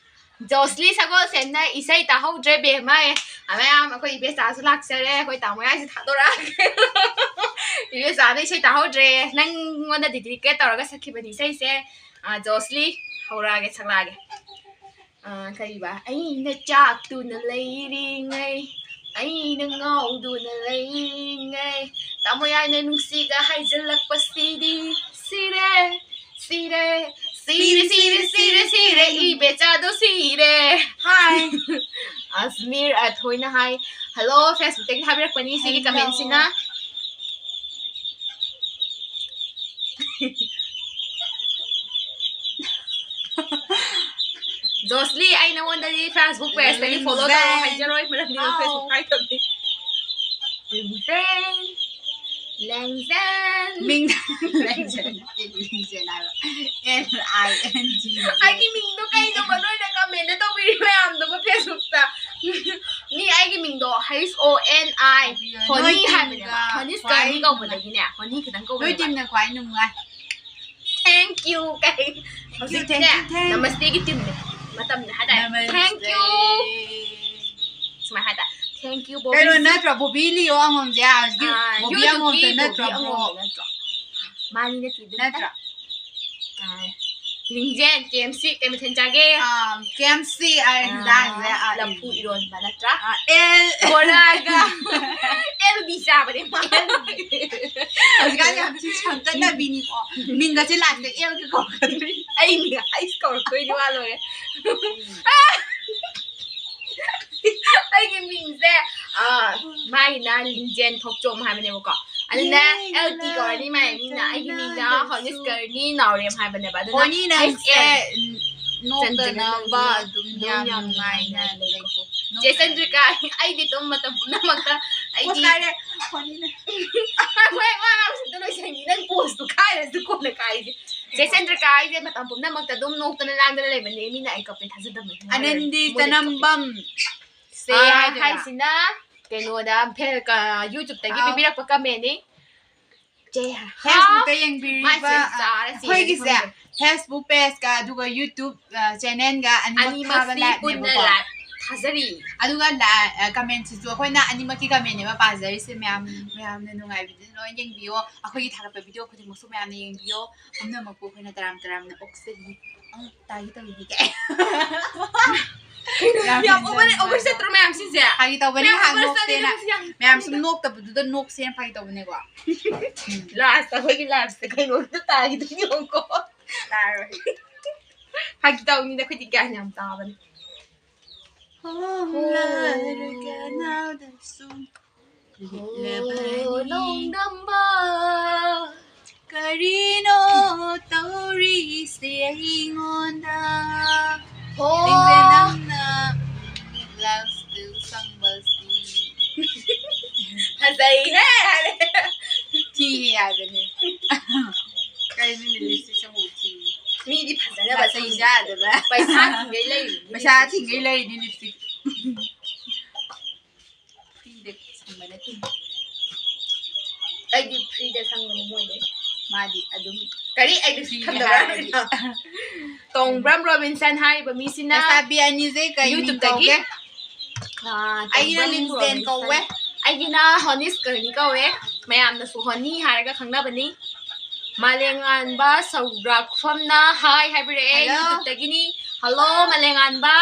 ꯖꯣꯁꯂꯤ ꯁꯒꯣꯜꯁꯦꯝꯅ ꯏꯁꯩ ꯇꯥꯍꯧꯗ꯭ꯔꯦ ꯕꯦꯝꯃ꯫ ꯃꯌꯥꯝ ꯑꯩꯈꯣꯏ ꯏꯕꯦꯆꯥꯁꯨ ꯂꯥꯛꯆꯔꯦ꯫ ꯑꯩꯈꯣꯏ ꯇꯥꯃꯣ ꯌꯥꯏꯁꯦ ꯊꯥꯗꯣꯔꯛꯑꯒꯦ꯫ ꯏꯕꯦꯆꯥꯅ ꯏꯁꯩ ꯇꯥꯍꯧꯗ꯭ꯔꯦ꯫ ꯅꯪꯉꯣꯟꯗ dedicate ꯇꯧꯔꯒ ꯁꯛꯈꯤꯕꯅꯤ ꯏꯁꯩꯁꯦ꯫ ꯑ, ꯖꯣꯁꯂꯤ, ꯍꯧꯔꯛꯑꯒꯦ, ꯁꯛꯂꯛꯑꯒꯦ꯫ ꯑ, ꯀꯔꯤꯕ? ꯑꯩꯅ ꯆꯥꯛꯇꯨꯅ ꯂꯩꯔꯤꯉꯩ, ꯑꯩꯅ ꯉꯥꯎꯗꯨꯅ ꯂꯩꯔꯤꯉꯩ, ꯇꯥꯃꯣ ꯌꯥꯏꯅ ꯅꯨꯡꯁꯤꯒ ꯍꯥꯏꯖꯤꯜꯂꯛꯄꯁꯤꯗꯤ ꯁꯤꯔꯦ, ꯁꯤꯔꯦ, ꯁꯤꯔꯦ, ꯁꯤꯔꯦ, ꯁꯤꯔꯦ, ꯁꯤꯔꯦ, ꯏꯕꯦꯆꯥꯗꯣ ꯁꯤꯔꯦ꯫ Hi. ꯑꯁꯃꯤꯔ ꯑꯊꯣꯏꯅ ꯍꯥꯏ, "Hello, Facebook ꯇꯒꯤ ꯊꯥꯕꯤꯔꯛꯄꯅꯤ ꯁꯤꯒꯤ Hello. Comment ꯁꯤꯅ"꯫ ꯖꯣꯁꯂꯤ, ꯑꯩ ꯅꯉꯣꯟꯗꯗꯤ Facebook page ꯇꯒꯤ follow ꯇꯧꯔꯣ ꯂꯦꯡꯖꯦꯟ꯫ ꯍꯥꯏꯖꯔꯣꯏ, ꯃꯔꯝꯗꯤ ꯅꯪ ꯍꯥꯎ꯫ Facebook ꯄꯥꯏꯗꯕꯅꯤ꯫ ꯂꯦꯡꯖꯦꯟ꯫ ꯂꯦꯡꯖꯦꯟ꯫ ꯃꯤꯡ ꯂꯦꯡꯖꯦꯟ ꯅꯠꯇꯦ, ꯂꯤꯡꯖꯦꯟ ꯍꯥꯏꯕ꯫ L I N G꯫ ꯑꯩꯒꯤ ꯃꯤꯡꯗꯣ ꯀꯩꯅꯣꯕ? ꯅꯣꯏꯅ comment ꯇꯧꯕꯤꯔꯤ ꯃꯌꯥꯝꯗꯨꯕꯨ Facebook ꯇ꯫ ꯃꯤ ꯑꯩꯒꯤ ꯃꯤꯡꯗꯣ H O N I, honey ꯍꯥꯏꯕꯅꯦꯕ꯫ ꯅꯣꯏ ꯍꯣꯅꯤ ꯁ꯭ꯀꯔꯅꯤ ꯈ꯭ꯋꯥꯏ ꯀꯧꯕꯗꯒꯤꯅꯦ, ꯍꯣꯅꯤ ꯈꯤꯇꯪ ꯅꯣꯏ ꯀꯧꯕꯅꯦꯕ꯫ Team ꯅ ꯈ꯭ꯋꯥꯏ ꯅꯨꯡꯉꯥꯏ꯫ Thank you ꯀꯩ꯫ Thank you, ꯍꯧꯖꯤꯛꯇꯤꯅꯦ, thank you, thank you. Namaste ꯒꯤ team ꯅꯦ꯫ ꯃꯇꯝꯅꯦ ꯍꯥꯏꯇꯥꯔꯦ꯫ Namaste. Thank you꯫ ꯁꯨꯃꯥꯏꯅ ꯍꯥꯏꯇꯥꯔꯦ꯫ Thank you, Bobby. ꯀꯩꯅꯣ ꯅꯠꯇ꯭ꯔꯣ? ꯕꯣꯕꯤ ꯂꯤꯌꯣ ꯑꯉꯣꯝꯁꯦ ꯍꯧꯖꯤꯛꯀꯤ ꯑꯥ, ꯕꯣꯕꯤ YouTube ꯀꯤ ꯑꯉꯣꯝꯗꯣ ꯕꯣꯕꯤ ꯅꯠꯇ꯭ꯔꯣ, bro? ꯑꯉꯣꯝꯗꯣ ꯅꯠꯇ꯭ꯔꯣ? ꯃꯥꯅꯤ ꯅꯠꯇꯦ, ꯑꯗꯨ ꯅꯠꯇ꯭ꯔꯣ? ꯑꯥ, ꯂꯤꯡꯖꯦꯜ, K M C ꯀꯩ ꯃꯊꯦꯜ ꯆꯥꯒꯦ? ꯑꯥ, K M C ꯑꯩ ꯑꯥ, ꯍꯤꯟꯖꯥꯡꯁꯦ, ꯑꯥ, ꯂꯐꯨ ꯏꯔꯣꯟꯕ ꯅꯠꯇ꯭ꯔꯥ? ꯑꯥ, L꯫ ꯕꯣꯔꯥꯒ꯫ L B ꯆꯥꯕꯅꯦ ꯃꯥ꯫ ꯍꯧꯖꯤꯛꯀꯥꯟ ꯌꯥꯝ ꯊꯤ ꯁꯝꯇꯠꯅꯕꯤꯅꯤꯀꯣ꯫ ꯃꯤꯡꯒꯁꯦ last ꯇ L ꯒ ꯀꯧꯔꯛꯀꯗꯣꯏꯅꯤ꯫ ꯑꯩ ꯃꯤꯡ H ꯀꯧꯔꯛꯇꯣꯏꯅꯤ ꯃꯥ ꯂꯣꯏꯔꯦ꯫ ꯑꯩꯒꯤ ꯃꯤꯡꯁꯦ, ꯑꯥ, ꯃꯥꯒꯤꯅ ꯂꯤꯡꯖꯦꯜ ꯊꯣꯛꯆꯣꯝ ꯍꯥꯏꯕꯅꯦꯕꯀꯣ꯫ ꯑꯗꯨꯅ ꯌꯦꯡꯉꯨ L T ꯀꯧꯔꯅꯤ ꯃꯥꯏ ꯃꯤꯡꯅ꯫ ꯑꯩꯒꯤ ꯃꯤꯡꯅ ꯅꯪꯅꯁꯨ꯫ ꯍꯣꯅꯤ ꯁ꯭ꯀꯔꯅꯤ ꯅꯥꯎꯔꯦꯝ ꯍꯥꯏꯕꯅꯦꯕ꯫ ꯑꯗꯨꯅ ꯍꯣꯅꯤ ꯅꯪꯁꯦ H L ꯅꯣꯛꯇꯅꯕ ꯆꯟꯗ꯭ꯔꯒ ꯑꯗꯨꯝ ꯑꯗꯨꯝ ꯌꯥꯝ ꯌꯥꯝ ꯅꯨꯡꯉꯥꯏꯅ ꯅꯨꯡꯉꯥꯏꯅ ꯂꯩꯀꯣ꯫ ꯂꯩꯀꯣ꯫ ꯆꯦ ꯆꯟꯗ꯭ꯔꯤꯀꯥ, ꯑꯩꯗꯤ ꯑꯗꯨꯝ ꯃꯇꯝ ꯄꯨꯝꯅꯃꯛꯇ ꯑꯩꯗꯤ ꯄꯣꯁ ꯀꯥꯏꯔꯦ, ꯍꯣꯅꯤꯅ꯫ ꯍꯣꯏ, ꯋꯥ ꯉꯥꯡꯕꯁꯤꯗ ꯂꯣꯏꯁꯟꯈꯤ꯫ ꯅꯪ ꯄꯣꯁꯇꯨ ꯀꯥꯏꯔꯁꯨ ꯀꯣꯟꯅ ꯀꯥꯏꯁꯦ꯫ ꯆꯦ ꯆꯟꯗ꯭ꯔꯤꯀꯥ, ꯑꯩꯁꯦ ꯃꯇꯝ ꯄꯨꯝꯅꯃꯛꯇ ꯑꯗꯨꯝ ꯅꯣꯛꯇꯅ ꯂꯥꯡꯗꯅ ꯂꯩꯕꯅꯦ꯫ ꯃꯤꯅ ꯑꯩ ꯀꯞꯄꯦ ꯊꯥꯖꯗꯕꯅꯦ꯫ ꯑꯅꯟꯗꯤ ꯃꯣꯏꯅ ꯀꯞꯄꯦ꯫ ꯆꯅꯝꯕꯝ꯫ ꯁꯦ ꯑꯥ, ꯍꯥꯏꯗꯣꯏꯔꯥ? ꯍꯥꯏꯁꯤꯅ ꯀꯩꯅꯣꯗ, ꯐꯦ-, ꯀ-, YouTube ꯇꯒꯤ ꯑꯥꯎ꯫ ꯄꯤꯕꯤꯔꯛꯄ comment ꯅꯤ꯫ ꯆꯦ ꯍꯥ-, Facebook ꯇ ꯌꯦꯡꯕꯤꯔꯤꯕ, ꯃꯥꯏꯁꯦ ꯆꯥꯔ ꯆꯦꯔꯦ ꯑꯩꯈꯣꯏꯒꯤꯁꯦ ꯈꯪꯗꯦ꯫ Facebook page ꯀ ꯑꯗꯨꯒ YouTube, ꯑ, channel ꯒ ꯑꯅꯤꯃꯛ ꯊꯥꯕ ꯑꯅꯤꯃꯛꯁꯤ live ꯄꯨꯟꯅ ꯅꯦꯕꯀꯣ꯫ Live ꯊꯥꯖꯔꯤ꯫ ꯑꯗꯨꯒ ꯂꯥ-, ꯑ, comment ꯁꯤꯁꯨ ꯑꯩꯈꯣꯏꯅ ꯑꯅꯤꯃꯛꯀꯤ comment ꯅꯦꯕ ꯄꯥꯖꯔꯤꯁꯦ ꯃꯌꯥꯝ꯫ ꯎꯝ꯫ ꯃꯌꯥꯝꯅ ꯅꯨꯡꯉꯥꯏꯕꯤꯗꯨꯅ ꯂꯣꯏ ꯌꯦꯡꯕꯤꯌꯣ꯫ ꯑꯩꯈꯣꯏꯒꯤ ꯊꯥꯒꯠꯄ video ꯈꯨꯗꯤꯡꯃꯛꯁꯨ ꯃꯌꯥꯝꯅ ꯌꯦꯡꯕꯤꯌꯣ꯫ ꯄꯨꯝꯅꯃꯛꯄꯨ ꯑꯩꯈꯣꯏꯅ ꯇꯔꯥꯝ ꯇꯔꯥꯝꯅ ꯑꯣꯛꯆꯔꯤ꯫ ꯑ, ꯇꯥꯒꯦ ꯇꯧꯏꯅꯦ ꯀꯥꯏ꯫ ꯀꯩꯅꯣ, ꯌꯥꯝ ꯌꯥꯝ over, ꯍꯦꯟꯖꯟꯕ꯫ Over ꯆꯠꯇ꯭ꯔꯣ ꯃꯌꯥꯝꯁꯤꯡꯁꯦ? ꯐꯥꯒꯤ ꯇꯧꯕꯅꯦ, ꯃꯌꯥꯝ ꯉꯥꯏꯍꯥꯛ over ꯅꯣꯛꯁꯦꯅ꯫ ꯆꯠꯂꯤꯗꯣ ꯌꯥꯝ ꯃꯌꯥꯝ ꯁꯨꯝ ꯅꯣꯛꯇꯕꯗꯨꯗ ꯅꯣꯛꯁꯦꯅ ꯐꯥꯒꯤ ꯇꯧꯕꯅꯦꯀꯣ꯫ ꯎꯝ꯫ Last ꯇ ꯑꯩꯈꯣꯏꯒꯤ live ꯁꯦ ꯀꯩꯅꯣꯗ ꯇꯥꯈꯤꯗꯣꯏꯅꯤ ꯌꯦꯡꯉꯨꯀꯣ꯫ ꯇꯥꯔꯣꯏ꯫ ꯐꯥꯒꯤ ꯇꯧꯅꯤꯗ, ꯑꯩꯈꯣꯏꯗꯤ ꯒ꯭ꯌꯥꯟ ꯌꯥꯝ ꯇꯥꯕꯅꯤ꯫ ꯍꯣꯡꯂꯔꯒ ꯅꯥꯎꯗ ꯁꯨꯝ ꯂꯦꯞꯂꯕꯅꯤ꯫ ꯅꯣꯡꯗꯝꯕ꯫ ꯀꯔꯤꯅꯣ ꯇꯧꯔꯤꯁꯦ ꯑꯩꯉꯣꯟꯗ? ꯍꯣ꯫ ꯅꯪꯁꯦ ꯅꯪꯅ last ꯇ ꯆꯪꯕꯁꯤ꯫ ꯐꯖꯩꯍꯦ ꯍꯥꯏꯔꯦ꯫ ꯊꯤꯌꯦ ꯍꯥꯏꯕꯅꯦ꯫ ꯀꯩꯅꯣꯅꯦ, lipstick ꯁꯪꯕ ꯊꯤ꯫ ꯃꯤꯗꯤ ꯐꯖꯅ ꯅꯥꯇꯩ ꯆꯥꯗꯕ꯫ ꯄꯩꯁꯥ ꯊꯤꯡꯒꯩ ꯂꯩꯔꯤꯅꯤ ꯄꯩꯁꯥ lipstick ꯊꯤꯡꯒꯩ ꯁꯤꯁꯨ꯫ ꯂꯩꯔꯤꯅꯤ lipstick꯫ Free ꯗ ꯁꯪꯕ ꯅꯠꯇꯦ꯫ ꯑꯩꯗꯤ free ꯗ ꯁꯪꯕꯅꯤ ꯃꯣꯏꯗꯩ꯫ ꯃꯥꯗꯤ ꯑꯗꯨꯝ ꯀꯔꯤ? ꯑꯩꯗꯤ free ꯗ ꯁꯪꯗꯕ꯭ꯔꯥ? ꯍꯥꯏꯔꯗꯤ꯫ ꯇꯣꯡꯕ꯭ꯔꯝ ꯔꯣꯕꯤꯟꯁꯟ ꯍꯥꯏꯔꯤꯕ ꯃꯤꯁꯤꯅ ꯂꯩꯁꯥꯕꯤ ꯑꯅꯤꯁꯦ ꯀꯩ ꯃꯤꯡ YouTube ꯇꯒꯤ ꯀꯧꯒꯦ? ꯑꯥ, ꯑꯩꯒꯤꯅ ꯇꯣꯡꯕ꯭ꯔꯝ ꯂꯤꯟꯖꯦꯟ ꯔꯣꯕꯤꯟꯁꯟ꯫ ꯀꯧꯋꯦ꯫ ꯑꯩꯒꯤꯅ ꯍꯣꯅꯤꯁ ꯀꯔꯅꯤ ꯀꯧꯋꯦ꯫ ꯃꯌꯥꯝꯅꯁꯨ ꯍꯣꯅꯤ ꯍꯥꯏꯔꯒ ꯈꯪꯅꯕꯅꯤ꯫ ꯃꯥꯂꯦꯝꯉꯥꯟꯕ ꯁꯧꯒ꯭ꯔꯥꯛꯐꯝꯅ hi ꯍꯥꯏꯕꯤꯔꯛꯑꯦ꯫ Hello꯫ YouTube ꯇꯒꯤꯅꯤ꯫ Hello, ꯃꯥꯂꯦꯝꯉꯥꯟꯕ꯫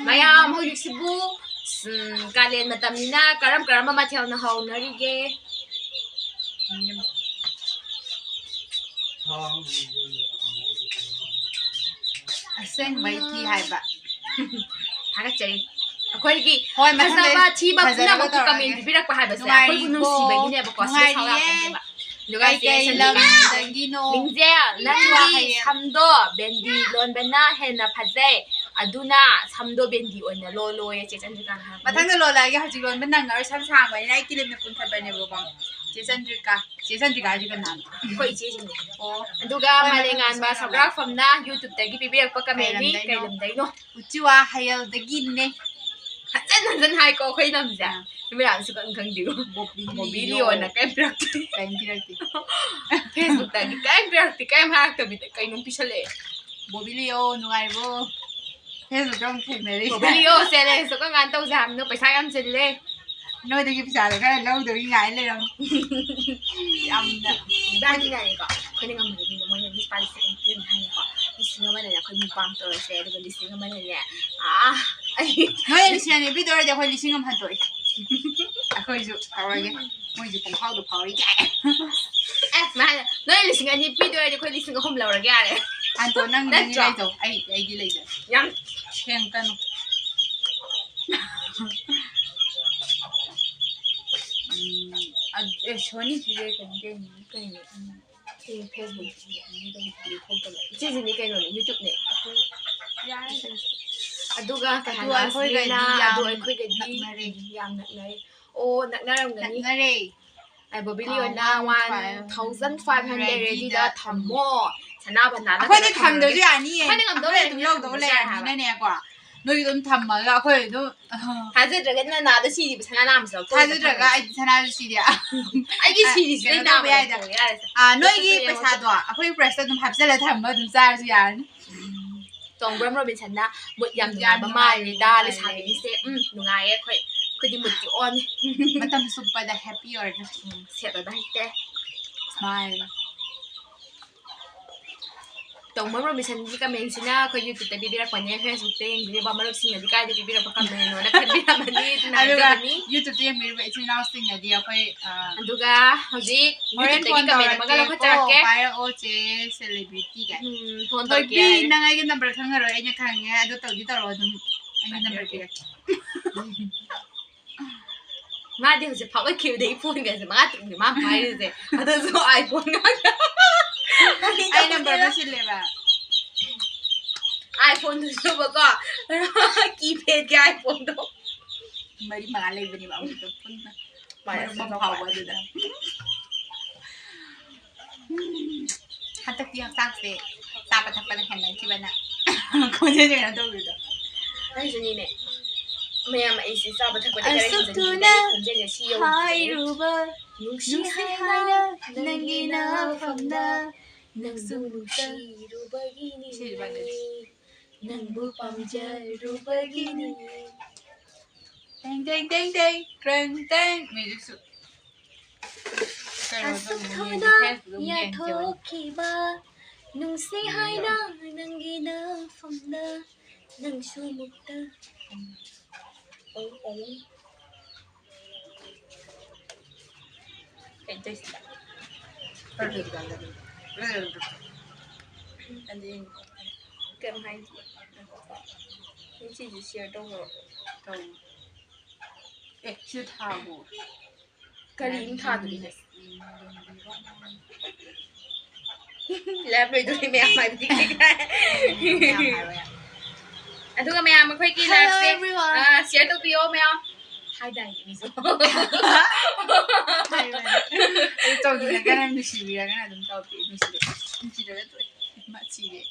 ꯃꯌꯥꯝ ꯍꯧꯖꯤꯛꯁꯤꯕꯨ, ꯎꯝ, ꯀꯥꯂꯦꯟ ꯃꯇꯝꯅꯤꯅ ꯀꯔꯝ ꯀꯔꯝꯕ ꯃꯊꯦꯜꯅ ꯍꯥꯎꯅꯔꯤꯒꯦ? ꯑꯁꯦꯡꯕꯩ ꯊꯤ ꯍꯥꯏꯕ꯫ ꯊꯥꯒꯠꯆꯔꯤ꯫ ꯑꯩꯈꯣꯏꯒꯤ ꯍꯣꯏ, ꯃꯊꯪꯗꯩ ꯐꯖꯕ ꯊꯤꯕ ꯐꯖꯅꯕ ꯄꯨꯝꯅꯃꯛꯀꯤ ꯇꯧꯔꯛꯑꯒꯦ꯫ Comment ꯄꯤꯕꯤꯔꯛꯄ ꯍꯥꯏꯕꯁꯦ ꯑꯩꯈꯣꯏꯕꯨ ꯅꯨꯡꯉꯥꯏꯔꯤꯕꯣ? ꯅꯨꯡꯁꯤꯕꯒꯤꯅꯦꯕꯀꯣ, ꯁꯤꯗ ꯅꯨꯡꯉꯥꯏꯔꯤꯌꯦ꯫ ꯁꯥꯎꯔꯛꯀꯅꯦꯕ꯫ ꯑꯗꯨꯒ ꯀꯩ ꯆꯦ ꯀꯩ ꯆꯟꯗ꯭ꯔꯤꯀꯥ꯫ ꯂꯝꯗꯒꯤꯅꯣ? ꯅꯤꯡꯖꯦꯜ, ꯅꯪꯒꯤ ꯍꯌꯦꯡ ꯁꯝꯗꯣ ꯕꯦꯟꯗꯤ ꯂꯣꯟꯕꯅ ꯍꯦꯟꯅ ꯐꯖꯩ, ꯑꯗꯨꯅ ꯁꯝꯗꯣ ꯕꯦꯟꯗꯤ ꯑꯣꯏꯅ ꯂꯣꯜꯂꯣꯌꯦ ꯆꯦ ꯆꯟꯗ꯭ꯔꯤꯀꯥꯅ ꯍꯥꯏꯕꯅꯤ꯫ ꯃꯊꯪꯗ ꯂꯣꯜꯂꯛꯑꯒꯦ, ꯍꯧꯖꯤꯛ ꯂꯣꯟꯕ ꯅꯪꯉꯔꯣꯏ, ꯁꯝ ꯁꯥꯡꯕꯅꯤꯅ꯫ ꯑꯩ ꯀꯤꯂꯤꯞꯅ ꯄꯨꯟꯊꯠꯄꯅꯦꯕꯀꯣ꯫ ꯆꯦ ꯆꯟꯗ꯭ꯔꯤꯀꯥ, ꯆꯦ ꯆꯟꯗ꯭ꯔꯤꯀꯥ ꯍꯥꯏꯁꯦ ꯀꯅꯥꯅꯣ? ꯑꯩꯈꯣꯏ ꯏꯆꯦꯁꯤꯡꯅꯦ꯫ ꯑꯣ꯫ ꯑꯗꯨꯒ ꯍꯣꯏ, ꯃꯥꯂꯦꯝꯉꯥꯟꯕ ꯃꯊꯪꯗ ꯁꯧꯒ꯭ꯔꯥꯛꯐꯝꯅ YouTube ꯇꯒꯤ ꯄꯤꯕꯤꯔꯛꯄ comment ꯅꯤ꯫ ꯀꯩ ꯂꯝꯗꯩꯅꯣ? ꯀꯩ ꯂꯝꯗꯩꯅꯣ? ꯎꯆꯤꯋꯥ ꯍꯌꯦꯜꯗꯒꯤꯅꯦ꯫ ꯍꯟꯖꯟ ꯍꯟꯖꯟ ꯍꯥꯏꯀꯣ ꯑꯩꯈꯣꯏ ꯂꯝꯁꯦ꯫ ꯑꯥ꯫ ꯃꯌꯥꯝꯁꯨ ꯈꯪ ꯈꯪꯗꯦꯀꯣ꯫ ꯕꯣꯕꯤ ꯕꯣꯕꯤ ꯂꯤꯑꯣ꯫ ꯂꯤꯑꯣꯅ ꯀꯩꯝ ꯄꯤꯔꯛꯇꯦ꯫ ꯀꯩꯝ ꯄꯤꯔꯛꯇꯦ꯫ Facebook ꯇꯒꯤ ꯀꯩꯝ ꯄꯤꯔꯛꯇꯦ, ꯀꯩꯝ ꯍꯥꯏꯔꯛꯇꯕꯤꯗ ꯀꯩꯅꯣꯝ ꯄꯤꯁꯜꯂꯛꯑꯦ꯫ ꯕꯣꯕꯤ ꯂꯤꯑꯣ, ꯅꯨꯡꯉꯥꯏꯔꯤꯕꯣ? Facebook ꯇ ꯑꯃꯨꯛ ꯊꯦꯡꯅꯔꯤ꯫ ꯕꯣꯕꯤ ꯂꯤꯑꯣ challenge ꯇꯣ ꯀꯔꯝ ꯀꯥꯟꯗ ꯇꯧꯁꯦ ꯍꯥꯏꯕꯅꯣ? ꯄꯩꯁꯥ ꯌꯥꯝ ꯆꯤꯜꯂꯦ꯫ ꯅꯣꯏꯗꯒꯤ ꯄꯩꯁꯥꯗꯣ ꯈꯔ ꯂꯧꯗꯧꯒꯤ ꯉꯥꯏ ꯂꯩꯔꯝꯃꯤ꯫ ꯌꯥꯝꯅ ꯏꯕꯥꯅꯤꯅꯅꯦꯀꯣ, ꯑꯩꯈꯣꯏꯅ ꯉꯝꯕꯗ ꯃꯤꯗꯣ ꯃꯣꯏꯅ ꯂꯨꯄꯥ ꯂꯤꯁꯤꯡ ꯑꯅꯤ ꯄꯤꯔꯝꯃꯦ ꯍꯥꯏꯅꯀꯣ, ꯂꯤꯁꯤꯡ ꯑꯃꯅꯅꯦ ꯑꯩꯈꯣꯏ mukbang ꯇꯧꯔꯁꯦ, ꯑꯗꯨꯒ ꯂꯤꯁꯤꯡ ꯑꯃꯅꯅꯦ, ꯑꯥ, ꯑꯩ ꯅꯣꯏꯅ ꯂꯤꯁꯤꯡ ꯑꯅꯤ ꯄꯤꯗꯣꯏꯔꯗꯤ ꯑꯩꯈꯣꯏ ꯂꯤꯁꯤꯡ ꯑꯃ ꯍꯟꯗꯣꯛꯏ꯫ ꯑꯩꯈꯣꯏꯁꯨ ꯇꯧꯔꯒꯦ, ꯃꯣꯏꯁꯨ ꯄꯪꯐꯥꯎꯗ ꯐꯥꯎꯔꯤ ꯀꯥꯏ꯫ ꯑꯦ, ꯃꯥꯅ, "ꯅꯣꯏ ꯂꯤꯁꯤꯡ ꯑꯅꯤ ꯄꯤꯗꯣꯏ ꯑꯣꯏꯔꯗꯤ ꯑꯩꯈꯣꯏ ꯂꯤꯁꯤꯡ ꯑꯍꯨꯝ ꯂꯧꯔꯒꯦ ꯌꯥꯔꯦ"꯫ ꯑꯟꯇꯣ, ꯅꯪ, ꯅꯪꯒꯤ ꯅꯠꯇ꯭ꯔꯣ? ꯂꯩꯖꯧ꯫ ꯑꯩ, ꯑꯩꯒꯤ ꯂꯩꯖꯧ꯫ ꯌꯥꯝ ꯊꯦꯡꯀꯅꯨ꯫ ꯎꯝ, ꯑ-, ꯑꯦ, ꯁꯣꯅꯤ ꯁꯤꯁꯦ ꯀꯩꯅꯣ, ꯀꯩꯅꯣ, ꯀꯩꯅꯣ, ꯎꯝ, ꯁꯤ Facebook ꯁꯤꯗꯤ ꯊꯣꯛꯇꯕ꯫ ꯏꯆꯦꯁꯤꯗꯤ ꯀꯩꯅꯣꯅꯦ, YouTube-ꯅꯦ꯫ ꯌꯥꯔꯦ꯫ ꯑꯗꯨꯒ ꯀꯩ ꯑꯗꯨ ꯍꯥꯏꯅꯤ, ꯑꯩꯈꯣꯏꯒꯗꯤ ꯑꯁꯤꯅ, ꯌꯥꯝ ꯑꯗꯨ ꯑꯩꯈꯣꯏꯒꯗꯤ ꯅꯛꯅꯔꯦ꯫ ꯌꯥꯝ ꯅꯛꯅꯔꯦ꯫ ꯑꯣ, ꯅꯛꯅꯔꯝꯒꯅꯤ꯫ ꯅꯛꯅꯔꯦ꯫ ꯑꯩ ꯕꯣꯕꯤꯂꯤꯌꯣꯅ ꯑꯥ, one thousand five hundred ready-ꯗ ready-ꯗ ꯊꯝꯃꯣ꯫ ꯁꯅꯥ ꯕꯅꯥꯅ ꯑꯩꯈꯣꯏꯗꯤ ꯀꯩꯅꯣ ꯊꯝꯗ꯭ꯔꯁꯨ ꯊꯝꯃꯔꯣꯏ꯫ ꯌꯥꯅꯤꯌꯦ꯫ ꯑꯩꯈꯣꯏꯗꯤ ꯉꯝꯗꯧ ꯑꯩꯈꯣꯏ ꯑꯗꯨꯝ ꯂꯩꯔꯕꯅꯤꯅ ꯂꯧꯗꯧ ꯊꯝꯗ꯭ꯔꯁꯨ ꯌꯥꯔꯦ ꯍꯥꯏꯕ꯫ ꯂꯩꯔꯕꯅꯤꯅꯅꯦꯀꯣ꯫ ꯅꯣꯏ ꯑꯗꯨꯝ ꯊꯝꯃꯒ ꯑꯩꯈꯣꯏ ꯑꯗꯨꯝ, ꯑꯍ꯫ ꯊꯥꯖꯗ꯭ꯔꯒꯅ ꯅꯥꯗ ꯁꯤꯔꯤꯕ ꯁꯅꯥ ꯅꯥꯝꯁꯦ ꯂꯧꯊꯣꯛꯑꯒ ꯊꯥꯖꯗ꯭ꯔꯒ ꯊꯝꯃꯁꯤ꯫ ꯑꯩꯗꯤ ꯁꯅꯥꯁꯨ ꯁꯤꯗꯦ꯫ ꯑꯩꯒꯤ ꯑ, ꯁꯤꯔꯤꯁꯤꯗꯩ ꯀꯩꯅꯣ ꯇꯧꯕ ꯅꯥꯝꯃ ꯌꯥꯏꯗ꯫ ꯂꯧꯊꯣꯛꯑꯒ ꯌꯥꯔꯦꯁꯦ꯫ ꯑ, ꯅꯣꯏꯒꯤ ꯂꯧꯊꯣꯛꯄ ꯌꯥꯏ꯫ ꯄꯩꯁꯥꯗꯣ ꯑꯩꯈꯣꯏ purse-ꯇ ꯑꯗꯨꯝ ꯍꯥꯞꯆꯜꯂ ꯊꯝꯃ ꯑꯗꯨꯝ ꯆꯥꯔꯁꯨ ꯌꯥꯔꯅꯤ꯫ ꯇꯣꯡꯕ꯭ꯔꯝ ꯔꯣꯕꯤꯟꯁꯟꯅ mood ꯌꯥꯝ ꯌꯥꯝ ꯅꯨꯡꯉꯥꯏꯕ ꯅꯨꯡꯉꯥꯏ, ꯃꯥꯜꯂꯤꯗ, ꯅꯨꯡꯉꯥꯏ꯫ ꯂꯩꯁꯥꯕꯤꯁꯦ꯫ ꯎꯝ, ꯅꯨꯡꯉꯥꯏꯌꯦ ꯑꯩꯈꯣꯏ꯫ ꯑꯩꯈꯣꯏꯗꯤ mood-ꯀꯤ on-ꯅꯤ꯫ ꯃꯇꯝ ꯆꯨꯞꯄꯗ happy ꯑꯣꯏꯔꯒ꯫ ꯎꯝ, sad ꯑꯣꯏꯕ ꯍꯩꯇꯦ꯫ Smile꯫ ꯇꯣꯡꯕ꯭ꯔꯝ ꯔꯣꯕꯤꯟꯁꯟꯒꯤ comment-ꯁꯤꯅ ꯑꯩꯈꯣꯏ YouTube-ꯇ ꯄꯤꯕꯤꯔꯛꯄꯅꯦ, Facebook-ꯇ ꯌꯦꯡꯕꯤꯔꯤꯕ ꯃꯔꯨꯞꯁꯤꯡꯅꯗꯤ ꯀꯥꯏꯗ ꯄꯤꯕꯤꯔꯛꯄ comment-ꯅꯣꯅ ꯈꯟꯕꯤꯔꯝꯃꯅꯤ, ꯑꯗꯨꯅ ꯑꯗꯨꯒ ꯍꯥꯏꯖꯕꯅꯤ꯫ YouTube-ꯇ ꯌꯦꯡꯕꯤꯔꯤꯕ ꯏꯆꯤꯟ ꯏꯅꯥꯎꯁꯤꯡꯅꯗꯤ ꯑꯩꯈꯣꯏ, ꯑ, ꯑꯗꯨꯒ ꯍꯧꯖꯤꯛ ꯍꯣꯔꯦꯟ YouTube-ꯇꯒꯤ phone comment ꯑꯃꯒ ꯇꯧꯔꯛꯀꯦꯀꯣ, ꯂꯧꯈꯠꯆꯔꯛꯀꯦ꯫ ꯄꯥꯏꯔꯛꯑꯣ ꯆꯦ celebrity ꯀꯥꯏꯅ꯫ ꯎꯝ, phone ꯊꯣꯏꯕꯤ, ꯇꯧꯔꯛꯀꯦ ꯍꯥꯏꯔꯦ꯫ ꯅꯪ ꯑꯩꯒꯤ number ꯈꯪꯉꯔꯣꯏ, ꯑꯩꯅ ꯈꯪꯉꯦ꯫ ꯑꯗꯨ ꯇꯧꯗꯤ ꯇꯧꯔꯣ ꯑꯗꯨꯝ, ꯑꯩꯒꯤ number ꯄꯤꯔꯛꯀꯦ꯫ ꯃꯥꯗꯤ ꯍꯧꯖꯤꯛ ꯐꯥꯎꯒꯠꯈꯤꯕꯗꯒꯤ phone-ꯒꯁꯦ ꯃꯉꯥ ꯇꯔꯨꯛꯅꯦ ꯃꯥ ꯄꯥꯏꯔꯤꯁꯦ꯫ ꯑꯗꯨꯁꯨ iPhone ꯉꯥꯛꯇ꯫ ꯑꯩ number ꯑꯃ ꯁꯤꯜꯂꯦꯕ꯫ iPhone-ꯗꯨꯁꯨꯕꯀꯣ, keypad-ꯀꯤ iPhone-ꯗꯣ꯫ ꯃꯔꯤ ꯃꯉꯥ ꯂꯩꯕꯅꯦꯕ ꯑꯃꯨꯛꯇ ꯄꯨꯟꯅ꯫ ꯃꯔꯨꯞ ꯑꯃ ꯐꯥꯎꯕ ꯑꯗꯨꯗ꯫ ꯍꯟꯗꯛꯇꯤ ꯍꯛꯆꯥꯡꯁꯦ ꯆꯥꯕ ꯊꯛꯄꯅ ꯍꯦꯟꯃꯟꯈꯤꯕꯅ ꯈꯣꯟꯖꯦꯜꯁꯦ ꯀꯩꯅꯣ ꯇꯧꯈꯤꯕꯗꯣ꯫ ꯑꯩꯁꯨꯅꯤꯅꯦ꯫ ꯃꯌꯥꯝ ꯑꯩꯁꯦ ꯆꯥꯕ ꯊꯛꯄꯗ ꯈꯔ ꯑꯁꯨꯛ ꯍꯦꯟꯖꯟꯈꯤꯕꯗ ꯊꯨꯅ ꯈꯣꯟꯖꯦꯜꯁꯦ ꯁꯤ ꯌꯧꯈꯤꯕꯅꯦ꯫ ꯍꯥꯏꯔꯨꯕ ꯅꯨꯡꯁꯤ ꯅꯨꯡꯁꯤ ꯍꯥꯏꯅ ꯍꯥꯏꯅ ꯅꯪꯒꯤ ꯅꯪꯒꯤ ꯅꯐꯝꯗ ꯅꯐꯝꯗ ꯅꯪꯕꯨ ꯅꯨꯡꯁꯤꯔꯨꯕꯒꯤꯅꯤ꯫ ꯁꯤ ꯏꯕꯥꯅꯤ꯫ ꯅꯪꯕꯨ ꯄꯥꯝꯖꯔꯨꯕꯒꯤꯅꯤ꯫ ꯇꯦꯡ, ꯇꯦꯡ, ꯇꯦꯡ, ꯇꯦꯡ, ꯇ꯭ꯔꯦꯡ, ꯇꯦꯡ꯫ Music-ꯁꯨ ꯀꯩꯅꯣ ꯑꯁꯨꯛ ꯇꯧꯕꯅꯦ, ꯊꯨꯅ Facebook-ꯇ ꯑꯃꯨꯛ ꯌꯦꯡꯁꯦ ꯍꯣꯔꯦꯟ꯫ ꯌꯥꯊꯣꯛꯈꯤꯕ ꯅꯨꯡꯁꯤ ꯍꯥꯏꯅ ꯅꯪꯒꯤ ꯅꯐꯝꯗ ꯅꯪꯁꯨ ꯃꯨꯛꯇ꯫ ꯀꯩꯅꯣ ꯇꯧꯏꯁꯤꯅ? ꯑꯗꯨ ꯀꯩꯝ ꯍꯥꯏꯗꯦ꯫ ꯑꯩ ꯁꯤꯁꯦ ꯁꯤꯌꯔ ꯇꯧꯈ꯭ꯔꯣ꯫ ꯑꯦ, ꯁꯤꯗ ꯊꯥꯒꯣ꯫ ꯀꯔꯤ ꯑꯃ ꯊꯥꯗꯣꯔꯤꯒꯦ? ꯂꯥꯏꯞ ꯂꯣꯏꯗꯣꯔꯤ ꯃꯌꯥꯝ ꯍꯥꯏꯕꯗꯤ꯫ ꯑꯗꯨꯒ ꯃꯌꯥꯝ ꯑꯩꯈꯣꯏꯒꯤ Hello, ꯂꯥꯏꯞꯁꯦ, everyone. ꯑ, ꯁꯤꯌꯔ ꯇꯧꯕꯤꯌꯣ ꯃꯌꯥꯝ꯫ ꯍꯥꯏꯗꯥꯏꯅꯦ ꯃꯤꯁꯨ꯫ ꯑꯗꯨ ꯇꯧꯕꯤꯔꯒꯅ, ꯅꯨꯡꯁꯤꯕꯤꯔꯒꯅ ꯑꯗꯨꯝ ꯇꯧꯕꯤ꯫ ꯅꯨꯡꯁꯤꯗ-, ꯅꯨꯡꯁꯤꯗꯕ ꯇꯣꯛꯑꯦ꯫ ꯃꯥ ꯁꯤꯔꯦ꯫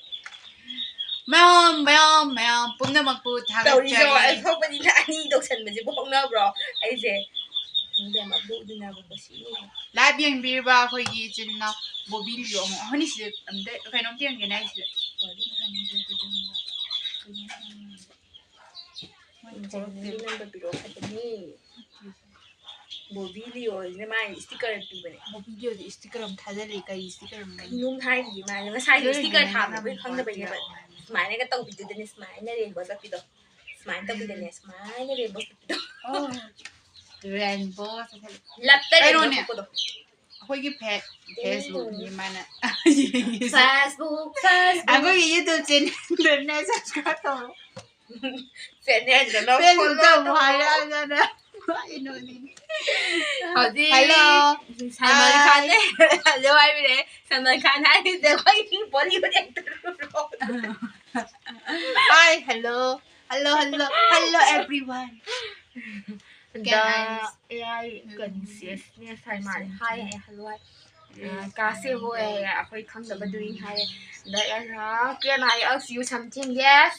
ꯃꯌꯥꯝ, ꯃꯌꯥꯝ, ꯃꯌꯥꯝ ꯄꯨꯝꯅꯃꯛꯄꯨ ꯇꯧꯔꯤꯁꯦ ꯊꯥꯒꯠꯆꯔꯤ꯫ ꯑꯣꯟꯊꯣꯛꯄꯅꯤꯅ ꯑꯅꯤ ꯇꯧꯁꯟꯕꯁꯤꯕꯨ ꯍꯧꯅꯕ꯭ꯔꯣ? ꯑꯩꯁꯦ ꯏꯕꯦꯝꯃ ꯕꯨꯛ ꯏꯟꯅꯕꯀꯣ ꯁꯤꯅꯤ꯫ ꯂꯥꯏꯚ ꯌꯦꯡꯕꯤꯔꯤꯕ ꯑꯩꯈꯣꯏꯒꯤ ꯏꯆꯤꯟ ꯏꯅꯥꯎ ꯕꯣꯕꯤ ꯂꯤꯌꯣ ꯑꯃ, ꯑꯩꯈꯣꯏꯅꯤꯁꯤꯗ ꯑꯝꯇ ꯀꯩꯅꯣꯝꯇ ꯌꯦꯡꯒꯦꯅꯦ ꯑꯩꯁꯤꯗ꯫ ꯕꯣꯕꯤ ꯂꯤꯌꯣ ꯍꯥꯏꯕꯅꯤ꯫ ꯕꯣꯕꯤ ꯂꯤꯌꯣꯁꯤꯅ ꯃꯥꯏ ꯏꯁꯇꯤꯀꯔ ꯄꯤꯕꯅꯦ꯫ ꯕꯣꯕꯤ ꯂꯤꯌꯣꯗꯤ ꯏꯁꯇꯤꯀꯔ ꯑꯃ ꯊꯥꯖꯤꯜꯂꯤ꯫ ꯀꯔꯤ ꯏꯁꯇꯤꯀꯔ ꯑꯃ ꯂꯩ? ꯀꯩꯅꯣꯝ ꯍꯥꯏꯔꯤꯌꯦ ꯃꯥꯅ꯫ ꯉꯁꯥꯏꯗꯣ ꯏꯁꯇꯤꯀꯔ ꯊꯥꯕꯗꯣ ꯑꯩꯈꯣꯏ ꯈꯪꯗꯕꯩꯅꯦꯕ꯫ ꯁꯨꯃꯥꯏꯅꯒ ꯇꯧꯕꯤꯗꯨꯗꯅꯦ, ꯁꯨꯃꯥꯏꯅ ꯔꯦꯟꯕꯣ ꯆꯠꯄꯤꯗꯣ꯫ ꯁꯨꯃꯥꯏꯅ ꯇꯧꯕꯤꯗꯅꯦ, ꯁꯨꯃꯥꯏꯅ ꯔꯦꯟꯕꯣ ꯆꯠꯄꯤꯗꯣ꯫ ꯑꯣ, ꯔꯦꯟꯕꯣ ꯆꯠꯊꯠꯂꯦ꯫ ꯂꯞꯇ ꯔꯦꯟꯕꯣ ꯀꯩꯅꯣꯅꯦ꯫ ꯊꯣꯛꯄꯗꯣ꯫ ꯑꯩꯈꯣꯏꯒꯤ ꯐꯦ-, ꯐꯦꯁꯕꯨꯛꯅꯤ ꯃꯥꯅ ꯌꯦꯡꯉꯤꯁꯦ꯫ Facebook, Facebook. ꯑꯩꯈꯣꯏꯒꯤ ꯌꯨꯇ꯭ꯌꯨꯕ ꯆꯦꯅꯦꯜꯗꯨꯅꯦ ꯁꯕꯁꯀ꯭ꯔꯥꯏꯕ ꯇꯧꯔꯣ꯫ ꯆꯦꯅꯦꯜꯗꯣ ꯂꯧ ꯐꯦꯁꯕꯨꯛꯇ follow ꯑꯃꯨꯛ ꯇꯧꯔꯣ꯫ ꯍꯥꯏꯔꯛꯑꯒꯅ ꯑꯩ ꯅꯣꯛꯅꯤꯡꯉꯦ꯫ ꯍꯧꯖꯤꯛ ꯍꯜꯂꯣ꯫ ꯁꯜꯃꯥꯟ ꯍꯥꯏ꯫ ꯈꯥꯟꯅ ꯍꯜꯂꯣ ꯍꯥꯏꯕꯤꯔꯦ꯫ ꯁꯜꯃꯥꯟ ꯈꯥꯟ ꯍꯥꯏꯔꯤꯁꯦ ꯑꯩꯈꯣꯏꯒꯤ Bollywood actor. Hi, hello. Hello, hello. Hello, everyone. Can I AI consciousness ꯍꯥꯏ ꯃꯥꯜꯂꯦ꯫ Hi ꯍꯥꯏ, hello ꯍꯥꯏ꯫ ꯑ, ꯀꯥꯁꯦ ꯍꯣꯏ ꯍꯥꯏ, ꯑꯩꯈꯣꯏ ꯈꯪꯗꯕ doing high. Can I ask you something? Yes.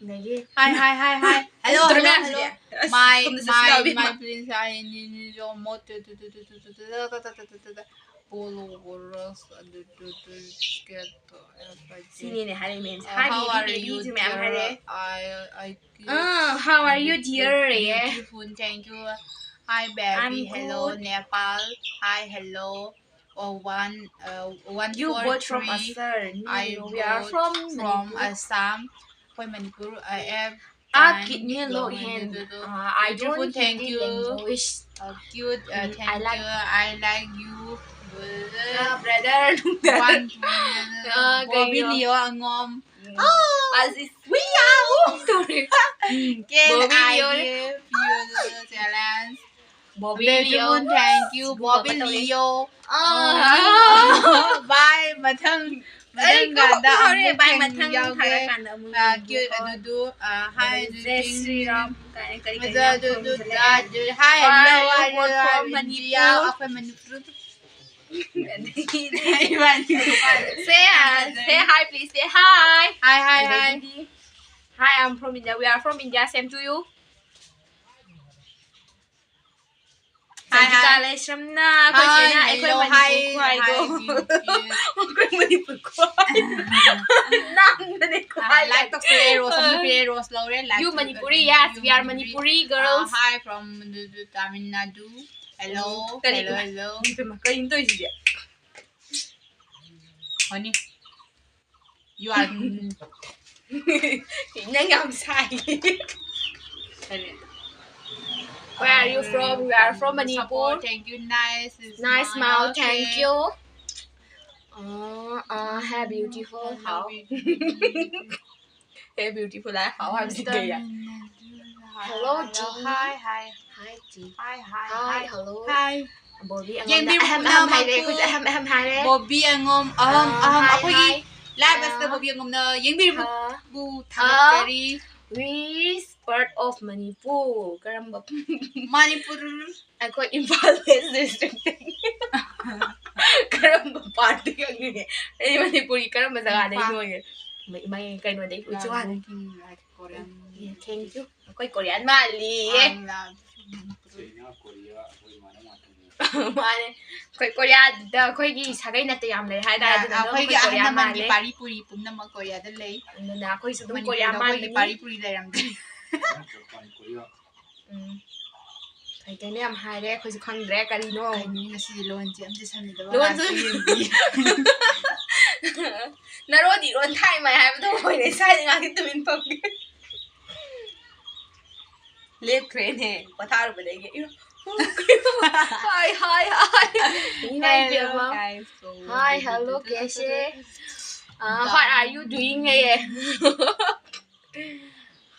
ꯑꯗꯒꯤ Hi, hi, hi, hi. Hello, ꯇꯨꯔꯃꯦ hello, ꯍꯥꯏꯁꯤꯗꯤ꯫ Hello. ꯑꯁ, My, ꯁꯣꯝꯗ ꯆꯠꯁꯤ my, ꯂꯥꯎꯕꯤ꯫ My prince, I need your mot-, all over us, ꯁꯤꯅꯤꯅꯦ ꯍꯥꯏꯔꯛꯏ ꯃꯦꯝꯁꯦ꯫ Hi, baby, baby ꯁꯨ ꯃꯌꯥꯝ ꯍꯥꯏꯔꯛꯑꯦ꯫ ꯑꯥ, how are you, dear? Beautiful, thank you. Hi, baby. I'm good. Hello, Nepal. Hi, hello. Oh, one, uh, one, you four, bought from three. Us, sir. No, I no, we are bought from, from Manipur. Assam. ꯑꯩꯈꯣꯏ Manipur, I have ah, fine. Kidney ꯂꯣꯛ ꯍꯦꯟ꯫ Ah, I don't Hindi language. Uh, cute, uh, thank you. I like you. Brother. One. Ah, Bobby kayo. Leo Angom. As is, we are. Can Bobby I Leo. Give you the challenge? Bobby Leo. Thank you, Bobby Leo. Ah. Bye. ꯃꯊꯪ, ꯑꯩ ꯃꯊꯪ ꯀꯥꯟꯗ ꯀꯥꯎꯊꯣꯛꯈ꯭ꯔꯦ꯫ ꯑꯃꯨꯛ bye, ꯃꯊꯪ ꯊꯦꯡꯅꯖꯧꯒꯦ꯫ ꯊꯥꯔꯀꯥꯟꯗ ꯑꯃꯨꯛ ꯑ, ꯌꯦꯡꯒꯦꯀꯣ꯫ ꯑꯗꯨꯗꯨ, ꯑ, hi, ꯖꯩ ꯑꯗꯨꯗꯨ, ꯁ꯭ꯔꯤ ꯔꯥꯝ ꯀꯥꯏꯅ ꯀꯔꯤ ꯀꯔꯤ ꯃꯖꯥ ꯌꯥꯝ ꯑꯗꯨꯗꯨ, ꯊꯣꯟꯕꯁꯨ ꯂꯩ꯫ ꯖꯥ ꯑꯗꯨ, hi, hello, Why you hello, want from India? Manipur? ꯑꯩꯈꯣꯏ Manipur. Say, uh, say hi, please. Say hi. Hi, hi, hi. ꯑꯗꯒꯤꯗꯤ, hi, I'm from India. We are from India. Same to you. Hi, hi. ꯁꯟꯖꯤꯀꯥ ꯂꯩꯁ꯭ꯔꯝꯅ ꯑꯩꯈꯣꯏ ꯆꯦꯅ ꯑꯩꯈꯣꯏ ꯃꯅꯤꯄꯨꯔ ꯈꯨꯍꯥꯏꯗꯣ꯫ ꯑꯩꯈꯣꯏ Manipur ꯈꯨꯍꯥꯏ꯫ ꯅꯥꯟꯕꯅꯦ ꯈꯨꯍꯥꯏ꯫ Like ꯇꯧꯁꯜꯂꯦ, rose ꯑꯃ ꯄꯤꯔꯦ, rose ꯂꯧꯔꯦ, like ꯇꯧꯁꯜꯂꯦ꯫ You Manipuri, yes, we are Manipuri girls. Hi from Tamil Nadu. Hello, hello, hello. ꯏꯕꯦꯝꯃ, ꯀꯔꯤꯅꯣ ꯇꯧꯔꯤꯁꯤꯗꯤ? Honey, you are ꯅꯪ ꯌꯥꯝ ꯁꯥꯏ꯫ ꯀꯔꯤ? Where are you from? We are from Manipur. Support, thank you, nice smile, thank you. Uh, uh, hey beautiful, how? Hey beautiful, how? ꯍꯥꯏꯕꯁꯤ ꯀꯩ ꯍꯥꯏ? Hello, G. Hi, hi. Hi, G. Hi, hi, hi, hi. Hello. Hi. Bobby ꯑꯉꯣꯝꯗ ꯑꯍꯝ ꯑꯍꯝ ꯍꯥꯏꯔꯦ, ꯑꯩꯈꯣꯏꯁꯦ ꯑꯍꯝ ꯑꯍꯝ ꯍꯥꯏꯔꯦ꯫ ꯕꯣꯕꯤ ꯑꯉꯣꯝ ꯑꯍꯝ ꯑꯍꯝ, hi, ꯑꯩꯈꯣꯏꯒꯤ hi. Live ꯑꯁꯤꯗ ꯕꯣꯕꯤ ꯑꯉꯣꯝꯅ ꯌꯦꯡꯕꯤꯔꯤꯕꯕꯨ ꯊꯥꯒꯠꯆꯔꯤ꯫ Which part of Manipur? ꯀꯔꯝꯕ? ꯃꯅꯤꯄꯨꯔ꯫ ꯑꯩꯈꯣꯏ ꯏꯝꯐꯥꯜ West District꯫ ꯀꯔꯝꯕ part ꯈꯪꯉꯦ? ꯑꯩ ꯃꯅꯤꯄꯨꯔꯒꯤ ꯀꯔꯝꯕ ꯖꯒꯥꯗꯩꯅꯣ? ꯏꯝꯐꯥꯜ꯫ ꯃ-, ꯃ-, ꯀꯩꯅꯣꯗꯩ, ꯎꯆꯤꯋꯥꯗꯩ꯫ Korean, like, Korean. Yeah, thank you. ꯑꯩꯈꯣꯏ Korean ꯃꯥꯜꯂꯤꯌꯦ꯫ I love Manipur. China, Korea, ꯑꯩꯈꯣꯏ ꯏꯃꯥꯟꯅꯕ ꯉꯥꯛꯇꯅꯤ꯫ ꯃꯥꯅꯦ꯫ ꯑꯩꯈꯣꯏ ꯀꯣꯔꯤꯌꯥꯗ ꯑꯩꯈꯣꯏꯒꯤ ꯁꯥꯒꯩ ꯅꯥꯇꯩ ꯌꯥꯝ ꯂꯩ ꯍꯥꯏꯇꯥꯔꯦ, ꯑꯗꯨꯅ ꯑꯗꯨꯝ ꯑꯩꯈꯣꯏꯒꯤ ꯑꯩꯈꯣꯏ ꯀꯣꯔꯤꯌꯥ ꯑꯍꯜ ꯂꯃꯟꯒꯤ ꯃꯥꯜꯂꯦ꯫ ꯄꯥꯔꯤ ꯄꯨꯔꯤ ꯄꯨꯝꯅꯃꯛ ꯀꯣꯔꯤꯌꯥꯗ ꯂꯩ꯫ ꯑꯗꯨꯅ ꯑꯩꯈꯣꯏꯁꯨ ꯑꯗꯨꯝ ꯀꯣꯔꯤꯌꯥ ꯃꯅꯤꯄꯨꯔꯗ ꯑꯩꯈꯣꯏꯒꯤ ꯃꯥꯟꯕꯅꯤ꯫ ꯄꯥꯔꯤ ꯄꯨꯔꯤ ꯂꯩꯔꯝꯗꯦ꯫ ꯀꯣꯔꯤꯌꯥ꯫ ꯎꯝ꯫ ꯀꯩ ꯀꯩꯅꯣ ꯌꯥꯝ ꯍꯥꯏꯔꯦ, ꯑꯩꯈꯣꯏꯁꯨ ꯈꯪꯗ꯭ꯔꯦ ꯀꯔꯤꯅꯣ꯫ ꯀꯩꯅꯣ ꯉꯁꯤꯗꯤ ꯂꯣꯟꯁꯦ ꯑꯝꯇ ꯁꯝꯅꯗꯕ ꯂꯣꯟꯁꯨ ꯉꯥꯛꯇ ꯌꯦꯡꯕꯤ꯫ ꯅꯔꯣꯟꯗꯤ ꯂꯣꯟ ꯊꯥꯏ ꯃꯥꯏ ꯍꯥꯏꯕꯗꯣ ꯑꯣꯏꯔꯦ, ꯁ꯭ꯋꯥꯏꯗ ꯉꯥꯛꯇ ꯇꯨꯃꯤꯟ ꯐꯝꯒꯦ꯫ ꯂꯦꯞꯈ꯭ꯔꯦꯅꯦ, ꯄꯣꯊꯥꯔꯨꯕꯗꯒꯤ꯫ Hi, hi, hi. Hi, hello, guys. So, hi, hello, कैसे? Uh, what are you doing? ꯍꯥꯏꯌꯦ꯫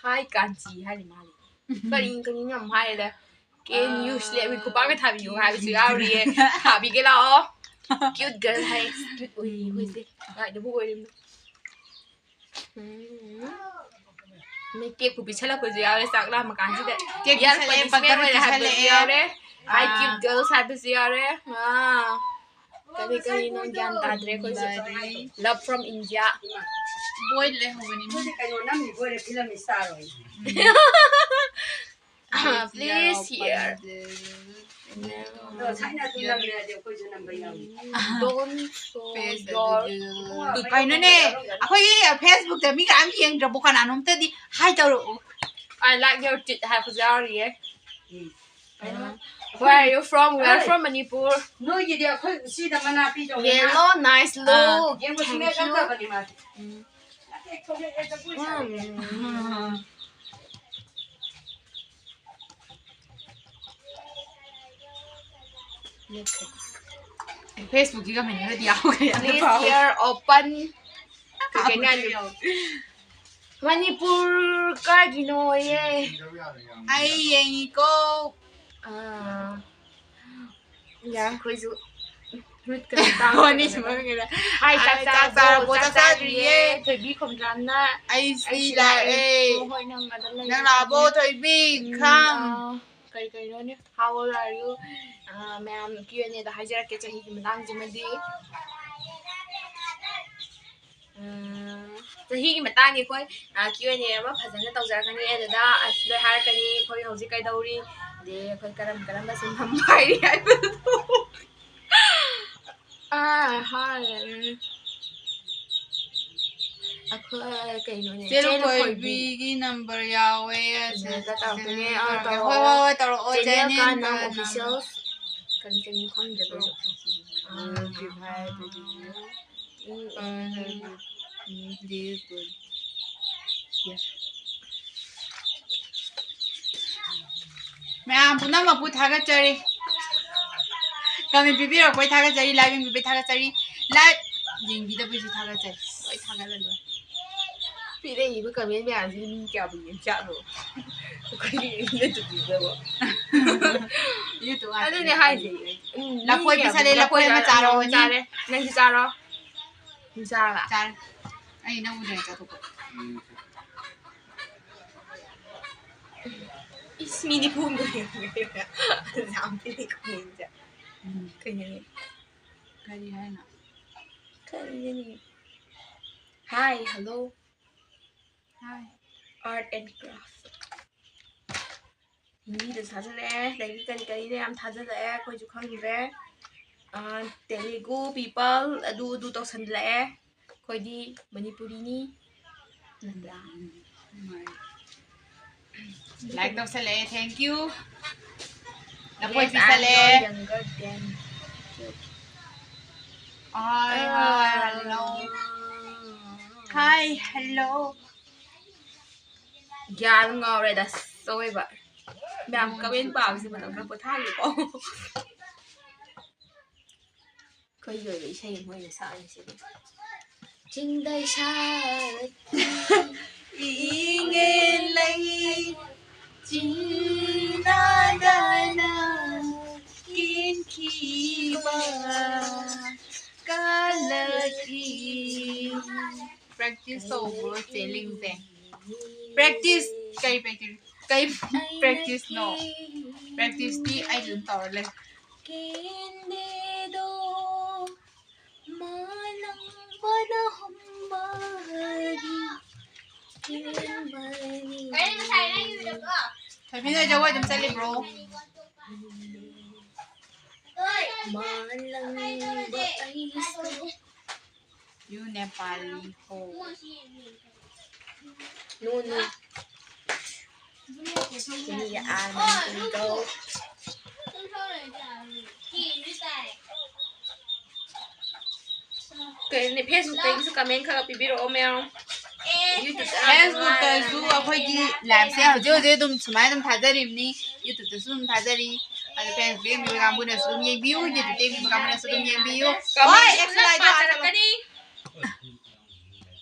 Hi, ꯀꯥꯟꯆꯤ ꯍꯥꯏꯔꯤ ꯃꯥꯜꯂꯤ꯫ ꯀꯔꯤ, ꯀꯔꯤꯅꯣ ꯌꯥꯝ ꯍꯥꯏꯔꯦ꯫ Can you slap me? ꯈꯨꯄꯥꯛꯅ ꯊꯥꯕꯤꯌꯨ ꯍꯥꯏꯕꯁꯨ ꯌꯥꯎꯔꯤꯌꯦ꯫ ꯊꯥꯕꯤꯒꯦ ꯂꯥꯛꯑꯣ꯫ Cute girl ꯍꯥꯏ꯫ Cute ꯑꯣꯏꯌꯦ ꯑꯩꯈꯣꯏꯁꯦ꯫ ꯀꯥꯏꯗꯕꯨ ꯑꯣꯏꯔꯤꯕꯅꯣ? ꯎꯝ꯫ ꯃꯤ cake ꯄꯨ ꯄꯤꯁꯜꯂꯛꯄꯁꯨ ꯌꯥꯎꯔꯦ ꯆꯥꯛ ꯂꯥꯝꯃ ꯀꯥꯟꯁꯤꯗ꯫ Cake ꯌꯥꯔꯛꯄ ꯄꯤꯁꯜꯂꯛꯑꯦ, punishment burger ꯑꯣꯏꯔꯦ ꯍꯥꯏꯕꯁꯨ ꯄꯤꯁꯜꯂꯛꯑꯦ꯫ ꯌꯥꯎꯔꯦ꯫ Hi, ꯑꯥ꯫ Cute girls ꯍꯥꯏꯕꯁꯨ ꯌꯥꯎꯔꯦ꯫ ꯑꯥ꯫ ꯀꯔꯤ ꯀꯔꯤꯅꯣ ꯒ꯭ꯌꯥꯟ ꯇꯥꯗ꯭ꯔꯦ ꯑꯩꯈꯣꯏꯁꯨ꯫ ꯂꯥꯏꯔꯤ꯫ Love from India꯫ ꯕꯣꯏ ꯂꯩꯍꯧꯕꯅꯤ꯫ ꯃꯣꯏꯗꯤ ꯀꯩꯅꯣ ꯅꯝꯃꯤꯕ ꯑꯣꯏꯔꯦ, film star ꯑꯣꯏ꯫ Please here. ꯑꯗꯣ ꯊꯥꯏꯅ ꯑꯗꯨ ꯅꯝꯃꯦ ꯍꯥꯏꯗꯤ ꯑꯩꯈꯣꯏꯁꯨ ꯅꯝꯕ ꯌꯥꯎꯏ꯫ Don't show your ꯀꯩꯅꯣꯅꯦ, ꯑꯩꯈꯣꯏꯒꯤ Facebook ꯇ ꯃꯤ ꯀꯅꯥꯝ ꯌꯦꯡꯗ꯭ꯔꯕꯣ? ꯀꯅꯥꯅꯣꯝꯇꯗꯤ hi ꯇꯧꯔꯛꯎ꯫ I like your tit ꯍꯥꯏꯕꯁꯨ ꯌꯥꯎꯔꯤꯌꯦ꯫ ꯎꯝ꯫ Where are you from? We are from Manipur. ꯅꯣꯏꯒꯤꯗꯤ ꯑꯩꯈꯣꯏ ꯎꯆꯤꯗ ꯃꯅꯥ ꯄꯤꯗꯧꯅꯦ꯫ Yellow, nice ꯑꯥ꯫ Look. ꯌꯦꯡꯕ ꯁꯨꯡꯌꯥ Thank you. ꯌꯥꯎꯗꯕꯅꯦ ꯃꯥꯗꯤ꯫ ꯎꯝ꯫ ꯅꯠꯇꯦ, ꯊꯣꯛꯂꯛꯑꯦ, ꯖꯒꯣꯏ ꯁꯥꯔꯛꯑꯦ꯫ ꯎꯝ꯫ Facebook ꯀꯤꯒ ꯃꯦꯟꯈ꯭ꯔꯗꯤ ꯌꯥꯎꯈ꯭ꯔꯦ꯫ Please here open. ꯀꯩ ꯀꯩꯅꯣ ꯍꯥꯏꯗꯣ? ꯃꯅꯤꯄꯨꯔ ꯀꯥꯏꯒꯤꯅꯣꯌꯦ? ꯑꯩ ꯌꯦꯡꯉꯤꯀꯣ꯫ ꯑꯥ꯫ ꯌꯥ, ꯑꯩꯈꯣꯏꯁꯨ ꯃꯤꯠꯀ ꯇꯥꯡ ꯋꯥꯅꯤ ꯁꯨꯃꯥꯏꯅ꯫ ꯍꯥꯏ, ꯆꯥꯛ ꯍꯥꯏ, ꯆꯥꯛ ꯆꯥꯔꯕꯣ? ꯆꯥꯔꯕꯣ? ꯆꯥꯛ ꯆꯥꯛ ꯆꯥꯗ꯭ꯔꯤꯌꯦ꯫ ꯆꯥꯗ꯭ꯔꯤꯌꯦ꯫ ꯊꯣꯏꯕꯤ ꯈꯣꯝꯗ꯭ꯔꯥꯝꯅ ꯑꯩ ꯁꯤ ꯑꯩꯁꯤ ꯂꯥꯛꯑꯦ꯫ ꯂꯥꯛꯑꯦ꯫ ꯍꯣꯏ, ꯅꯪ ꯑꯗꯨꯝ ꯅꯪ ꯂꯥꯛꯑꯕꯣ, ꯂꯩꯔꯝꯃꯣ꯫ ꯊꯣꯏꯕꯤ? ꯎꯝ, ꯈꯥꯝ꯫ ꯑꯥ, ꯀꯔꯤ ꯀꯔꯤꯅꯣꯅꯦ? How old are you? ꯑꯥ, ꯃꯌꯥꯝ Q and A ꯗ ꯍꯥꯏꯖꯔꯛꯀꯦ ꯆꯍꯤꯒꯤ ꯃꯇꯥꯡꯁꯤꯃꯗꯤ꯫ ꯎꯝ, ꯆꯍꯤꯒꯤ ꯃꯇꯥꯡꯒꯤ ꯑꯩꯈꯣꯏ, ꯑ, Q and A ꯑꯃ ꯐꯖꯅ ꯇꯧꯖꯔꯛꯀꯅꯤ꯫ ꯑꯗꯨꯗ ꯑꯁ ꯂꯣꯏ ꯍꯥꯏꯔꯛꯀꯅꯤ, ꯑꯩꯈꯣꯏ ꯍꯧꯖꯤꯛ ꯀꯩꯗꯧꯔꯤ, ꯑꯗꯩ ꯑꯩꯈꯣꯏ ꯀꯔꯝ ꯀꯔꯝꯕ ꯁꯤꯟꯐꯝ ꯄꯥꯏꯔꯤ ꯍꯥꯏꯕꯗꯣ꯫ ꯑꯥ, ꯍꯥꯏꯔꯦ꯫ ꯑꯩꯈꯣꯏ ꯀꯩꯅꯣꯅꯦ, ꯆꯦ ꯆꯦ ꯂꯨꯈꯣꯏꯕꯤ꯫ ꯂꯨꯈꯣꯏꯕꯤꯒꯤ number ꯌꯥꯎꯋꯦ꯫ ꯑꯗꯨꯗ ꯇꯧꯔꯛꯇꯣꯏꯅꯦ꯫ ꯑꯥ, ꯍꯣꯏ, ꯇꯧꯔꯛꯑꯣ꯫ ꯍꯣꯏ, ꯍꯣꯏ, ꯇꯧꯔꯛꯑꯣ, ꯆꯦ ꯆꯦꯅꯦꯜ ꯅꯦꯜꯀꯥꯟ ꯀꯥꯟ ꯅꯝ official꯫ ꯀꯔꯤ ꯀꯔꯤꯅꯣ ꯈꯪꯗ꯭ꯔꯦ ꯑꯩꯈꯣꯏꯁꯨ꯫ ꯎꯝ, ꯑꯥ, ꯐ꯭ꯔꯤ ꯐꯥꯌꯔ ꯑꯗꯨꯗꯒꯤ ꯎꯝ, ꯎꯝ꯫ ꯃꯌꯥꯝ ꯄꯨꯝꯅꯃꯛꯄꯨ ꯊꯥꯒꯠꯆꯔꯤ꯫ ꯀꯃꯦꯟ ꯄꯤꯕꯤꯔꯛꯄꯩ ꯊꯥꯒꯠꯆꯔꯤ, ꯂꯥꯏꯚ ꯌꯦꯡꯕꯤꯕꯩ ꯊꯥꯒꯠꯆꯔꯤ, ꯂꯥꯏꯚ ꯌꯦꯡꯕꯤꯗꯕꯩꯁꯨ ꯊꯥꯒꯠꯆꯔꯤ꯫ ꯂꯣꯏ ꯊꯥꯒꯠꯂ ꯂꯣꯏꯔꯦ꯫ ꯄꯤꯔꯛꯏꯕ ꯀꯃꯦꯟ ꯃꯌꯥꯝꯁꯤꯗꯤ ꯃꯤ ꯀꯌꯥꯕꯨ ꯌꯦꯡꯖꯥꯠꯅꯣ? ꯑꯩꯈꯣꯏꯒꯤ ꯌꯨꯇꯨꯕꯇꯕꯨ꯫ ꯌꯨꯇꯨꯕ ꯉꯥꯛꯇꯅꯦ ꯑꯗꯨꯅꯦ ꯍꯥꯏꯁꯦ꯫ ꯎꯝ, ꯂꯐꯣꯏ ꯃꯤ ꯄꯤꯁꯜꯂꯦ, ꯀꯌꯥꯕꯨ ꯂꯐꯣꯏ ꯑꯃ ꯂꯐꯣꯏ ꯆꯥꯔꯣ꯫ ꯆꯥꯔꯦ꯫ ꯅꯪꯁꯨ ꯆꯥꯔꯣ꯫ ꯅꯪ ꯆꯥꯔꯕ? ꯆꯥꯔꯦ꯫ ꯑꯩ ꯅꯪ ꯎꯗ꯭ꯔꯤꯉꯩ ꯆꯥꯊꯣꯛꯄ꯫ ꯏꯁ, ꯃꯤꯗꯤ ꯐꯣꯟꯗꯣ ꯌꯦꯡꯉꯒ ꯌꯥꯝ ꯄꯤꯔꯛꯏ ꯀꯃꯦꯟꯁꯦ꯫ ꯎꯝ꯫ ꯀꯩꯅꯣꯅꯦ? ꯀꯔꯤ ꯍꯥꯏꯅꯣ? ꯀꯔꯤꯅꯣꯅꯦ? Hi, hello. Hi. Art and craft. ꯍꯤꯟꯗꯤꯗꯁꯨ ꯊꯥꯖꯤꯜꯂꯛꯑꯦ, ꯑꯗꯒꯤ ꯀꯔꯤ ꯀꯔꯤꯅꯣ ꯌꯥꯝ ꯊꯥꯖꯤꯜꯂꯛꯑꯦ, ꯑꯩꯈꯣꯏꯁꯨ ꯈꯪꯗ꯭ꯔꯦ꯫ ꯑꯥ, Telugu people ꯑꯗꯨ ꯑꯗꯨ ꯇꯧꯁꯜꯂꯛꯑꯦ꯫ ꯑꯩꯈꯣꯏꯗꯤ ꯃꯅꯤꯄꯨꯔꯤꯅꯤ꯫ ꯅꯠꯇ꯭ꯔꯥ? ꯂꯥꯏꯛ ꯇꯧꯁꯜꯂꯛꯑꯦ, thank you꯫ ꯂꯐꯣꯏ Yes, I'm ꯄꯤꯁꯜꯂꯦ꯫ Younger than you. Hi, hi, hello. Hi, hello. ꯒ꯭ꯌꯥꯟ ꯉꯥꯎꯔꯦꯗ, ꯑꯁꯣꯏꯕ꯫ ꯃꯌꯥꯝ ꯀꯃꯦꯟ ꯄꯥꯕꯁꯦ ꯃꯇꯝ ꯈꯔ ꯄꯣꯊꯥꯒꯦꯀꯣ꯫ ꯑꯩꯈꯣꯏꯒꯤ ꯑꯣꯏꯕ ꯏꯁꯩ ꯑꯃ ꯑꯣꯏꯅ ꯁꯛꯑꯅꯤ ꯁꯤꯗꯤ꯫ ꯆꯤꯡꯗ ꯏꯁꯥ ꯏꯪꯉꯦ ꯂꯩ ꯆꯤꯡꯅꯗꯅ ꯀꯤꯟꯈꯤꯕ ꯀꯥꯂꯛꯏ꯫ Practice ꯇꯧꯕ꯭ꯔꯣ ꯆꯦ ꯂꯤꯡꯁꯦ? Practice ꯀꯩ practice? ꯀꯩ practice ꯅꯣ? Practice ꯇꯤ ꯑꯩ ꯑꯗꯨꯝ ꯇꯧꯔ ꯂꯩ꯫ ꯀꯦꯟꯗꯦꯗꯣ ꯃꯥꯂꯪꯕꯅ ꯍꯨꯝꯕꯒꯤ ꯀꯦꯟꯕꯅꯤ꯫ ꯊꯣꯏꯕꯤ, ꯅꯣꯏ ꯖꯒꯣꯏ ꯑꯗꯨꯝ ꯆꯠꯂꯤꯕ꯭ꯔꯣ? ꯃꯥꯂꯪꯕ ꯑꯩꯁꯨ꯫ You Nepali ho. No, no. Give me your arm and go. ꯀꯩꯅꯣ, Facebook ꯇꯒꯤꯁꯨ ꯀꯃꯦꯟ ꯈꯔ ꯄꯤꯕꯤꯔꯛꯑꯣ ꯃꯌꯥꯝ꯫ ꯐꯦꯁꯕꯨꯛꯇꯁꯨ ꯑꯩꯈꯣꯏꯒꯤ ꯂꯥꯏꯞꯁꯦ ꯍꯧꯖꯤꯛ ꯍꯧꯖꯤꯛ ꯑꯗꯨꯝ ꯁꯨꯃꯥꯏꯅ ꯑꯗꯨꯝ ꯊꯥꯖꯔꯤꯕꯅꯤ꯫ ꯌꯨꯇ꯭ꯌꯨꯕꯇꯁꯨ ꯑꯗꯨꯝ ꯊꯥꯖꯔꯤ꯫ ꯑꯗꯣ ꯐꯦꯁꯕꯨꯛ ꯌꯦꯡꯕꯤꯕ ꯀꯥꯡꯕꯨꯅꯁꯨ ꯑꯗꯨꯝ ꯌꯦꯡꯕꯤꯌꯨ, ꯌꯨꯇ꯭ꯌꯨꯕꯇ ꯌꯦꯡꯕꯤꯕ ꯀꯥꯡꯕꯨꯅꯁꯨ ꯑꯗꯨꯝ ꯌꯦꯡꯕꯤꯌꯨ꯫ ꯍꯣꯏ, ꯑꯦꯛꯁꯟ ꯂꯥꯏꯠꯇꯣ ꯍꯥꯏꯔꯒ ꯄꯥꯖꯔꯛꯀꯅꯤ꯫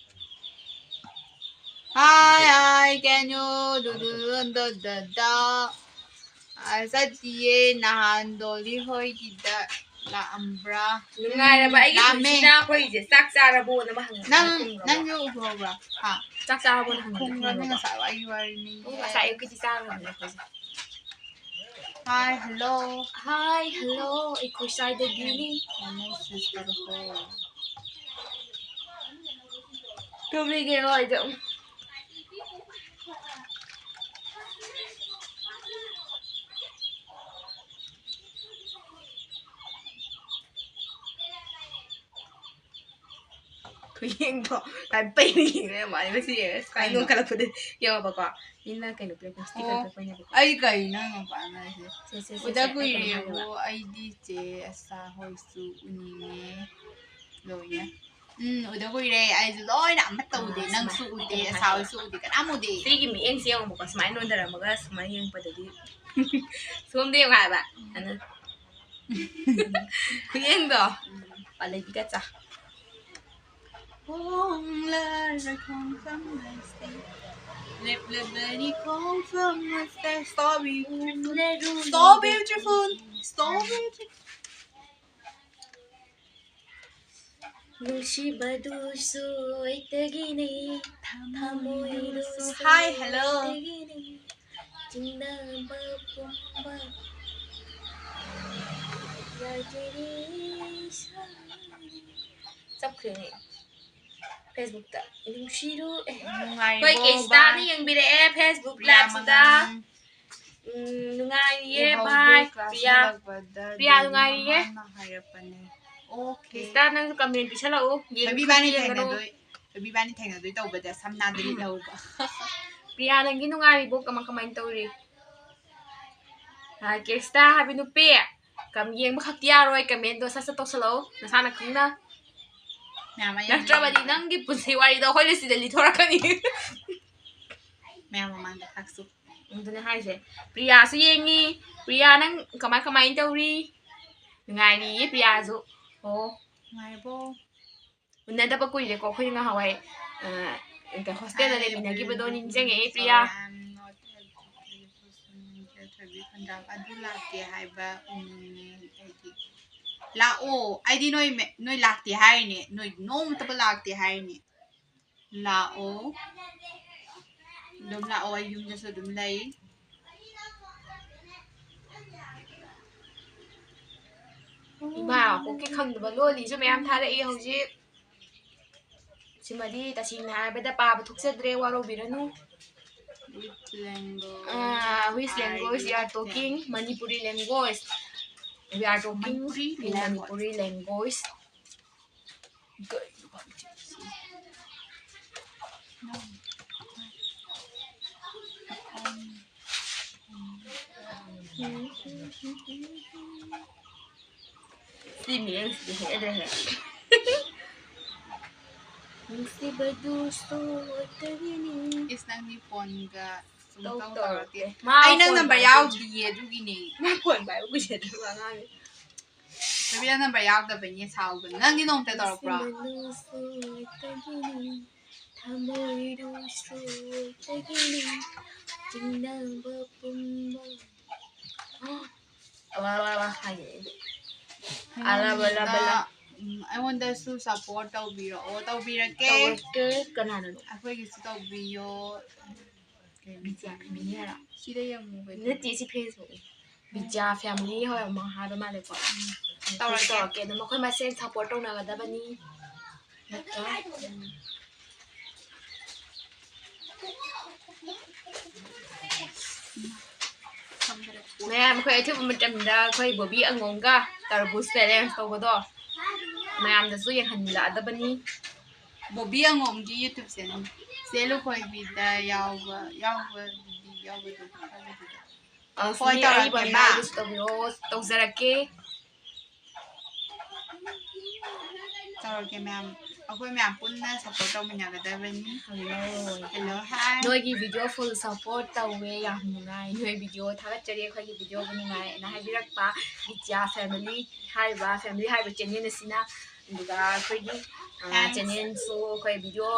Hi, hi, can you do, do, do, do, do? ꯑ, ꯆꯠꯇꯤꯌꯦ, ꯅꯍꯥꯟ ꯗꯣꯂꯤ ꯍꯣꯏꯒꯤꯗ ꯂꯥꯛꯑꯝꯕ꯭ꯔꯥ? ꯅꯨꯡꯉꯥꯏꯔꯕ ꯑꯩꯒꯤ ꯂꯥꯛꯑꯝꯃꯦ꯫ ꯄꯨꯟꯁꯤꯅ ꯑꯩꯈꯣꯏꯁꯦ ꯆꯥꯛ ꯆꯥꯔꯕꯣꯅ ꯑꯃ ꯍꯪꯉꯦ꯫ ꯅꯪ, ꯊꯣꯡꯉꯕꯣ? ꯅꯪꯁꯨ ꯎꯈ꯭ꯔꯕ꯭ꯔꯥ? ꯍꯥ? ꯆꯥꯛ ꯆꯥꯔꯕꯣꯅ ꯍꯪꯉꯦ꯫ ꯈꯨꯝꯈ꯭ꯔꯕꯅꯤ, ꯊꯣꯡꯉꯕꯣ? ꯉꯁꯥꯏ ꯋꯥꯔꯤ ꯋꯥꯔꯤꯅꯤ꯫ ꯑꯣ, ꯉꯁꯥꯏ ꯑꯌꯨꯛꯀꯤꯗꯤ ꯆꯥꯈ꯭ꯔꯕꯅꯦ ꯑꯩꯈꯣꯏꯁꯦ꯫ Hi, hello. Hi, hello. ꯑꯩꯈꯣꯏ ꯁ꯭ꯋꯥꯏꯗꯒꯤꯅꯤ꯫ ꯀꯩꯅꯣ ꯁꯤꯁꯇꯔ ꯍꯣꯏ꯫ ꯇꯨꯝꯅꯤꯡꯉꯦ ꯂꯣꯏꯗ꯫ ꯈꯨꯌꯦꯡꯗꯣ ꯀꯥꯏ ꯄꯩꯅ ꯌꯦꯡꯅ ꯃꯥꯅꯤ ꯃꯁꯤ ꯌꯦꯡꯉ ꯁꯨꯃꯥꯏꯅ ꯀꯩꯅꯣ? ꯅꯣꯡꯈꯠꯂꯛꯄꯗ ꯌꯦꯡꯉꯣꯕꯀꯣ꯫ ꯏꯟꯅ ꯀꯩꯅꯣ ꯄꯤꯔꯛꯄ ꯁ꯭ꯇꯤꯀꯔ ꯑꯣ, ꯄꯤꯔꯛꯄꯅꯦꯕꯀꯣ꯫ ꯑꯩ ꯀꯩꯅꯣ ꯅꯪ ꯄꯥꯝꯃꯦ ꯍꯥꯏꯁꯦ? ꯁꯦ, ꯁꯦ, ꯁꯦ, ꯎꯗ ꯁꯦ, ꯑꯩ ꯀꯩꯅꯣꯝ ꯀꯨꯏꯔꯦꯕꯨ, ꯍꯥꯏꯒꯦꯕ꯫ ꯑꯩꯗꯤ ꯆꯦ ꯑꯁꯥ ꯍꯣꯏꯁꯨ ꯎꯅꯤꯡꯉꯦ ꯂꯣꯏꯅ꯫ ꯎꯝ, ꯎꯗ ꯀꯨꯏꯔꯦ꯫ ꯑꯩꯁꯨ ꯂꯣꯏꯅ ꯑꯃꯠꯇ ꯎꯗꯦ꯫ ꯑꯥ, ꯅꯪꯁꯨ ꯁꯨꯃꯥꯏꯅ ꯎꯗꯦ, ꯀꯩꯅꯣ ꯑꯁꯥ ꯍꯥꯏꯒꯦꯕ꯫ ꯍꯣꯏꯁꯨ ꯎꯗꯦ, ꯀꯅꯥꯝ ꯎꯗꯦ꯫ ꯁꯤꯒꯤ ꯃꯤꯠꯌꯦꯡꯁꯦ ꯌꯦꯡꯉꯣꯕꯀꯣ, ꯁꯨꯃꯥꯏꯅ ꯅꯣꯟꯊꯔꯝꯃꯒ ꯁꯨꯃꯥꯏꯅ ꯌꯦꯡꯉꯛꯄꯗꯗꯤ ꯁꯣꯝꯗ ꯌꯦꯡꯉꯣ ꯍꯥꯏꯕ꯫ ꯑꯗꯨ ꯈꯨꯌꯦꯡꯗꯣ꯫ ꯎꯝ꯫ ꯄꯥꯜꯂꯩꯕꯤꯒ ꯆꯥ꯫ ꯍꯣꯡꯂꯔꯣꯏ ꯈꯣꯡꯐꯝ ꯑꯁꯤ꯫ ꯂꯦꯞꯂꯕꯅꯤ ꯈꯣꯡꯐꯝ ꯑꯁꯤ꯫ So beautiful. So beautiful. So beautiful. ꯅꯨꯡꯁꯤꯕꯗꯨꯁꯨ ꯑꯩꯇꯒꯤꯅꯤ, ꯊꯃꯣꯏꯗꯨꯁꯨ ꯍꯥꯏ, ꯍꯜꯂꯣ꯫ ꯑꯩꯇꯒꯤꯅꯤ, ꯆꯤꯡꯅꯕ ꯄꯨꯝꯕ ꯌꯥꯖꯔꯤ ꯏꯁꯥꯅꯤ꯫ ꯆꯠꯈ꯭ꯔꯦꯅꯦ ꯐꯦꯁꯕꯨꯛꯇ꯫ ꯅꯨꯡꯁꯤꯔꯨ-, ꯑꯦ, ꯅꯨꯡꯉꯥꯏꯔꯤꯕꯣ, ꯑꯩꯈꯣꯏ ꯀꯦꯁꯇꯥꯅ ꯚꯥꯏ? ꯌꯦꯡꯕꯤꯔꯛꯑꯦ ꯐꯦꯁꯕꯨꯛ ꯄ꯭ꯔꯤꯌꯥ ꯂꯥꯏꯞꯁꯤꯗ꯫ ꯃꯉꯥꯡ꯫ ꯎꯝ, ꯅꯨꯡꯉꯥꯏꯔꯤꯌꯦ, ꯎꯍꯧꯗꯦ, ꯚꯥꯏ꯫ ꯀ꯭ꯂꯥꯁ ꯄ꯭ꯔꯤꯌꯥ, ꯍꯜꯂꯛꯄꯗ ꯄ꯭ꯔꯤꯌꯥ ꯑꯗꯨꯝ ꯅꯨꯡꯉꯥꯏꯔꯤꯌꯦ? ꯃꯃꯥꯅ ꯍꯥꯏꯔꯛꯄꯅꯦ꯫ ꯑꯣꯀꯦ꯫ ꯁꯤꯁꯇꯔ, ꯅꯪꯁꯨ ꯀꯃꯦꯟ ꯄꯤꯁꯜꯂꯛꯎ꯫ ꯌꯦꯡ-, ꯊꯣꯏꯕꯤ ꯏꯕꯥꯅꯤ ꯌꯦꯡꯒꯅꯨ꯫ ꯊꯦꯡꯅꯗꯣꯏ-, ꯊꯣꯏꯕꯤ ꯏꯕꯥꯅꯤ ꯊꯦꯡꯅꯗꯣꯏ ꯇꯧꯕꯗ ꯁꯝꯅꯥꯗꯒꯤ ꯎꯝ꯫ ꯂꯧꯕ꯫ ꯄ꯭ꯔꯤꯌꯥ, ꯅꯪꯗꯤ ꯅꯨꯡꯉꯥꯏꯔꯤꯕꯣ? ꯀꯃꯥꯏ, ꯀꯃꯥꯏꯅ ꯇꯧꯔꯤ? ꯑ, ꯀꯦꯁꯇꯥ ꯍꯥꯏꯕꯤ ꯅꯨꯄꯤ, ꯀꯝ-, ꯌꯦꯡꯕ ꯈꯛꯇꯤ ꯌꯥꯔꯣꯏ, ꯀꯃꯦꯟꯗꯣ ꯁꯠ ꯁꯠ ꯇꯧꯁꯜꯂꯛꯎ, ꯅꯁꯥꯅ ꯈꯪꯅ꯫ ꯃꯌꯥꯝ ꯑꯌꯥꯝꯕ ꯅꯠꯇ꯭ꯔꯕꯗꯤ ꯅꯪꯒꯤ ꯄꯨꯟꯁꯤ ꯋꯥꯔꯤꯗꯣ ꯑꯩꯈꯣꯏꯅ ꯁꯤꯗ ꯂꯤꯊꯣꯔꯛꯀꯅꯤ꯫ ꯃꯌꯥꯝ ꯃꯃꯥꯡꯗ ꯊꯥꯛꯁꯨ꯫ ꯑꯗꯨꯅꯦ ꯍꯥꯏꯁꯦ꯫ ꯄ꯭ꯔꯤꯌꯥꯁꯨ ꯌꯦꯡꯉꯤ꯫ ꯄ꯭ꯔꯤꯌꯥ, ꯅꯪ ꯀꯃꯥꯏ ꯀꯃꯥꯏꯅ ꯇꯧꯔꯤ? ꯅꯨꯡꯉꯥꯏꯔꯤꯌꯦ ꯄ꯭ꯔꯤꯌꯥꯁꯨ꯫ ꯑꯣ, ꯅꯨꯡꯉꯥꯏꯔꯤꯕꯣ? ꯎꯅꯗꯕ ꯀꯨꯏꯔꯦꯀꯣ꯫ ꯑꯩꯈꯣꯏ ꯉꯍꯥꯟꯋꯥꯏ, ꯑ, ꯍꯣꯁꯇꯦꯜꯗ ꯂꯩꯃꯤꯟꯅꯈꯤꯕꯗꯣ ꯅꯤꯡꯁꯤꯡꯉꯛꯑꯦ ꯄ꯭ꯔꯤꯌꯥ꯫ ꯑꯗꯨ ꯂꯥꯛꯇꯦ ꯍꯥꯏꯕ ꯎꯅꯤꯡꯉꯦ ꯑꯩꯗꯤ꯫ ꯂꯥꯛꯑꯣ, ꯑꯩꯗꯤ ꯅꯣꯏ ꯃꯦ-, ꯅꯣꯏ ꯂꯥꯛꯇꯦ ꯍꯥꯏꯔꯤꯅꯦ, ꯅꯣꯏ ꯅꯣꯡꯃꯇꯕꯨ ꯂꯥꯛꯇꯦ ꯍꯥꯏꯔꯤꯅꯦ꯫ ꯂꯥꯛꯑꯣ, ꯑꯗꯨꯝ ꯂꯥꯛꯑꯣ, ꯑꯩ ꯌꯨꯝꯗꯁꯨ ꯑꯗꯨꯝ ꯂꯩ꯫ ꯏꯃꯥ, ꯀꯣꯛꯀꯤ ꯈꯪꯗꯕ ꯂꯣꯜꯂꯤꯁꯨ ꯃꯌꯥꯝ ꯊꯥꯔꯛꯏ ꯍꯧꯖꯤꯛ꯫ ꯁꯤꯃꯗꯤ ꯇꯁꯦꯡꯅ ꯍꯥꯏꯔꯕꯗ ꯄꯥꯕ ꯊꯣꯛꯆꯗ꯭ꯔꯦ, ꯋꯥꯔꯧꯕꯤꯔꯅꯨ꯫ Which language? Ah, which language you are talking? Manipuri language. We are talking Manipuri in language. Manipuri language. Good. ꯁꯤ ꯃꯤꯔꯦꯜꯁꯤꯗꯤ ꯍꯦꯛ ꯑꯗꯨꯅꯦ꯫ ꯅꯨꯡꯁꯤꯕꯗꯨ ꯁꯣꯏꯗꯕꯤꯅꯤ꯫ ꯏꯁ, ꯅꯪꯗꯤ ꯐꯣꯟꯒ ꯁꯨꯝ ꯇꯧ ꯇꯧ ꯇꯧꯔꯛꯇꯦ꯫ ꯇꯧꯔꯛꯇꯦ꯫ ꯃꯥ ꯑꯩ ꯅꯪ ꯐꯣꯟ number ꯄꯥꯏꯕ ꯌꯥꯎꯗꯤꯌꯦ, ꯑꯗꯨꯒꯤꯅꯦ꯫ ꯃꯥ ꯐꯣꯟ ꯄꯥꯏꯕ ꯀꯨꯏꯖꯗ꯭ꯔꯕ ꯑꯉꯥꯡꯅꯤ꯫ ꯕꯦꯕꯤꯗ number ꯌꯥꯎꯗꯕꯩꯅꯦ, ꯁꯥꯎꯒꯅꯨ꯫ ꯅꯪꯗꯤ ꯅꯣꯡꯃꯇ ꯇꯧꯔꯛꯄ꯭ꯔꯣ? ꯅꯨꯡꯁꯤꯕꯗꯨ ꯁꯣꯏꯗꯕꯤꯅꯤ, ꯊꯃꯣꯏꯗꯨ ꯁꯣꯏꯗꯕꯤꯅꯤ, ꯆꯤꯡꯅꯕ ꯄꯨꯝꯕ꯫ ꯑꯂꯥ, ꯑꯂꯥ, ꯑꯂꯥ ꯍꯥꯏꯌꯦ꯫ ꯑꯂꯥ, ꯕꯂꯥ, ꯕꯂꯥ꯫ ꯎꯝ, ꯑꯩꯉꯣꯟꯗꯁꯨ support ꯇꯧꯕꯤꯔꯛꯑꯣ, ꯇꯧꯕꯤꯔꯛꯀꯦ꯫ ꯇꯧꯔꯛꯀꯦ꯫ ꯀꯅꯥꯅꯅꯣ? ꯑꯩꯈꯣꯏꯒꯤꯁꯨ ꯇꯧꯕꯤꯌꯣ꯫ ꯕꯤꯖ꯭ꯌꯥ family ꯍꯥꯏꯔꯣ? ꯁꯤꯗ ꯌꯦꯡꯉꯨ ꯀꯩꯅꯣ꯫ ꯅꯠꯇꯦ, ꯁꯤ Facebook ꯅꯤ꯫ ꯕꯤꯖ꯭ꯌꯥ family ꯍꯣꯏ ꯑꯃ ꯍꯥꯏꯕ ꯃꯥꯜꯂꯦꯀꯣ꯫ ꯎꯝ, ꯇꯧꯔꯛꯀꯦ꯫ ꯇꯧꯔꯛꯀꯦ꯫ ꯑꯗꯣ ꯃꯈꯣꯏ ꯃꯁꯦꯟ support ꯇꯧꯅꯒꯗꯕꯅꯤ꯫ ꯅꯠꯇ꯭ꯔꯥ? ꯎꯝ꯫ ꯃꯌꯥꯝ, ꯑꯩꯈꯣꯏ ꯑꯊꯨꯕ ꯃꯇꯝꯗ ꯑꯩꯈꯣꯏ ꯕꯣꯕꯤ ꯑꯉꯣꯝꯒ ꯇꯔꯕꯨꯖ challenge ꯇꯧꯕꯗꯣ ꯃꯌꯥꯝꯗꯁꯨ ꯌꯦꯡꯍꯟꯂꯛꯑꯗꯕꯅꯤ꯫ ꯕꯣꯕꯤ ꯑꯉꯣꯝꯒꯤ YouTube channel, ꯆꯦ ꯂꯨꯈꯣꯏꯕꯤꯗ ꯌꯥꯎꯕ, ꯌꯥꯎꯕꯗꯨꯗꯤ, ꯌꯥꯎꯕꯗꯨ ꯈꯪꯗꯦ꯫ ꯑ, ꯍꯣꯏ, ꯁꯤꯗꯤ ꯑꯔꯤꯕ ꯇꯧꯔꯛꯀꯦ, ꯃꯥ꯫ ꯃꯤꯑꯣꯏꯗꯁꯨ ꯇꯧꯕꯤꯔꯣ, ꯇꯧꯖꯔꯛꯀꯦ꯫ ꯇꯧꯔꯒꯦ ꯃꯌꯥꯝ, ꯑꯩꯈꯣꯏ ꯃꯌꯥꯝ ꯄꯨꯟꯅ ꯁꯞꯄꯣꯔꯠ ꯇꯧꯃꯤꯟꯅꯒꯗꯕꯅꯤ꯫ ꯍꯜꯂꯣ꯫ ꯍꯦꯜꯂꯣ, ꯍꯥꯏ꯫ ꯅꯣꯏꯒꯤ ꯚꯤꯗꯤꯑꯣ ꯐꯨꯜ ꯁꯞꯄꯣꯔꯠ ꯇꯧꯋꯦ, ꯌꯥꯝ ꯅꯨꯡꯉꯥꯏ꯫ ꯅꯣꯏ ꯚꯤꯗꯤꯑꯣ ꯊꯥꯒꯠꯆꯔꯤ, ꯑꯩꯈꯣꯏꯒꯤ ꯚꯤꯗꯤꯑꯣꯕꯨ ꯅꯨꯡꯉꯥꯏꯅ ꯍꯥꯏꯕꯤꯔꯛꯄ ꯕꯤꯗ꯭ꯌꯥ ꯐꯦꯃꯤꯂꯤ ꯍꯥꯏꯔꯤꯕ, ꯐꯦꯃꯤꯂꯤ ꯍꯥꯏꯔꯤꯕ ꯆꯦꯅꯦꯜ ꯑꯁꯤꯅ꯫ ꯑꯗꯨꯒ ꯑꯩꯈꯣꯏꯒꯤ, ꯑ, ꯊꯦꯡꯛꯁ꯫ ꯆꯦꯅꯦꯜꯁꯨ ꯑꯩꯈꯣꯏ ꯚꯤꯗꯤꯑꯣ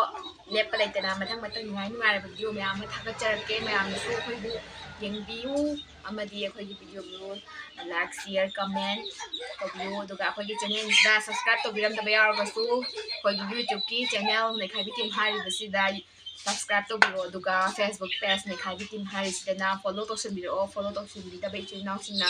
ꯂꯦꯞꯄ ꯂꯩꯇꯅ ꯃꯊꯪ ꯃꯊꯪ ꯅꯨꯡꯉꯥꯏ ꯅꯨꯡꯉꯥꯏꯔꯕ ꯚꯤꯗꯤꯑꯣ ꯃꯌꯥꯝ ꯑꯃ ꯊꯥꯒꯠꯆꯔꯛꯀꯦ꯫ ꯃꯌꯥꯝꯅꯁꯨ ꯑꯩꯈꯣꯏꯕꯨ ꯌꯦꯡꯕꯤꯌꯨ ꯑꯃꯗꯤ ꯑꯩꯈꯣꯏꯒꯤ ꯚꯤꯗꯤꯑꯣꯕꯨ ꯂꯥꯏꯛ, ꯁꯤꯌꯔ, ꯀꯃꯦꯟ ꯇꯧꯕꯤꯌꯨ꯫ ꯑꯗꯨꯒ ꯑꯩꯈꯣꯏꯒꯤ ꯆꯦꯅꯦꯜꯁꯤꯗ ꯁꯕꯁꯀ꯭ꯔꯥꯏꯕ ꯇꯧꯕꯤꯔꯝꯗꯕ ꯌꯥꯎꯔꯒꯁꯨ ꯑꯩꯈꯣꯏꯒꯤ YouTubeꯀꯤ ꯆꯦꯅꯦꯜ ꯅꯩꯈꯥꯏꯕꯤ ꯇꯤꯝ ꯍꯥꯏꯔꯤꯕꯁꯤꯗ ꯁꯕꯁꯀ꯭ꯔꯥꯏꯕ ꯇꯧꯕꯤꯔꯣ꯫ ꯑꯗꯨꯒ Facebook ꯄꯦꯖ ꯅꯩꯈꯥꯏꯕꯤ ꯇꯤꯝ ꯍꯥꯏꯔꯤꯁꯤꯗꯅ ꯐꯣꯂꯣ ꯇꯧꯁꯟꯕꯤꯔꯛꯑꯣ꯫ ꯐꯣꯂꯣ ꯇꯧꯁꯟꯕꯤꯗꯕ ꯏꯆꯤꯜ ꯏꯅꯥꯎꯁꯤꯡꯅ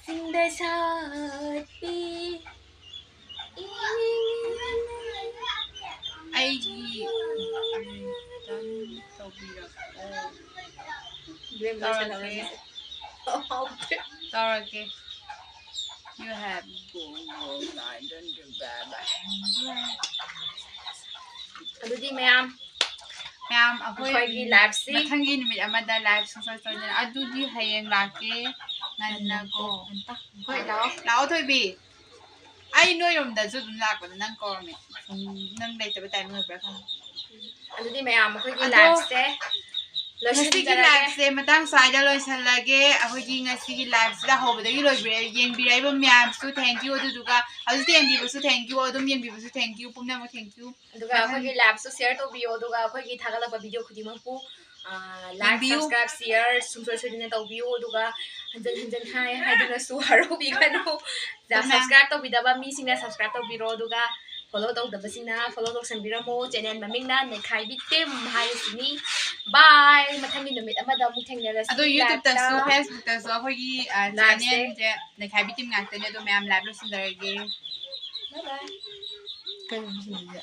ꯆꯤꯡꯗ ꯁꯥꯠꯄꯤ꯫ ꯑꯩꯒꯤ ꯇꯧꯕꯤꯔꯛꯑꯣ꯫ ꯇꯧꯔꯛꯀꯦ꯫ ꯇꯧꯔꯛꯀꯦ꯫ You have ꯑꯗꯨꯗꯤ ꯃꯌꯥꯝ, ꯃꯌꯥꯝ, ꯑꯩꯈꯣꯏ ꯑꯩꯈꯣꯏꯒꯤ liveꯁꯤ ꯃꯊꯪꯒꯤ ꯅꯨꯃꯤꯠ ꯑꯃꯗ live ꯁꯨꯡꯁꯣꯏ ꯁꯣꯏꯗꯅ꯫ ꯑꯗꯨꯗꯤ ꯍꯌꯦꯡ ꯂꯥꯛꯀꯦ ꯉꯟꯅ ꯀꯣ꯫ ꯉꯟꯇ꯫ ꯍꯣꯏ, ꯂꯥꯛꯑꯣ꯫ ꯂꯥꯛꯑꯣ, ꯊꯣꯏꯕꯤ꯫ ꯑꯩ ꯅꯣꯏꯔꯣꯝꯗꯁꯨ ꯑꯗꯨꯝ ꯂꯥꯛꯄꯗ ꯅꯪ ꯀꯧꯔꯝꯃꯦ꯫ ꯁꯨꯝ ꯅꯪ ꯂꯩꯇꯕ timing ꯑꯣꯏꯕ꯭ꯔꯥ ꯈꯪꯗꯦ꯫ ꯑꯗꯨꯗꯤ ꯃꯌꯥꯝ, ꯑꯩꯈꯣꯏꯒꯤ ꯑꯗꯣ, liveꯁꯦ ꯉꯁꯤꯒꯤ ꯂꯣꯏꯁꯤꯟꯖꯔꯒꯦ꯫ Liveꯁꯦ ꯃꯇꯥꯡ ꯁ꯭ꯋꯥꯏꯗ ꯂꯣꯏꯁꯤꯜꯂꯒꯦ꯫ ꯑꯩꯈꯣꯏꯒꯤ ꯉꯁꯤꯒꯤ liveꯁꯤꯗ ꯍꯧꯕꯗꯒꯤ ꯂꯣꯏꯕꯤꯔ-, ꯌꯦꯡꯕꯤꯔꯛꯏꯕ ꯃꯌꯥꯝꯁꯨ thank you꯫ ꯑꯗꯨꯗꯨꯒ ꯍꯧꯖꯤꯛꯇ ꯌꯦꯡꯕꯤꯕꯁꯨ thank you꯫ ꯑꯗꯨꯝ ꯌꯦꯡꯕꯤꯕꯁꯨ thank you꯫ ꯄꯨꯝꯅꯃꯛ thank you꯫ ꯑꯗꯨꯒ ꯃꯊꯪ ꯑꯩꯈꯣꯏꯒꯤ liveꯁꯨ share ꯇꯧꯕꯤꯌꯣ꯫ ꯑꯗꯨꯒ ꯑꯩꯈꯣꯏꯒꯤ ꯊꯥꯒꯠꯂꯛꯄ video ꯈꯨꯗꯤꯡꯃꯛꯄꯨ, ꯑ, like, ꯌꯦꯡꯕꯤꯌꯨ꯫ Subscribe, share ꯁꯨꯡꯁꯣꯏ ꯁꯣꯏꯗꯅ ꯇꯧꯕꯤꯌꯨ꯫ ꯑꯗꯨꯒ ꯍꯟꯖꯟ ꯍꯟꯖꯟ ꯍꯥꯏ ꯍꯥꯏꯗꯨꯅꯁꯨ ꯍꯔꯥꯎꯕꯤꯒꯅꯨ꯫ ꯑꯗꯨꯅ subscribe ꯇꯧꯕꯤꯗꯕ ꯃꯤꯁꯤꯡꯅ subscribe ꯇꯧꯕꯤꯔꯣ꯫ ꯑꯗꯨꯒ follow ꯇꯧꯗꯕꯁꯤꯡꯅ follow ꯇꯧꯁꯟꯕꯤꯔꯝꯃꯣ꯫ Channel ꯃꯃꯤꯡꯅ ꯅꯩꯈꯥꯏꯕꯤ team ꯍꯥꯏꯔꯤꯁꯤꯅꯤ꯫ Bye. ꯃꯊꯪꯒꯤ ꯅꯨꯃꯤꯠ ꯑꯃꯗ ꯑꯃꯨꯛ ꯊꯦꯡꯅꯔꯁꯤ꯫ ꯑꯗꯣ YouTube-ꯇꯁꯨ, live-ꯇ꯫ Facebook-ꯇꯁꯨ ꯑꯩꯈꯣꯏꯒꯤ, ꯑ, live-ꯁꯦ꯫ Channel-ꯁꯦ ꯂꯩꯈꯥꯏꯕꯤ team ꯉꯥꯛꯇꯅꯦ꯫ ꯑꯗꯣ ꯃꯌꯥꯝ live ꯂꯣꯏꯁꯤꯟꯖꯔꯒꯦ꯫ Bye bye. ꯀꯩꯅꯣ ꯂꯣꯏꯁꯤꯟꯗꯣꯏꯁꯦ?